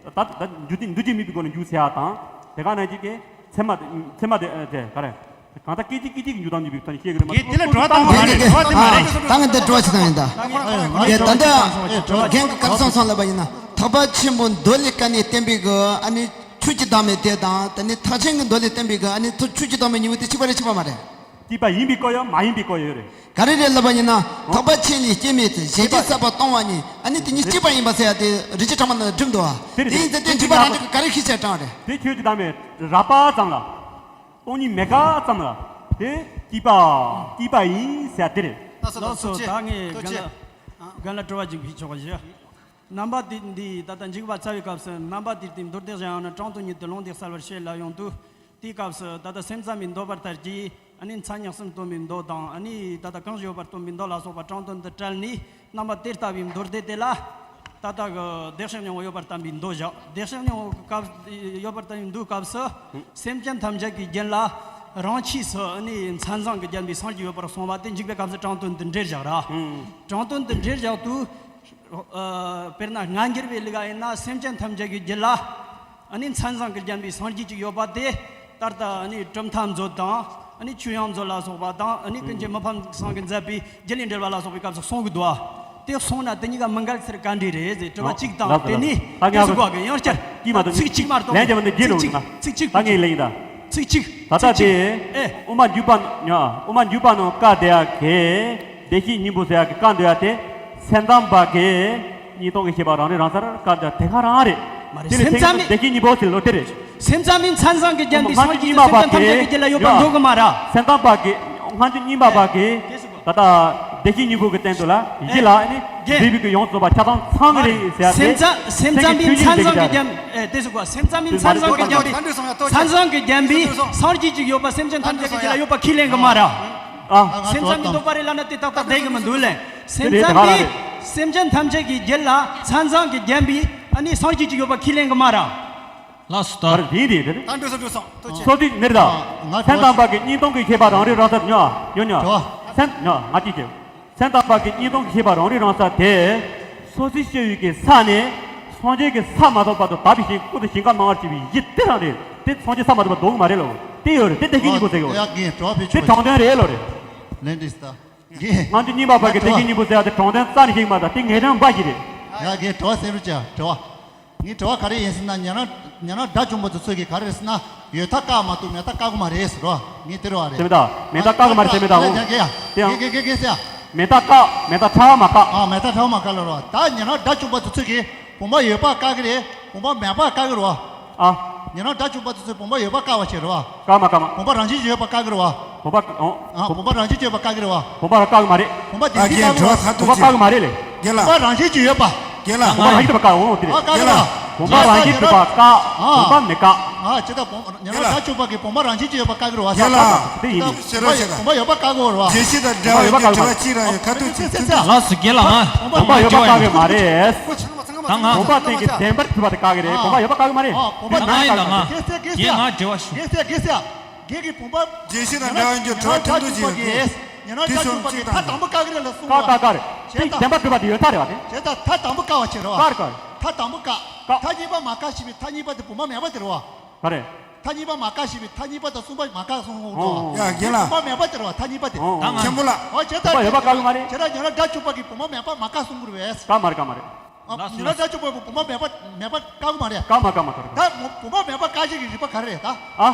ད་ད་འཇུག་དེ་འདུ་བྱེད་མེད་པའི་སྒོ་ནས་འཇུག་ཟེར་ཡ་དང་། དེ་ག་ནང་བཞིན་གྱི་མཚན་མ་དེ་མཚན་མ་དེ་དེ་ག་རེ། གང་ལྟར་སྐད་ཅིག་སྐད་ཅིག་གི་འཇུག་སྟངས་ཀྱི་བིག་ཐོན་ཤེས་ཀྱི་རེད་མ་གཏོགས། དེ་ལ་དྲི་བ་བཏང་བ་མ་རེད། དྲི་བ་དེ་མ་རེད། ད་ངས་འདི་དྲི་བ་ཞིག་བཏང་ཡིན་ད། ངས་ད་ལྟ་རྒན་གྱི་སྐབས་སང་སང་ལབ་པ་ཡིན་ན་ཐེག་པ་ཆེན་པོའི་མདོ་ལས་བཀའ་ནས་བསྟན་པའི་གི་ཨ་ནི་ཆོས་ཀྱི་བདག་མེད་དེ་དང་དེ་ནི་ཐེག་ཆེན་གྱི་མདོ་ལས་བསྟན་པའི་གི་ཨ་ནི་ཐུ་ཆོས་ཀྱི་བདག་མེད་གཉིས་པོ་དེ་གཅིག་པ་རེད་གཅིག་པ་མ་རེད། གཅིག་པ་ཡིན་པའི་སྐོར་ཡང་མ་ཡིན་པའི་སྐོར་ཡང་ཡོད་རེད། ག་རེ་རེད་ལབ་པ་ཡིན་ན་ཐེག་པ་ཆེན་ལས་སྐྱེ་མེད་དེ་གཞན་དོན་ཟད་པ་སྟོང་པ་གཉིས་ཨ་ནི་དེ་གཉིས་གཅིག་པ་ཡིན་པ་ཟེར་ཡ་དེ་རིན་ཆེན་ཕྲེང་བ་ནང་བསྒྲིགས་འདུག་བ། དེ་རེད་དེ་ཡིན་ཚེ་དེ་འགྲིག་པ་རང་འགྲིག་ག་རེ་ཤེས་བྱ་དྲང་རེད། དེ་ཆོས་ཀྱི་བདག་མེད་རགས་པ་ཙམ་ལ། སྟོང་ཉིད་མེད་དཀའ་ཙམ་ལ། དེ་སྐྱིད་པ་སྐྱིད་པ་ཡིན་ཟེར་དེ་རེད། ལགས་སོ་ལགས་སོ། ད་ངས་རྒན་ལགས་རྒན་ལགས་དྲི་བ་ཅིག་ཕུལ་ཆོག་གི་ཞུ། རྣམ་པ་དེ་འདི་ད་ལྟ་འཇིགས་པ་ཚ་བའི་སྐབས་སུ་རྣམ་པ་དེར་བརྟེན་མདོ་སྡེ་གཞན་ཡང་ན་དྲང་དོན་ཉིད་དུ་ལུང་དེ་གསལ་བར་བྱེད་ལབ་ཡོང་དུས། དེའི་སྐབས་སུ་ད་ལྟ་སེམས་ཙམ་པའི་མདོ་པར་ལྟར་གྱི་ཨ་ནི་མཚན་ཉིད་གསུམ་སྟོན་པའི་མདོ་དང་ཨ་ནི་ད་ལྟ་གང་ཞིག་ཡོད་པར་སྟོན་པའི་མདོ་ལ་སོགས་པ་དྲང་དོན་དུ་བཀྲལ་ནས། རྣམ་པ་དེ་ལྟ་བུའི་མདོ་སྡེ་དེ་ལ། ད་ལྟ་གི་བདེ་གཤེགས་སྙིང་པོ་ཡོད་པར་བསྟན་པའི་མདོ་བཞག་བདེ་གཤེགས་སྙིང་པོ་གི་སྐབས་ཡོད་པར་བསྟན་པའི་མདོའི་སྐབས་སུ། སེམས་ཅན་ཐམས་ཅད་ཀྱི་རྒྱུད་ལ། རང་ཆས་སུ་ནི་མཚན་བཟང་གི་རྒྱན་པའི་སངས་རྒྱས་ཡོད་པར་གསུངས་པ་དེ་འཇུག་པའི་སྐབས་སུ་དྲང་དོན་དུ་འགྲེལ་བཞག་ར། དྲང་དོན་དུ་འགྲེལ་བཞག་དུས། དཔེར་ན་སྔ་འགྱུར་བའི་ལུགས་ཡིན་ན་སེམས་ཅན་ཐམས་ཅད་ཀྱི་རྒྱུད་ལ། ཨ་ནི་མཚན་བཟང་གི་རྒྱན་པའི་སངས་རྒྱས་ཅིག་ཡོད་པ་དེ། ལྟར་དུ་ཨ་ནི་གྲུབ་མཐའ་མཛོད་དང་། ཨ་ནི་ཆོས་དབྱིངས་མཛོད་ལ་སོགས་པ་དང་ཨ་ནི་ཀུན་མཁྱེན་མི་ཕམ་སེང་གེས་མཛད་པའི་རྒྱུད་ལས་འགྲེལ་པ་ལ་སོགས་པའི་སྐབས་སུ་གསུང་གི་འདུག་ཨ། དེ་སོང་ན་དེ་གཉིས་ཀ་མི་འགལ་ཟེར་ག་འདྲ་རེད་ཟེར་དྲི་བ་གཅིག་དང་། དེ་ནས་དེ་སུ་གོ་གི་ཡང་བསྐྱར་ཚིག་གཅིག་མ་གཏོགས་ལན་རྒྱབ་ནས་རྒྱུད་ལ་ཚིག་གཅིག་ད་ངས་ལན་ཡིན་ད། ཚིག་གཅིག་ད་ལྟ་དེ་ཨེ། དབུ་མ་འཇུག་པ་ཉ་དབུ་མ་འཇུག་པ་ནང་བཀའ་དེ་ཡ་གི་བདེ་གཤེགས་སྙིང་པོ་ཟེར་ཡ་གི་བཀའ་འདོད་ཡ་དེ། སེམས་ཙམ་པ་གི་གཉིས་སྟོང་གི་ཤེས་པ་རང་རིག་རང་སར་བཀའ་འདོད་དེ་ག་རང་རེད། མ་རེད། དེ་ལས་སེམས་ཙམ་བདེ་གཤེགས་སྙིང་པོ་ཟེར་ལོ་དེ་རེད། སེམས་ཙམ་པའི་མཚན་བཟང་གི་རྒྱན་པའི་སངས་རྒྱས་ཀྱི་སེམས་ཅན་ཐམས་ཅད་ཀྱི་རྒྱུད་ལ་ཡོད་པར་འདོད་གི་མ་ར། སེམས་ཙམ་པ་གི་སྔ་འགྱུར་རྙིང་མ་པ་གི་ད་ལྟ་བདེ་གཤེགས་སྙིང་པོ་གི་སྟེང་དུ་ལ་གཞི་ལ་ནི་བསྡུས་པའི་གི་ཡོངས་རྫོགས་པ་ཆ་ཚང་ཚང་གི་རེད་ཟེར་ཏེ། སེམས་ཙམ་སེམས་ཙམ་པའི་མཚན་བཟང་གི་རྒྱན་ཨེ་དེ་སུ་གོ་སེམས་ཙམ་པའི་མཚན་བཟང་གི་རྒྱན་པའི་སངས་རྒྱས་ཀྱི་ཡོད་པ་སེམས་ཅན་ཐམས་ཅད་ཀྱི་རྒྱུད་ལ་ཡོད་པ་ཁས་ལེན་གི་མ་ར། ཨ། སེམས་ཙམ་གྱི་འདོད་པ་རེད་ལབ་ན་དེ་ཏག་ཏག་བསྡད་གི་མི་འདུག་ལེ། སེམས་ཙམ་པས་སེམས་ཅན་ཐམས་ཅད་ཀྱི་རྒྱུད་ལ་མཚན་བཟང་གི་རྒྱན་པའི་ཨ་ནི་སངས་རྒྱས་ཀྱི་ཡོད་པ་ཁས་ལེན་གི་མ་ར། ལགས་སོ་ད། ད་རེད་དེ་རེད་དེ་རེད། ད་འགྲོ་སོང་འགྲོ་སོང་ཐུགས་རྗེ་ཆེ། སོ་ཏི་མིར་ད། ང་སེམས་ཙམ་པ་གི་གཉིས་སྟོང་གི་ཤེས་པ་རང་རིག་རང་སར་ཉོ་ཉོ་ཉོ། དྲི་བ། སེམས་ཉོ་ང་གཅིག་བྱེད། སེམས་ཙམ་པ་གི་གཉིས་སྟོང་གི་ཤེས་པ་རང་རིག་རང་སར་དེ། སོ་སོའི་ཤེས་ཡོན་གྱི་ས་ནས་སངས་རྒྱས་ཀྱི་ས་མ་ཐོབ་བར་དུ་དག་པའི་ཞིང་ཀུན་ཏུ་ཞིང་ཁམས་སྣང་བར་བྱེད་པའི་གཞི་དེ་རང་རེད། དེ་སངས་རྒྱས་ས་མ་ཐོབ་པར་འདོད་གི་མ་རེད་ལོ། དེ་ཡོད་རེད་དེ་བདེ་གཤེགས་སྙིང་པོ་ཟེར་གི་ཡོད། ཡ་རྒན་དྲི་བ་ཕུལ་ཆོག་དེ་དྲང་དོན་རེད་ལོ་རེད། ལན་འདྲི་ས་ད། རྒན། ང་ཚོ་རྙིང་མ་པ་གི་བདེ་གཤེགས་སྙིང་པོ་ཟེར་ཡ་དེ་དྲང་དོན་རྩ་ནས་ཤེས་ཀྱི་མ་རེད་ད་དེ་ངེས་དོན་འབའ་ཞིག་རེད། ཡ་རྒན་དྲི་བ་སེམས་རུ་བྱ་དྲི་བ། ངའི་དྲི་བ་ག་རེ་ཡིན་ཟེར་ན་ཉན་རང་ཉན་རང་དགྲ་བཅོམ་པ་དེ་ཚོས་ཀྱིས་ག་རེ་རེད་ཟེར་ན་ཡོད་མཐའ་བཀག་མ་གཏོགས་མེད་མཐའ་བཀག་གི་མ་རེད་ཟེར་རོ། ངས་དེ་རེད་བ་རེད། དེ་མེད་ད་མེད་མཐའ་བཀག་གི་མ་རེད་དེ་མེད་ད་འོ། ཡ་ཡ་ཡ་དེ་ཡང་། གེ་གེ་གེ་ཟེར་ཡ། མེད་མཐའ་བཀག་མེད་མཐའ་ཕྲ་བ་མ་བཀག་ཨ་མེད་མཐའ་ཕྲ་བ་མ་བཀག་ལ་རོ། ད་ཉན་རང་དགྲ་བཅོམ་པ་དེ་ཚོས་ཀྱིས་བུམ་པ་ཡོད་པ་བཀག་གི་རེད། བུམ་པ་མེད་པ་བཀག་གི་རོ། ཨ། ཉན་རང་དགྲ་བཅོམ་པ་དེ་ཚོས་བུམ་པ་ཡོད་པ་བཀག་པ་བྱེད་རེད་བ། བཀག་མ་བཀག་མ། བུམ་པ་རང་བཞིན་གྱིས་ཡོད་པ་བཀག་གི་རེད་བ། བུམ་པ་ཨོ། ཨ་བུམ་པ་རང་བཞིན་གྱིས་ཡོད་པ་བཀག་གི་རེད་བ། བུམ་པ་ར་བཀག་མ་རེད། བུམ་པ་དེ་ཨ་འདི་རྒན་བཀག་གི་བྲོ་ཚ་བུམ་པ་ཐུག་བཀག་གི་མ་རེད་ལེ། རྒན་ལགས། བུམ་པ་རང་བཞིན་གྱིས་ཡོད་པ། རྒན་ལགས། བུམ་པ་རང་བཞིན་གྱིས་ཡོད་པ་བཀག་འོང་དེ་རེད། ཨ་བཀག་གི་རེད་བ། བུམ་པ་རང་བཞིན་གྱིས་ཡོད་པ་བཀག་ཨ། བུམ་པ་མི་བཀག་ཨ་བྱས་ཙང་བུམ་ཉན་རང་དགྲ་བཅོམ་པ་གིས་བུམ་པ་རང་བཞིན་གྱིས་ཡོད་པ་བཀག་གི་རེད་བ། རྒན་ལགས། དེ་ཡིན། ཨ་བུམ་པ་བུམ་པ་ཡོད་པ་བཀག་གི་རེད་བ། བརྗོད་གཞི་དང་འབྲེལ་བ་ཡོད་པའི་དྲི་བ་གཅིག་རང་ཡོད། ཁ་ཐུག་ཅིག་ཐུག་ཅིག་ལགས་སོ་རྒན་ལགས། ང་བུམ་པ་ཡོད་པ་བཀག་གི་མ་རེད། ད་ང་བུམ་པ་སྟེང་གི་བདེན་པར་གྲུབ་པ་དེ་བཀག་གི་རེད། བུམ་པ་ཡོད་པ་བཀག་གི་མ་རེད། ཨ་བུམ་པ་དེ་ང་ཡིན་ད་ང་། རྒན་ལགས། རྒན་ལགས་དྲི་བ་ཞུ། རྒན་ལགས། རྒན་ལགས། རྒན་གྱིས་བུམ་པ། རྒྱལ་སྲས་དང་འབྲེལ་བ་ཡོད་རྒྱུ་དྲི་བ་ཁྲིམས་གཏུག་ཅིག་ཡོད་དེ། ཉན་རང་དགྲ་བཅོམ་པ་གིས་ཐ་དང་པོ་བཀག་གི་རེད་ལ་གསུངས་པ། བཀག་བཀག་བཀག་རེད། བྱས་ཙང་བདེན་པར་གྲུབ་པ་དེ་ཡོད་ས་རེད་བ་དེ། བྱས་ཙང་ཐ་དང་པོ་བཀག་པ་བྱེད་རེད་བ། བཀག་རེད་བཀག་རེད། ཐ་དང་པོ་བཀག་བཀག་ཐ་གཉིས་པ་མ་བཀག་ཞེས་པའི་ཐ་གཉིས་པ་དེ་བུམ་པ་མེད་པ་དེ་རེད་བ། ག་རེ། ཐ་གཉིས་པ་མ་བཀག་ཞེས་པའི་ཐ་གཉིས་པ་དང་གསུམ་པ་མ་བཀག་གསུངས་འོ་འོ། ཡ་རྒན་ལགས། བུམ་པ་མེད་པ་དེ་རེད་བ་ཐ་གཉིས་པ་དེ། འོ་འོ། ད་ང་། མཁན་པོ་ལགས། ཨོ་བྱས་ཙང་། བུམ་པ་ཡོད་པ་བཀག་གི་མ་རེད། བྱས་ཙང་ཉན་རང་དགྲ་བཅོམ་པ་གིས་བུམ་པ་མེད་པ་མ་བཀག་གསུང་གི་རེད་བས། བཀག་མ་རེད་བཀག་མ་རེད། ཨ་ལགས་སོ་ཉན་རང་ལགས། དགྲ་བཅོམ་པས་བུམ་པ་མེད་པ་མེད་པ་བཀག་གི་མ་རེད། བཀག་མ་བཀག་མ་བཀག་རེད། ད་བུམ་པ་མེད་པ་བཀག་བྱེད་ཀྱི་རིགས་པ་ག་རེ་རེད་ད། ཨ།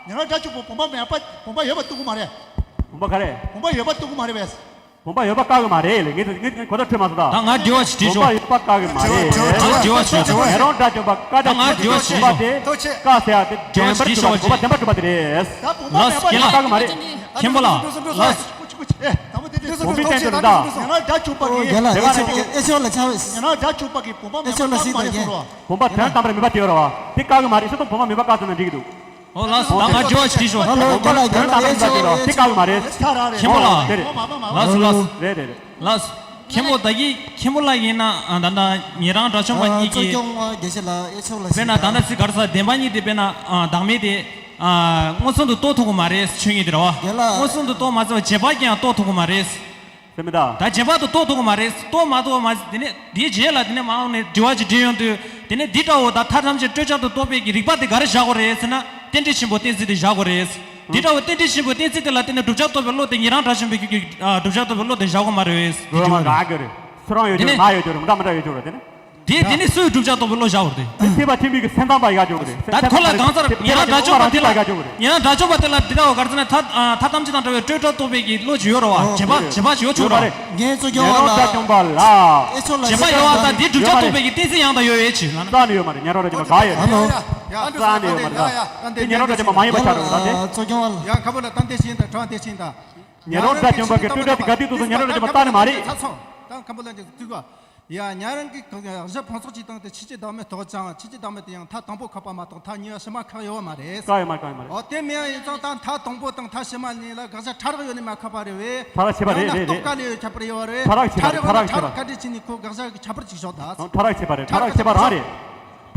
ཉན་རང་དགྲ་བཅོམ་པས་བུམ་པ་མེད་པ་བུམ་པ་ཡོད་པ་གཏུག་གི་མ་རེད། བུམ་པ་ག་རེ། བུམ་པ་ཡོད་པ་གཏུག་གི་མ་རེད་བས། བུམ་པ་ཡོད་པ་བཀག་གི་མ་རེད་ལེ། ངས་ངས་ངས་གོ་བརྡ་འཕྲོད་མ་སོང་ད། ད་ང་དྲི་བ་ཞིག་དྲིས་ཆོག་བུམ་པ་ཡོད་པ་བཀག་གི་མ་རེད། ང་དྲི་བ་ཞིག་དྲིས་ཆོག་ཉན་རང་དགྲ་བཅོམ་པ་བཀག་དྲ་ད་ང་དྲི་བ་ཞིག་བུམ་པ་དྲིས་དེ་ཆོག་བཀག་ཟེར་ཡ་དེ་བདེན་པར་གྲུབ་པ་བུམ་པ་བདེན་པར་གྲུབ་པ་དེ་རེད། ད་བུམ་པ་ལགས་མེད་པ་རྒན་ལགས། བཀག་གི་མ་རེད། མཁན་པོ་ལགས། ལགས། ཨེ་དང་པོ་དེ་དེ། བུམ་པའི་སྟེང་དུ་ད། ཉན་རང་དགྲ་བཅོམ་པ་གིས། རྒན་ལགས་ཨེ་ཆོག་ཨེ་ཆོག་ལ་ཆ་བས། ཉན་རང་དགྲ་བཅོམ་པ་གིས་བུམ་པ་མེད་པ་བཀག་མ་རེད་གསུངས་རོགས། བུམ་པ་དོན་དམ་པར་མེད་པ་དེ་ཡོད་རེད་བ། དེ་བཀག་གི་མ་རེད། སྤྱིར་བཏང་བུམ་པ་མེད་པ་བཀག་ཟེར་ན་འགྲིག་གི་འདུག་ཨོ་ལགས་སོ། ད་ང་དྲི་བ་ཞིག་དྲིས་ཤོག་ཨ་ལོ་རྒན་ལགས་དོན་དམ་པར་མེད་པ་དེ་ཡོད་རེད་བ། དེ་བཀག་གི་མ་རེད། མཁན་པོ་ལགས། ཨོ་དེ་རེད། ལགས་སོ་ལགས་སོ། རེད་རེད་རེད། ལགས་སོ། མཁན་པོ་ད་གིན་མཁན་པོ་ལགས་ཡིན་ན་ཨ་ད་ལྟ་ཉན་རང་དགྲ་བཅོམ་པ་གཉིས་ཀྱིས། གཙོ་སྐྱོང་དགེ་བཤེས་ལགས་ཨེ་ཆོག་ལ་དཔེར་ན་ད་ལྟ་ཚིག་ག་རེ་ཟེར་བདེན་པ་གཉིས་དེ་དཔེར་ན་ཨ་བདག་མེད་དེ་ཨ་མངོན་སུམ་དུ་རྟོགས་ཐུབ་ཀྱི་མ་རེད་ཆོས་ཉིད་དེ་རེད་བ། རྒན་ལགས། མངོན་སུམ་དུ་རྟོགས་མ་ཚད་པར་རྗེས་དཔག་གིས་ཡང་རྟོགས་ཐུབ་ཀྱི་མ་རེད། ཟེར་མི་ད། ད་རྗེས་དཔག་ཏུ་རྟོགས་ཐུབ་ཀྱི་མ་རེད། རྟོགས་མ་ཐུབ་པ་མ་ཟད་དེ་ནས་དེའི་རྗེས་ལ་དེ་ནས་མ་འོངས་ནས་དྲི་བ་ཅིག་དྲིས་ཡོང་དུས་དེ་ནས་འདི་འདྲ་བོ་ད་མཐའ་ཐམས་ཅད་སྤྲོས་བྲལ་དུ་རྟོགས་པའི་གི་རིགས་པ་དེ་ག་རེ་བཞག་དགོས་རེད་ཟེར་ན་རྟེན་འབྲེལ་ཆེན་པོའི་གཏན་ཚིགས་དེ་བཞག་དགོས་རེད། འདི་འདྲ་བོ་རྟེན་འབྲེལ་ཆེན་པོའི་གཏན་ཚིགས་དེ་ལ་བརྟེན་ནས་བསྒྲུབ་བྱ་རྟོགས་པའི་བློ་དེ་ཉན་རང་དགྲ་བཅོམ་པའི་རྒྱུད་ཀྱི་ཨ་བསྒྲུབ་བྱ་རྟོགས་པའི་བློ་དེ་བཞག་དགོས་མ་རེད། རོལ་མ་ག་གི་རེད། སུ་རང་ཡོད་དེ་ནས་ཅོག་རེད། མ་ཡོད་ཅོག་རེད། མཐའ་མ་འདྲ་ཡོད་ཅོག་རེད་དེ་ནས། དེ་དེ་ནི་སུའི་བསྒྲུབ་བྱ་རྟོགས་པའི་བློ་བཞག་པ་རེད། དེ་ཐེག་པ་ཆེན་པོའི་གི་སེམས་ཙམ་པ་ཡི་ག་ཅོག་རེད། ད་ཁོ་ལ་གང་ཟག་ཉན་རང་དགྲ་བཅོམ་པ་དེ་ལ་ཉན་རང་དགྲ་བཅོམ་པ་དེ་ལ་འདི་འདྲ་བོ་ག་རེ་ཟེར་ན་ཐ་ཐ་ཐམས་ཅད་དང་བྲལ་བའི་སྤྲོས་བྲལ་རྟོགས་པའི་གི་བློ་ཅིག་ཡོད་རེད་བ། བྱེད་པ་བྱེད་པ་ཅིག་ཡོད་ཆོག་རེད་བ། ངའི་གཙོ་སྐྱོང་བ་ལ། ཉན་རང་དགྲ་བཅོམ་པ་ལ། ཨེ་ཆོག་ལ་བྱེད་པ་ཡོད་བ་དང་དེ་བསྒྲུབ་བྱ་རྟོགས་པའི་གི་གཏན་ཚིགས་ཡང་དག་ཡོད་ཡོད་ཅིག་ལ་ན། རྩ་ནས་ཡོད་མ་རེད། ཉན་རང་དགྲ་བཅོམ་པ་ག་ཡོད་རེད། ཨ་ལོ། རྩ་ནས་ཡོད་མ་རེད་ད། དེ་ཉན་རང་དགྲ་བཅོམ་པ་མ་ཡིན་པ་ཆགས་རེད་ད་དེ། གཙོ་སྐྱོང་བ་ལ། ཡ་ཁ་པོ་ལ་ད་འདི་ཤེས་ད་དྲང་འདི་ཤེས་ད། ཉན་རང་དགྲ་བཅོམ་པ་གི་སྤྲོས་བྲལ་དེ་ག་དུས་ཐུག་སོང་། ཉན་རང་དགྲ་བཅོམ་པ་རྩ་ནས་མ་རེད། ད་ཁ་པོ་ལ་འདི་ཐུག་ག། ཡ་ཉན་རང་གིས་གཞི་ཕུན་ཚོགས་ཀྱི་སྟེང་དུ་ཆོས་ཀྱི་བདག་མེད་རྟོགས་ཀྱང་ཆོས་ཀྱི་བདག་མེད་དེ་ཡང་མཐའ་དང་པོ་ཁེགས་པ་མ་གཏོགས་མཐའ་གཉིས་པ་ཕྱི་མ་ཁེགས་ཡོད་པ་མ་རེད། ཁེགས་ཡོད་མ་རེད། ཁེགས་ཡོད་མ་རེད། འོ་དེ་མིན་ཡིན་ཙང་ད་མཐའ་དང་པོ་དང་མཐའ་ཕྱི་མ་གཉིས་ལ་དགག་བྱ་ཕྲ་རགས་ཡོད་ནི་མ་ཁེགས་པ་རེད་བས། ཕྲ་རགས་ཆད་པ་རེད། ཡང་ན་རྟོགས་དཀའ་ལས་ཡོད་ཁྱད་པར་ཡོད་པ་རེད། ཕྲ་རགས་ཆད་པ་རེད། ཕྲ་རགས་ཆད་པ་རེད། ཕྲ་རགས་ཆད་པ་རེད། ཁྱད་པར་ཅིག་ཤོག་ད། ཕྲ་རགས་ཆད་པ་རེད། ཕྲ་རགས་ཆད་པ་རང་རེད།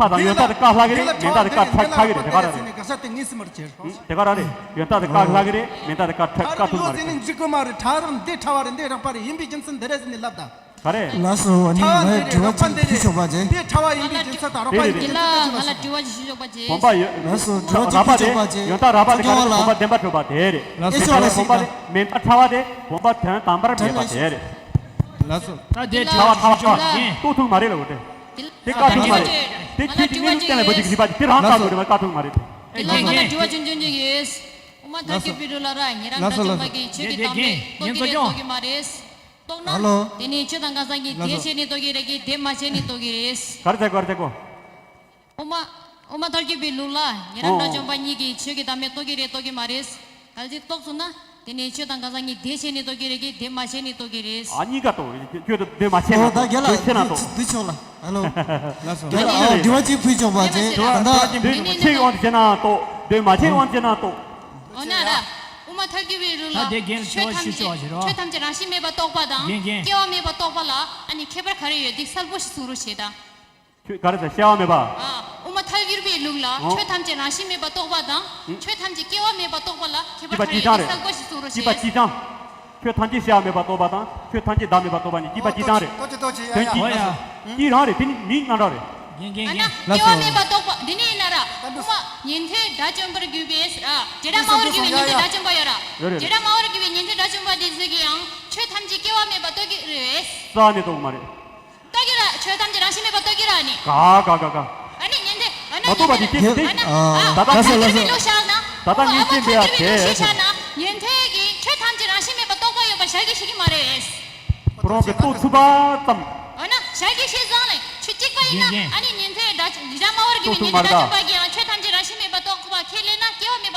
མཐའ་དང་ཡོད་མཐའ་དེ་བཀག་ལྷག་གི་རེད། མེད་མཐའ་དེ་བཀག་ཁྲ་ཁྲ་གི་རེད། དེ་ག་རང་རེད། དགག་བྱ་དེ་ངེས་སུ་མར་བྱེད། དེ་ག་རང་རེད། ཡོད་མཐའ་དེ་བཀག་ལྷག་གི་རེད། མེད་མཐའ་དེ་བཀག་ཁྲ་བཀག་ཐུབ་མ་རེད། ཕྲ་རགས་ཡོད་ཟེར་ནས་འཇིགས་དགོས་མ་རེད། ཕྲ་རགས་འདི་ཕྲ་བ་རེད། འདི་རགས་པ་རེད། ཡིན་པའི་རྒྱུ་མཚན་འདི་རེད་ཟེར་ནས་ལབ་ད། ག་རེ། ལགས་སོ། ཨ་ནི་ངས་དྲི་བ་གཅིག་ཕུལ་ཆོག་པ་བྱས། འདི་ཕྲ་བ་ཡིན་པའི་རྒྱུ་མཚན་དང་རགས་པ་ཡིན་པའི་རྒྱུ་མཚན་དེ་ཆོག་པ་བྱས། ང་ལ་དྲི་བ་ཞིག་ཞུ་ཆོག་པ་བྱས། བུམ་པ་ཡོད། ལགས་སོ། དྲི་བ་གཅིག་ཕུལ་ཆོག་པ་བྱས། ཡོད་མཐའ་རགས་པ་དེ་ག་རེ་རེད། བུམ་པ་བདེན་པར་གྲུབ་པ་དེ་རེད། ཨེ་ཆོག་ལ་ཞིག་བུམ་པ་དེ་མེད་མཐའ་ཕྲ་བ་དེ་བུམ་པ་དོན་དམ་པར་མེད་པ་དེ་རེད། ལགས་སོ། ད་དེ་ཕྲ་བ་ཕྲ་བ་ཕྲ་བ་རྟོགས་ཐུབ་མ་རེད་ལ་འོ་དེ། དེ་བཀག་ཐུབ་མ་རེད། དེ་ཁྱེད་ཀྱི་གཉེན་ཉེ་ལུགས་བསྟན་ལ་འབོད་ཅིག་རིག་པ་དེ་རང་བཀག་དགོས་རེད། བཀག་ཐུབ་མ་རེད། དེ་ལ་ང་ལ་དྲི་བ་ཆུང་ཆུང་ཅིག་ཡོད། དབུ་མ་ཐལ་འགྱུར་བའི་ལུགས་ལ་ར་ཉན་རང་དགྲ་བཅོམ་པ་གིས་ཆོས་ཀྱི་བདག་མེད་རྟོགས་ཀྱི་རེད་རྟོགས་ཀྱི་མ་རེད། རྟོགས་ན། ཧ་ལོ། དེ་ནས་ཆོས་དང་གང་ཟག་གཉིས་དེ་བྱས་ནས་རྟོགས་ཀྱི་རེད་ཀྱི་དེ་མ་བྱས་ནས་རྟོགས་ཀྱི་རེད། ག་རེ་བྱེད་དགོས། ག་རེ་བྱེད་དགོས། དབུ་མ། དབུ་མ་ཐལ་འགྱུར་བའི་ལུགས་ལ་ཉན་རང་དགྲ་བཅོམ་པ་གཉིས་ཀྱིས་ཆོས་ཀྱི་བདག་མེད་རྟོགས་ཀྱི་རེད་རྟོགས་ཀྱི་མ་རེད། གལ་སྲིད་རྟོགས་སོང་ན་དེ་ནས་ཆོས་དང་གང་ཟག་གཉིས་དེ་བྱས་ནས་རྟོགས་ཀྱི་རེད་ཀྱི་དེ་མ་བྱས་ནས་རྟོགས་ཀྱི་རེད། ཨ་གཉིས་ཀ་རྟོགས་རེད། ཁྱོད་དེ་མ་བྱས་ན་ཨོ་ད་རྒན་ལགས་དེ་བྱས་ན་རྟོགས། འདི་ཆོག་ལ། ཧ་ལོ། ལགས་སོ། ཨ་དྲི་བ་གཅིག་ཕུལ་ཆོག་པ་བྱས། ད་ལྟ་དོན་བྱས་དབང་དུ་བྱས་ན་རྟོགས། དོན་མ་བྱས་དབང་དུ་བྱས་ན་རྟོགས། འོ་ན་ར། དབུ་མ་ཐལ་འགྱུར་བའི་ལུགས་ལ། ད་དེ་རྒན་ལ་དྲི་བ་ཞུ་ཆོག་པ་བྱེད་རོགས། ཆོས་ཐམས་ཅད་རང་བཞིན་མེད་པར་རྟོགས་པ་དང་། རྒན་རྒན། སྐྱེ་བ་མེད་པར་རྟོགས་པ་ལ་ཨ་ནི་ཁྱད་པར་ག་རེ་ཡོད་འདི་གསལ་པོ་ཞིག་གསུང་རོགས་བྱེད་དང་། ཆོས་ག་རེ་ཟེར། སྐྱེ་བ་མེད་པ། ཨ། དབུ་མ་ཐལ་འགྱུར་བའི་ལུགས་ལ། ཨོ། ཆོས་ཐམས་ཅད་རང་བཞིན་མེད་པར་རྟོགས་པ་དང་། ཨུ། ཆོས་ཐམས་ཅད་སྐྱེ་བ་མེད་པར་རྟོགས་པ་ལ་ཁྱད་པར་ག་རེ་ཡོད་འདི་གསལ་པོ་ཞིག་གསུང་རོགས་བྱེད། གཅིག་པ་གཅིག་རྐྱང་། ཆོས་ཐམས་ཅད་སྐྱེ་བ་མེད་པར་རྟོགས་པ་དང་ཆོས་ཐམས་ཅད་བདག་མེད་པར་རྟོགས་པ་གཉིས་གཅིག་པ་གཅིག་རྐྱང་རེད། ཏོ་ཅི་ཏོ་ཅི་ཡ་ཡ། དོན་གཅིག་ཨོ་ཡ། གཅིག་རང་རེད། དེ་ནི་མིང་རྣམ་གྲངས་རེད། རྒན་རྒན་རྒན། ཨ་ན་ལགས་སོ། སྐྱེ་བ་མེད་པར་རྟོགས་པ་འདི་ནི་ཡིན་ན་ར། དབུ་མ་ཉན་ཐོས་དགྲ་བཅོམ་པར་གྱུར་པའི་ར། བྱེ་བྲག་སྨྲ་བར་གྱུར་པའི་ཉན་ཐོས་དགྲ་བཅོམ་པ་ཡོད་ར། ཡོད་རེད། བྱེ་བྲག་སྨྲ་བར་གྱུར་པའི་ཉན་ཐོས་དགྲ་བཅོམ་པ་དེ་ཚོས་ཀྱིས་ཡང་ཆོས་ཐམས་ཅད་སྐྱེ་བ་མེད་པར་རྟོགས་ཀྱི་རེད། རྩ་ནས་རྟོགས་མ་རེད། རྟོགས་ཀྱི་ར། ཆོས་ཐམས་ཅད་རང་བཞིན་མེད་པར་རྟོགས་ཀྱི་ར་ནི། ག་ག་ག་ག་ཨ་ནི་ཉན་ཐོས་ཨ་ན་མ་རྟོགས་པ་དེ་ཉན་ཐོས་ཨ་ན་ཨ། ད་ལྟ་ཉན་ཐོས་ཀྱི་ལུགས་བཞག་ན། ད་ལྟ་ཉན་ཐོས་པའི་ལུགས་བཞག་ན་ཉན་ཐོས་ཀྱིས་ཆོས་ཐམས་ཅད་རང་བཞིན་མེད་པར་རྟོགས་པ་ཡོད་པ་ཞལ་གྱིས་བཞེས་ཀྱི་མ་རེད། ཁོ་རང་གིས་རྟོགས་ཐུབ་པ་ཙམ། འོ་ན་ཞལ་གྱིས་བཞེས་ཙང་ལས་ཆོས་གཅིག་པ་ཡིན་ན་ཨ་ནི་ཉན་ཐོས་དགྲ་བྱེ་བྲག་སྨྲ་བར་གྱུར་པའི་ཉན་ཐོས་དགྲ་བཅོམ་པ་གིས་ཡང་ཆོས་ཐམས་ཅད་རང་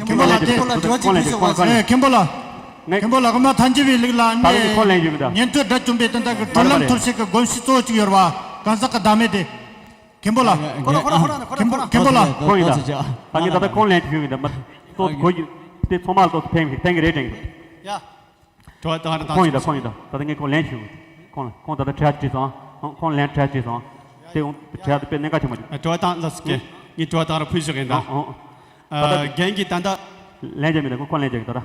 མཁན་པོ་ལགས་དེ། ཁོང་ལན་དེ་ཁོང་ཁོང་ལན་དེ། ཨེ་མཁན་པོ་ལགས། ནས་མཁན་པོ་ལགས་ང་ཐམས་ཅད་པའི་ལུགས་ལ་ད་གིན་ཁོང་ལན་ཞུ་གི་འདུག་ཉན་ཐོས་དགྲ་བཅོམ་པའི་དོན་དག་གི་གྲོལ་ལམ་ཐོབ་བྱེད་ཀྱི་སྒོམ་གཞི་གཙོ་བོ་གཅིག་ཡོད་རེད་བ། གང་ཟག་གི་བདག་མེད་དེ། མཁན་པོ་ལགས། ཁོ་རང་ཁོ་རང་ཁོ་རང་ཁོ་རང་མཁན་པོ་ཁོ་རང་ལགས། ཁོང་ཡིན་ད། ད་ངས་ད་ལྟ་ཁོང་ལན་ཞུས་ཡིན་ད་མ། ཏོག་གོ་རྒྱུ་དེ་ཚང་མ་ལ་ཏོག་ཕན་ཕན་གི་རེད་དྲན་གི་འདུག་ཡ། དྲི་བ་དང་ཁོང་ཡིན་ད་ཁོང་ཡིན་ད། ད་ལྟ་ངས་ཁོང་ལན་ཞུས། ཁོང་ཁོང་ད་ལྟ་དྲི་བ་དྲིས་སོང་། ཁོང་ལན་དྲི་བ་དྲིས་སོང་། དེ་ཁོང་དྲི་བ་དེ་དཔེ་གནད་འགག་ཆེན་པོ་ཅིག་དྲི་བ་དང་ལ་སུ་སྐད་ངས་དྲི་བ་དང་ར་ཕུལ་ཞུ་གི་ཡིན་ད། ད་ལྟ་རྒན་གྱིས་ད་ལྟ་ལན་རྒྱག་མི་ད་ཁོང་ལན་རྒྱག་གི་ད་ད།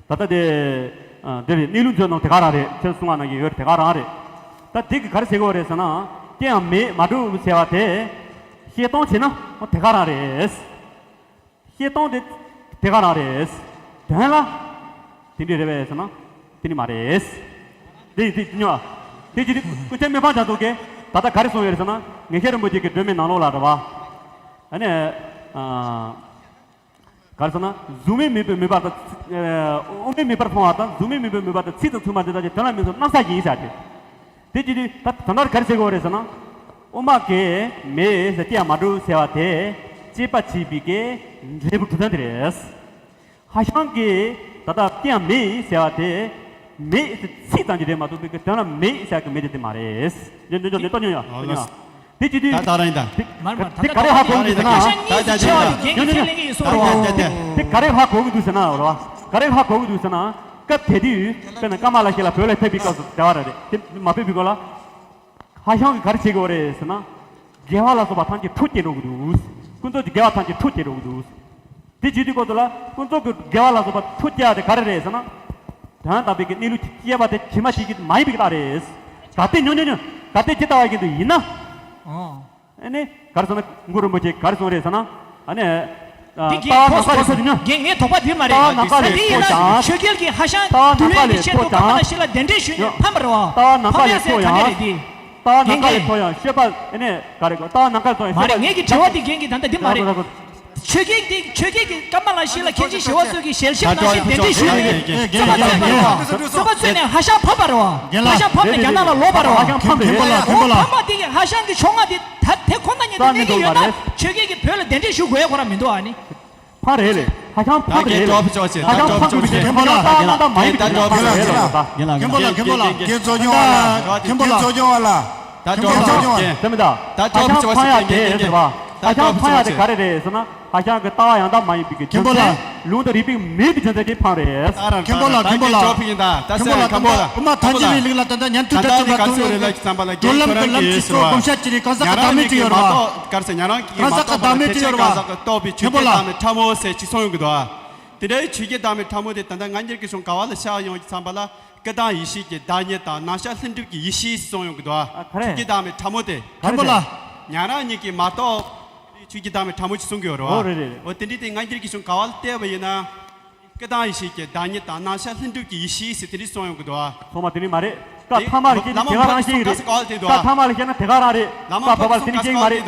ད་ལྟ་དེ། ཨ། འདིར་གནས་ལུགས་མཚོན་ནོ་དེ་ག་རང་རེད། ཁྱེད་གསུང་བ་ནང་བཞིན་ཡོད་དེ་ག་རང་རེད། ད་དེ་གི་ག་རེ་ཟེར་གི་ཡོད་རེད་ཟེར་ན། དེ་ཡང་མེད་མ་གྲུབ་ཟེར་བ་དེ། བཤད་སྟངས་བྱས་ན་དེ་ག་རང་རེད། བཤད་སྟངས་དེ་དེ་ག་རང་རེད། དོན་ལ་དེ་འདྲ་རེད་པས་ཟེར་ན་དེ་ནི་མ་རེད། དེ་དེ་ཉོ། དེ་ཅི་སྟེ་སྐུ་ཚེ་མི་ཕམ་རྒྱ་མཚོ་གིས་ད་ལྟ་ག་རེ་གསུངས་ཡོད་རེད་ཟེར་ན། ངེས་ཤེས་རིན་པོ་ཆེ་གི་སྒྲོན་མེ་ནང་ལོགས་ལ་རེད་བ། ཨ་ནི། ཨ། ག་རེ་ཟེར་ན། གཟུགས་མེད་མེད་པའི་མོས་པ་དང་། ཨ། དབུ་མེད་མེད་པར་མཐོང་བ་དང་གཟུགས་མེད་མེད་པའི་མོས་པ་དང་ཚིག་དང་ཚུལ་མ་འདི་དག་ཀྱང་དོན་ལ་མི་མཚུངས་རྣམ་གཞག་ཡིན་ཟེར་ཏེ། དེ་ཅི་སྟེ་ད་ད་ལྟར་ག་རེ་ཟེར་གི་ཡོད་རེད་ཟེར་ན། དབུ་མ་གིས་མེད་ཟེར་དེ་ཡང་མ་གྲུབ་ཟེར་བ་དེ་དཔྱད་པ་བྱེད་པའི་གི་འབྲས་བུ་གྲུབ་དོན་དེ་རེད། ཧྭ་ཤང་གིས་ད་ལྟ་དེ་ཡང་མེད་ཟེར་བ་དེ། མེད་ཟེར་ཚིག་ཙམ་གྱིས་འགྲེལ་མ་ཐུབ་པའི་གི་དོན་ལ་མེད་ཟེར་གི་མེད་དེ་དེ་མ་རེད། ཉོན་ཉོན་ཉོན་ཉོན་ཉོན་ཉོན་ཉོན། དེ་ཅི་སྟེ། ད་ད་རང་ཡིན་ད། དེ་མར་མར་ད་དེ་ག་རེ་ཧ་གོ་གི་འདུག་ཟེར་ན། ད་ད་ད་ད་ཉོན་ཉོན་ཉོན། ད་ད་ད་ད། དེ་ག་རེ་ཧ་གོ་གི་འདུག་ཟེར་ན་རོ། ག་རེ་ཧ་གོ་གི་འདུག་ཟེར་ན། སྐབས་དེ་དུས་དཔེར་ན་ཀ་མ་ལ་ཤཱི་ལ་བོད་ལ་ཕེབས་པའི་སྐབས་སུ་དེ་བ་ར་རེད། དེ་མ་ཕེབས་པའི་སྐོར་ལ། ཧྭ་ཤང་གིས་ག་རེ་བྱེད་དགོས་རེད་ཟེར་ན། དགེ་བ་ལ་སོགས་པ་ཐམས་ཅད་འཁྲུགས་སྐྱེ་འགྲོ་གི་འདུག་ཀུན་རྫོབ་ཀྱི་དགེ་བ་ཐམས་ཅད་འཁྲུགས་སྐྱེ་འགྲོ་གི་འདུག་དེ་བྱེད་དུས་སྐབས་སུ་ལ་ཀུན་རྫོབ་ཀྱི་དགེ་བ་ལ་སོགས་པ་འཁྲུགས་སྐྱེ་བ་དེ་ག་རེ་རེད་ཟེར་ན། དོན་དམ་པའི་གི་གནས་ལུགས་ཀྱི་སྐྱེ་བ་དེ་ཇི་མ་ཇི་བཞིན་མ་ཡིན་པའི་གི་རྟགས་རེད། གལ་ཏེ་ཉོན་ཉོན་ཉོན། གལ་ཏེ་ཇི་ལྟ་བ་བཞིན་དུ་ཡིན་ན། ཨོ། ཨ་ནི་ག་རེ་ཟེར་ན་གུ་རུ་རིན་པོ་ཆེས་ག་རེ་གསུངས་རེད་ཟེར་ན། ཨ་ནི། ཨ། འདི་ལྟ་བ་ནམ་མཁའ་ལས་འཕྲོ་ཞིག་ཉོན། རྒན་ངའི་དོགས་པ་འདི་མ་རེད། ལྟ་བ་ནམ་མཁའ་ད་ལས་འདི་ཡིན་འཕྲོ་ན་ཞིང་། ཆོས་རྒྱལ་གྱིས་ཧྭ་ཤང་ལྟ་བ་ནམ་མཁའ་ལས་འཕྲོ་ཞིང་། ཀ་མ་ལ་ཤཱི་ལ་གདན་འདྲེན་ཞུས་ནས་ཕམ་པ་རེད་བ། ལྟ་བ་ནམ་མཁའ་ལས་འཕྲོ་ཞིང་། ཕམ་ཡ་ཟེར་ག་ནས་རེད་འདི། ལྟ་བ་ནམ་མཁའ་ལས་འཕྲོ་ཞིང་ཤེས་པ་ཨ་ནི་ག་རེ་གོ་ལྟ་བ་ནམ་མཁའ་ལས་འཕྲོ་ཞིང་ཤེས་པ། མ་རེད། ངེད་ཀྱི་དྲི་བ་འདི་རྒན་གྱིས་ད་ལྟ་འདི་མ་རེད། ཆོས་རྒྱལ་འདི་ཆོས་རྒྱལ་གྱིས་ཀ་མ་ལ་ཤཱི་ལ་མཁན་ཆེན་ཞི་བ་འཚོ་གི་ཞལ་ཤར་ནང་བཞིན་གདན་འདྲེན་ཞུས་ནས་བཙོན་པ་བཙོན་པ་རེད་བ། བཙོན་པ་བཙོན་ནས་ཧྭ་ཤང་ཕམ་པ་རེད་བ། རྒན་ལགས། ཧྭ་ཤང་ཕམ་ནས་རྒྱ་ནག་ལ་ལོག་པ་རེད་བ། ཧྭ་ཤང་ཕམ་རེད། ཕམ་པ་དེ་གི་ཧྭ་ཤང་གི་ཕྱོགས་སྔ་དེ་ད་དེ་ཁོ་ན་ཉིད་དུ་གནས་ཀྱི་ཡོད་ན་ཆོས་རྒྱལ་གྱིས་བོད་ལ་གདན་འདྲེན་ཞུ་དགོས་ཡ་ཁོ་རང་མི་འདུག་ཨ་ནི། ཕར་རེད་ལེ། ཧྭ་ཤང་ཕར་རེད་ལེ། ཧྭ་ཤང་ཕར་རེད་ལེ། ཧྭ་ཤང་ད་མ་ཡིན་པ་རེད་ལེ། མཁན་པོ་ལགས། མཁན་པོ་ལགས། མཁན་པོ་ལགས། རྒན་རྫོགས་སྐྱོང་བ་ལགས། ད་རྒན་རྫོགས་སྐྱོང་བ་ལགས། ད་རྒན་རྫོགས་སྐྱོང་བ་ལགས། ད་རྒན་རྫོགས་སྐྱོང་བ་ལགས། ད་ཧྭ་ཤང་ཕར་ཡ་དེ་ཟེར་བ། ཧྭ་ཤང་ཕར་ཡ་དེ་ག་རེ་རེད་ཟེར་ན། ཧྭ་ཤང་གི་ལྟ་བ་ཡང་དག་མ་ཡིན་པའི་གི་རྒྱུ་མཚན། ལུང་དང་རིགས་པའི་མེད་པའི་རྒྱུ་མཚན་གྱིས་ཕར་རེད། མཁན་པོ་ལགས། མཁན་པོ་ལགས། མཁན་པོ་ལགས། ད་དབུ་མ་ཐལ་འགྱུར་བའི་ལུགས་ལ་ད་ལྟ་ཉན་ཐོས་དགྲ་བཅོམ་པ་ཚོ་གི་འགྲོ་ལམ་གྱི་ལམ་གྱི་སྐོར་གོམས་ཤ་ཅི་རིགས་གང་ཟག་གི་བདག་མེད་ཅིག་ཡོད་རེད་བ། གང་ཟག་གི་བདག་མེད་ཅིག་ཡོད་རེད་བ། མཁན་པོ་ལགས། མཁན་པོ་ལགས། ད་ལྟ་ནི་ག་ཚོད་རེད་ལ་ཅི་ཚང་ཡོང་གི་འདུག་ཨ། དེ་འདྲའི་ཆོས་ཀྱི་བདག་མེད་ཕྲ་མོ་དེ་ད་ལྟ་ང་རྒྱལ་གྱི་གཞུང་ག་བ་ལ་ཤར་ཡོང་གི་བསམ་པ་ལ་སྐུ་དང་ཡེ་ཤེས་ཀྱི་བདག་ཉིད་དང་རྣམ་གཞག་ལྷུན་གྲུབ་ཀྱི་ཡེ་ཤེས་གསུངས་ཡོང་གི་འདུག་ཨ། ཨ། ག་རེ། ཆོས་ཀྱི་བདག་མེད་ཕྲ་མོ་དེ། མཁན་པོ་ལགས། ཉན་རང་ཉིད་ཀྱིས་མ་རྟོགས། ཆོས་ཀྱི་བདག་མེད་ཕྲ་མོ་ཞིག་གསུང་གི་ཡོད་རེད་བ། ཨོ་རེད་རེད་རེད། འོ་དེ་འདྲའི་དེ་ང་རྒྱལ་གྱི་གཞུང་ག་བ་ལ་བལྟས་པ་ཡིན་ན། སྐུ་དང་ཡེ་ཤེས་ཀྱི་བདག་ཉིད་དང་རྣམ་གཞག་ལྷུན་གྲུབ་ཀྱི་ཡེ་ཤེས་ཟེར་དེ་འདྲ་གསུངས་ཡོང་གི་འདུག་ཨ། སོང་བ་དེ་འདྲ་མ་རེད། བཀའ་ཐ་མ་ལ་བཤད་ན་དེ་ག་རང་བཤད་ཀྱི་རེད། བཀའ་ཐ་མ་ལ་བཤད་ན་དེ་ག་རང་རེད། བཀའ་བབས་པ་ལ་དེ་འདྲ་བཤད་ཀྱི་མ་རེད།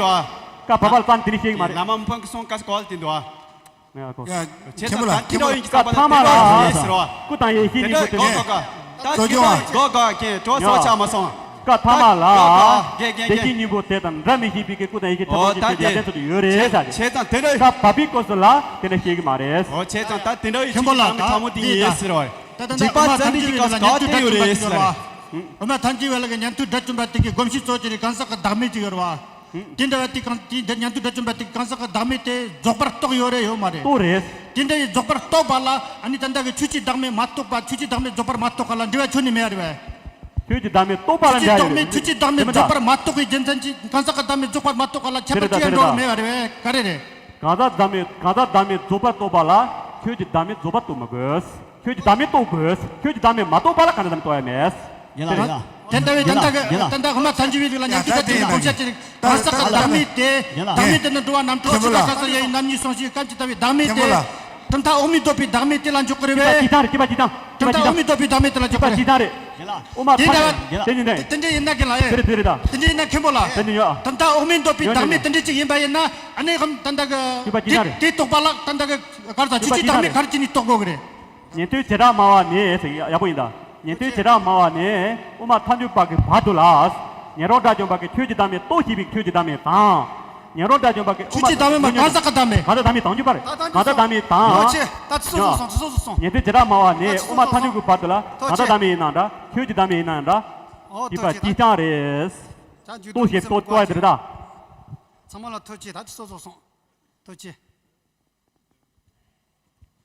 བཀའ་བབས་པ་ལ་དེ་འདྲ་བཤད་ཀྱི་མ་རེད། བླ་མ་མི་ཕམ་གྱི་གསུང་སྐད་ཆ་ག་བ་ལ་དེ་འདུག་ཨ། ཡ། བྱས་ཙང་ད་དེ་འདྲ་ཡིན་གྱི་བསམ་པ་ལ་དེ་འདྲ་ཡིན་ཟེར་བ། སྐུ་དང་ཡེ་ཤེས་གཉིས་པོ་དེ་ནས། གོ་གོ་གོ། ད་ཅི་ད་གོ་གོ་གོ་གེ་གྲོགས་སོ་ཆ་མ་སོང་། བཀའ་ཐ་མ་ལ། དེ་གཉིས་པོ་དེ་དང་འདྲ་མི་ཤེས་པའི་གི་སྐུ་དང་ཡེ་ཤེས་ཐ་དད་ཀྱི་ཡ་དེ་ཚོ་ཡོད་རེད་ཟེར། བྱས་ཙང་དེ་འདྲ་ཡིན། བཀའ་བབས་པའི་སྐབས་སུ་ལ་དེ་འདྲ་བཤད་གི་མ་རེད། འོ་བྱས་ཙང་ད་དེ་འདྲ་ཡིན་གྱི་བསམ་པ་ལ་ཕྲ་མོ་དེ་ཡིན་ཟེར་བ། ད་ད་འཇིགས་པ་བརྩམས་ཏེ་འདི་སྐབས་སུ་ག་བ་བསྟན་ཡོད་རེད་ཟེར་བ། འོ་མ་ཐམས་ཅད་བས་ལ་གི་ཉན་ཐོས་དགྲ་བཅོམ་པ་དེ་གི་སྒོམ་གཞི་གཙོ་ཆེ་རེད། གང་ཟག་གི་བདག་མེད་ཅིག་ཡོད་རེད་བ། དེ་འདྲ་བ་དེ་གང་དེ་འདྲ་ཉན་ཐོས་དགྲ་བཅོམ་པ་དེ་གང་ཟག་གི་བདག་མེད་དེ་རྫོགས་པར་རྟོགས་ཡོད་རེད་ཡོད་མ་རེད། རྟོགས་རེད། དེ་འདྲ་ཡི་རྫོགས་པར་རྟོགས་པ་ལ་ཨ་ནི་ད་ལྟ་གི་ཆོས་ཀྱི་བདག་མེད་མ་རྟོགས་པ། ཆོས་ཀྱི་བདག་མེད་རྫོགས་པར་མ་རྟོགས་པ་ལ་འབྲེལ་བ་ཁྱོན་ནས་མེད་རེད་བས། ཆོས་ཀྱི་བདག་མེད་རྟོགས་པ་ལ་འབྲེལ་ཡོད་རེད། ཆོས་ཀྱི་བདག་མེད་རྫོགས་པར་མ་རྟོགས་པའི་རྒྱུ་མཚན་གྱིས་གང་ཟག་གི་བདག་མེད་རྫོགས་པར་མ་རྟོགས་པ་ལ་ཁྱད་པར་ཅི་ཡང་འགྲོ་བ་མེད་པ་རེད་བས། ག་རེ་རེད། གང་ཟག་བདག་མེད་གང་ཟག་བདག་མེད་རྫོགས་པར་རྟོགས་པ་ལ་ཆོས་ཀྱི་བདག་མེད་རྫོགས་པར་རྟོགས་མི་དགོས། ཆོས་ཀྱི་བདག་མེད་རྟོགས་དགོས། ཆོས་ཀྱི་བདག་མེད་མ་རྟོགས་པ་ལ་གང་ཟག་བདག་མེད་རྟོགས་ཡ་མེད། ཡིན་ལ་ཡིན་ལ། དེ་ལྟ་བུའི་ད་ལྟ་གི་ད་ལྟ་དབུ་མ་ཐལ་འགྱུར་བའི་རིགས་ལ་ཉན་ཐོས་དགྲ་བཅོམ་པའི་གོ་ཆ་ཅི་རིགས་གང་ཟག་གི་བདག་མེད་དེ། བདག་མེད་དེ་ནི་འགྲོ་བ་རྣམ་གྲོལ་ཆོས་ལ་གང་ཟག་ཡ་ཡི་རྣམ་གཉིས་སོང་ཞིང་སྐབས་ཀྱི་ལྟ་བའི་བདག་མེད་དེ། གྲུབ་མཐའ་དབུ་མའི་འདོད་པའི་བདག་མེད་དེ་ལ་འཇོག་གི་རེད་བས། གྲུབ་མཐའ་དབུ་མའི་འདོད་པའི་བདག་མེད་དེ་ལ་འཇོག་གི་རེད། དེ་འདྲ་ཡིན་ན་གི་ལ་ཡ། དེ་འདྲ་ཡིན་ན་མཁན་པོ་ལགས། དེ་འདྲ་ཡིན་ན་གྲུབ་མཐའ་དབུ་མའི་འདོད་པའི་བདག་མེད་དེ་འདྲ་ཅིག་ཡིན་པ་ཡིན་ན་ཨ་ནི་གམ་ད་ལྟ་གི་དེ་རྟོགས་པ་ལ་ད་ལྟ་གི་གར་ས་ཆོས་ཀྱི་བདག་མེད་གར་ཅི་ནས་རྟོགས་དགོས་གི་རེད། ཉན་ཐོས་བྱེ་བྲག་སྨྲ་བ་ནས་ཟེར་ཡག་པོ་ཡིན་ད། ཉན་ཐོས་བྱེ་བྲག་སྨྲ་བ་ནས་དབུ་མ་ཐལ་འགྱུར་བ་གི་བར་དུ་ལ། ཉན་རང་དགྲ་བཅོམ་པ་གིས་ཆོས་ཀྱི་བདག་མེད་རྟོགས་ཞེས་པའི་ཆོས་ཀྱི་བདག་མེད་དང་། ཉན་རང་དགྲ་བཅོམ་པ་གིས་ཆོས་ཀྱི་བདག་མེད་མ་གང་ཟག་གི་བདག་མེད། གང་ཟག་བདག་མེད་དང་འགྱུར་བར། གང་ཟག་བདག་མེད་དང་། ཉན་ཐོས་བྱེ་བྲག་སྨྲ་བ་ནས་དབུ་མ་ཐལ་འགྱུར་གྱི་བར་དུ་ལ་གང་ཟག་བདག་མེད་ཡིན་ན་འདྲ། ཆོས་ཀྱི་བདག་མེད་ཡིན་ན་འདྲ། འདི་པ་ཅི་ལྟར་རེད། རྟོགས་ཞེས་རྟོགས་རྟོགས་ཡ་དེ་རེད་ད། ཚང་མ་ལ་ཐུགས་རྗེ་ཆེ། ད་ཅི་སོ་སོ་སོང་། ཐུགས་རྗེ་ཆེ།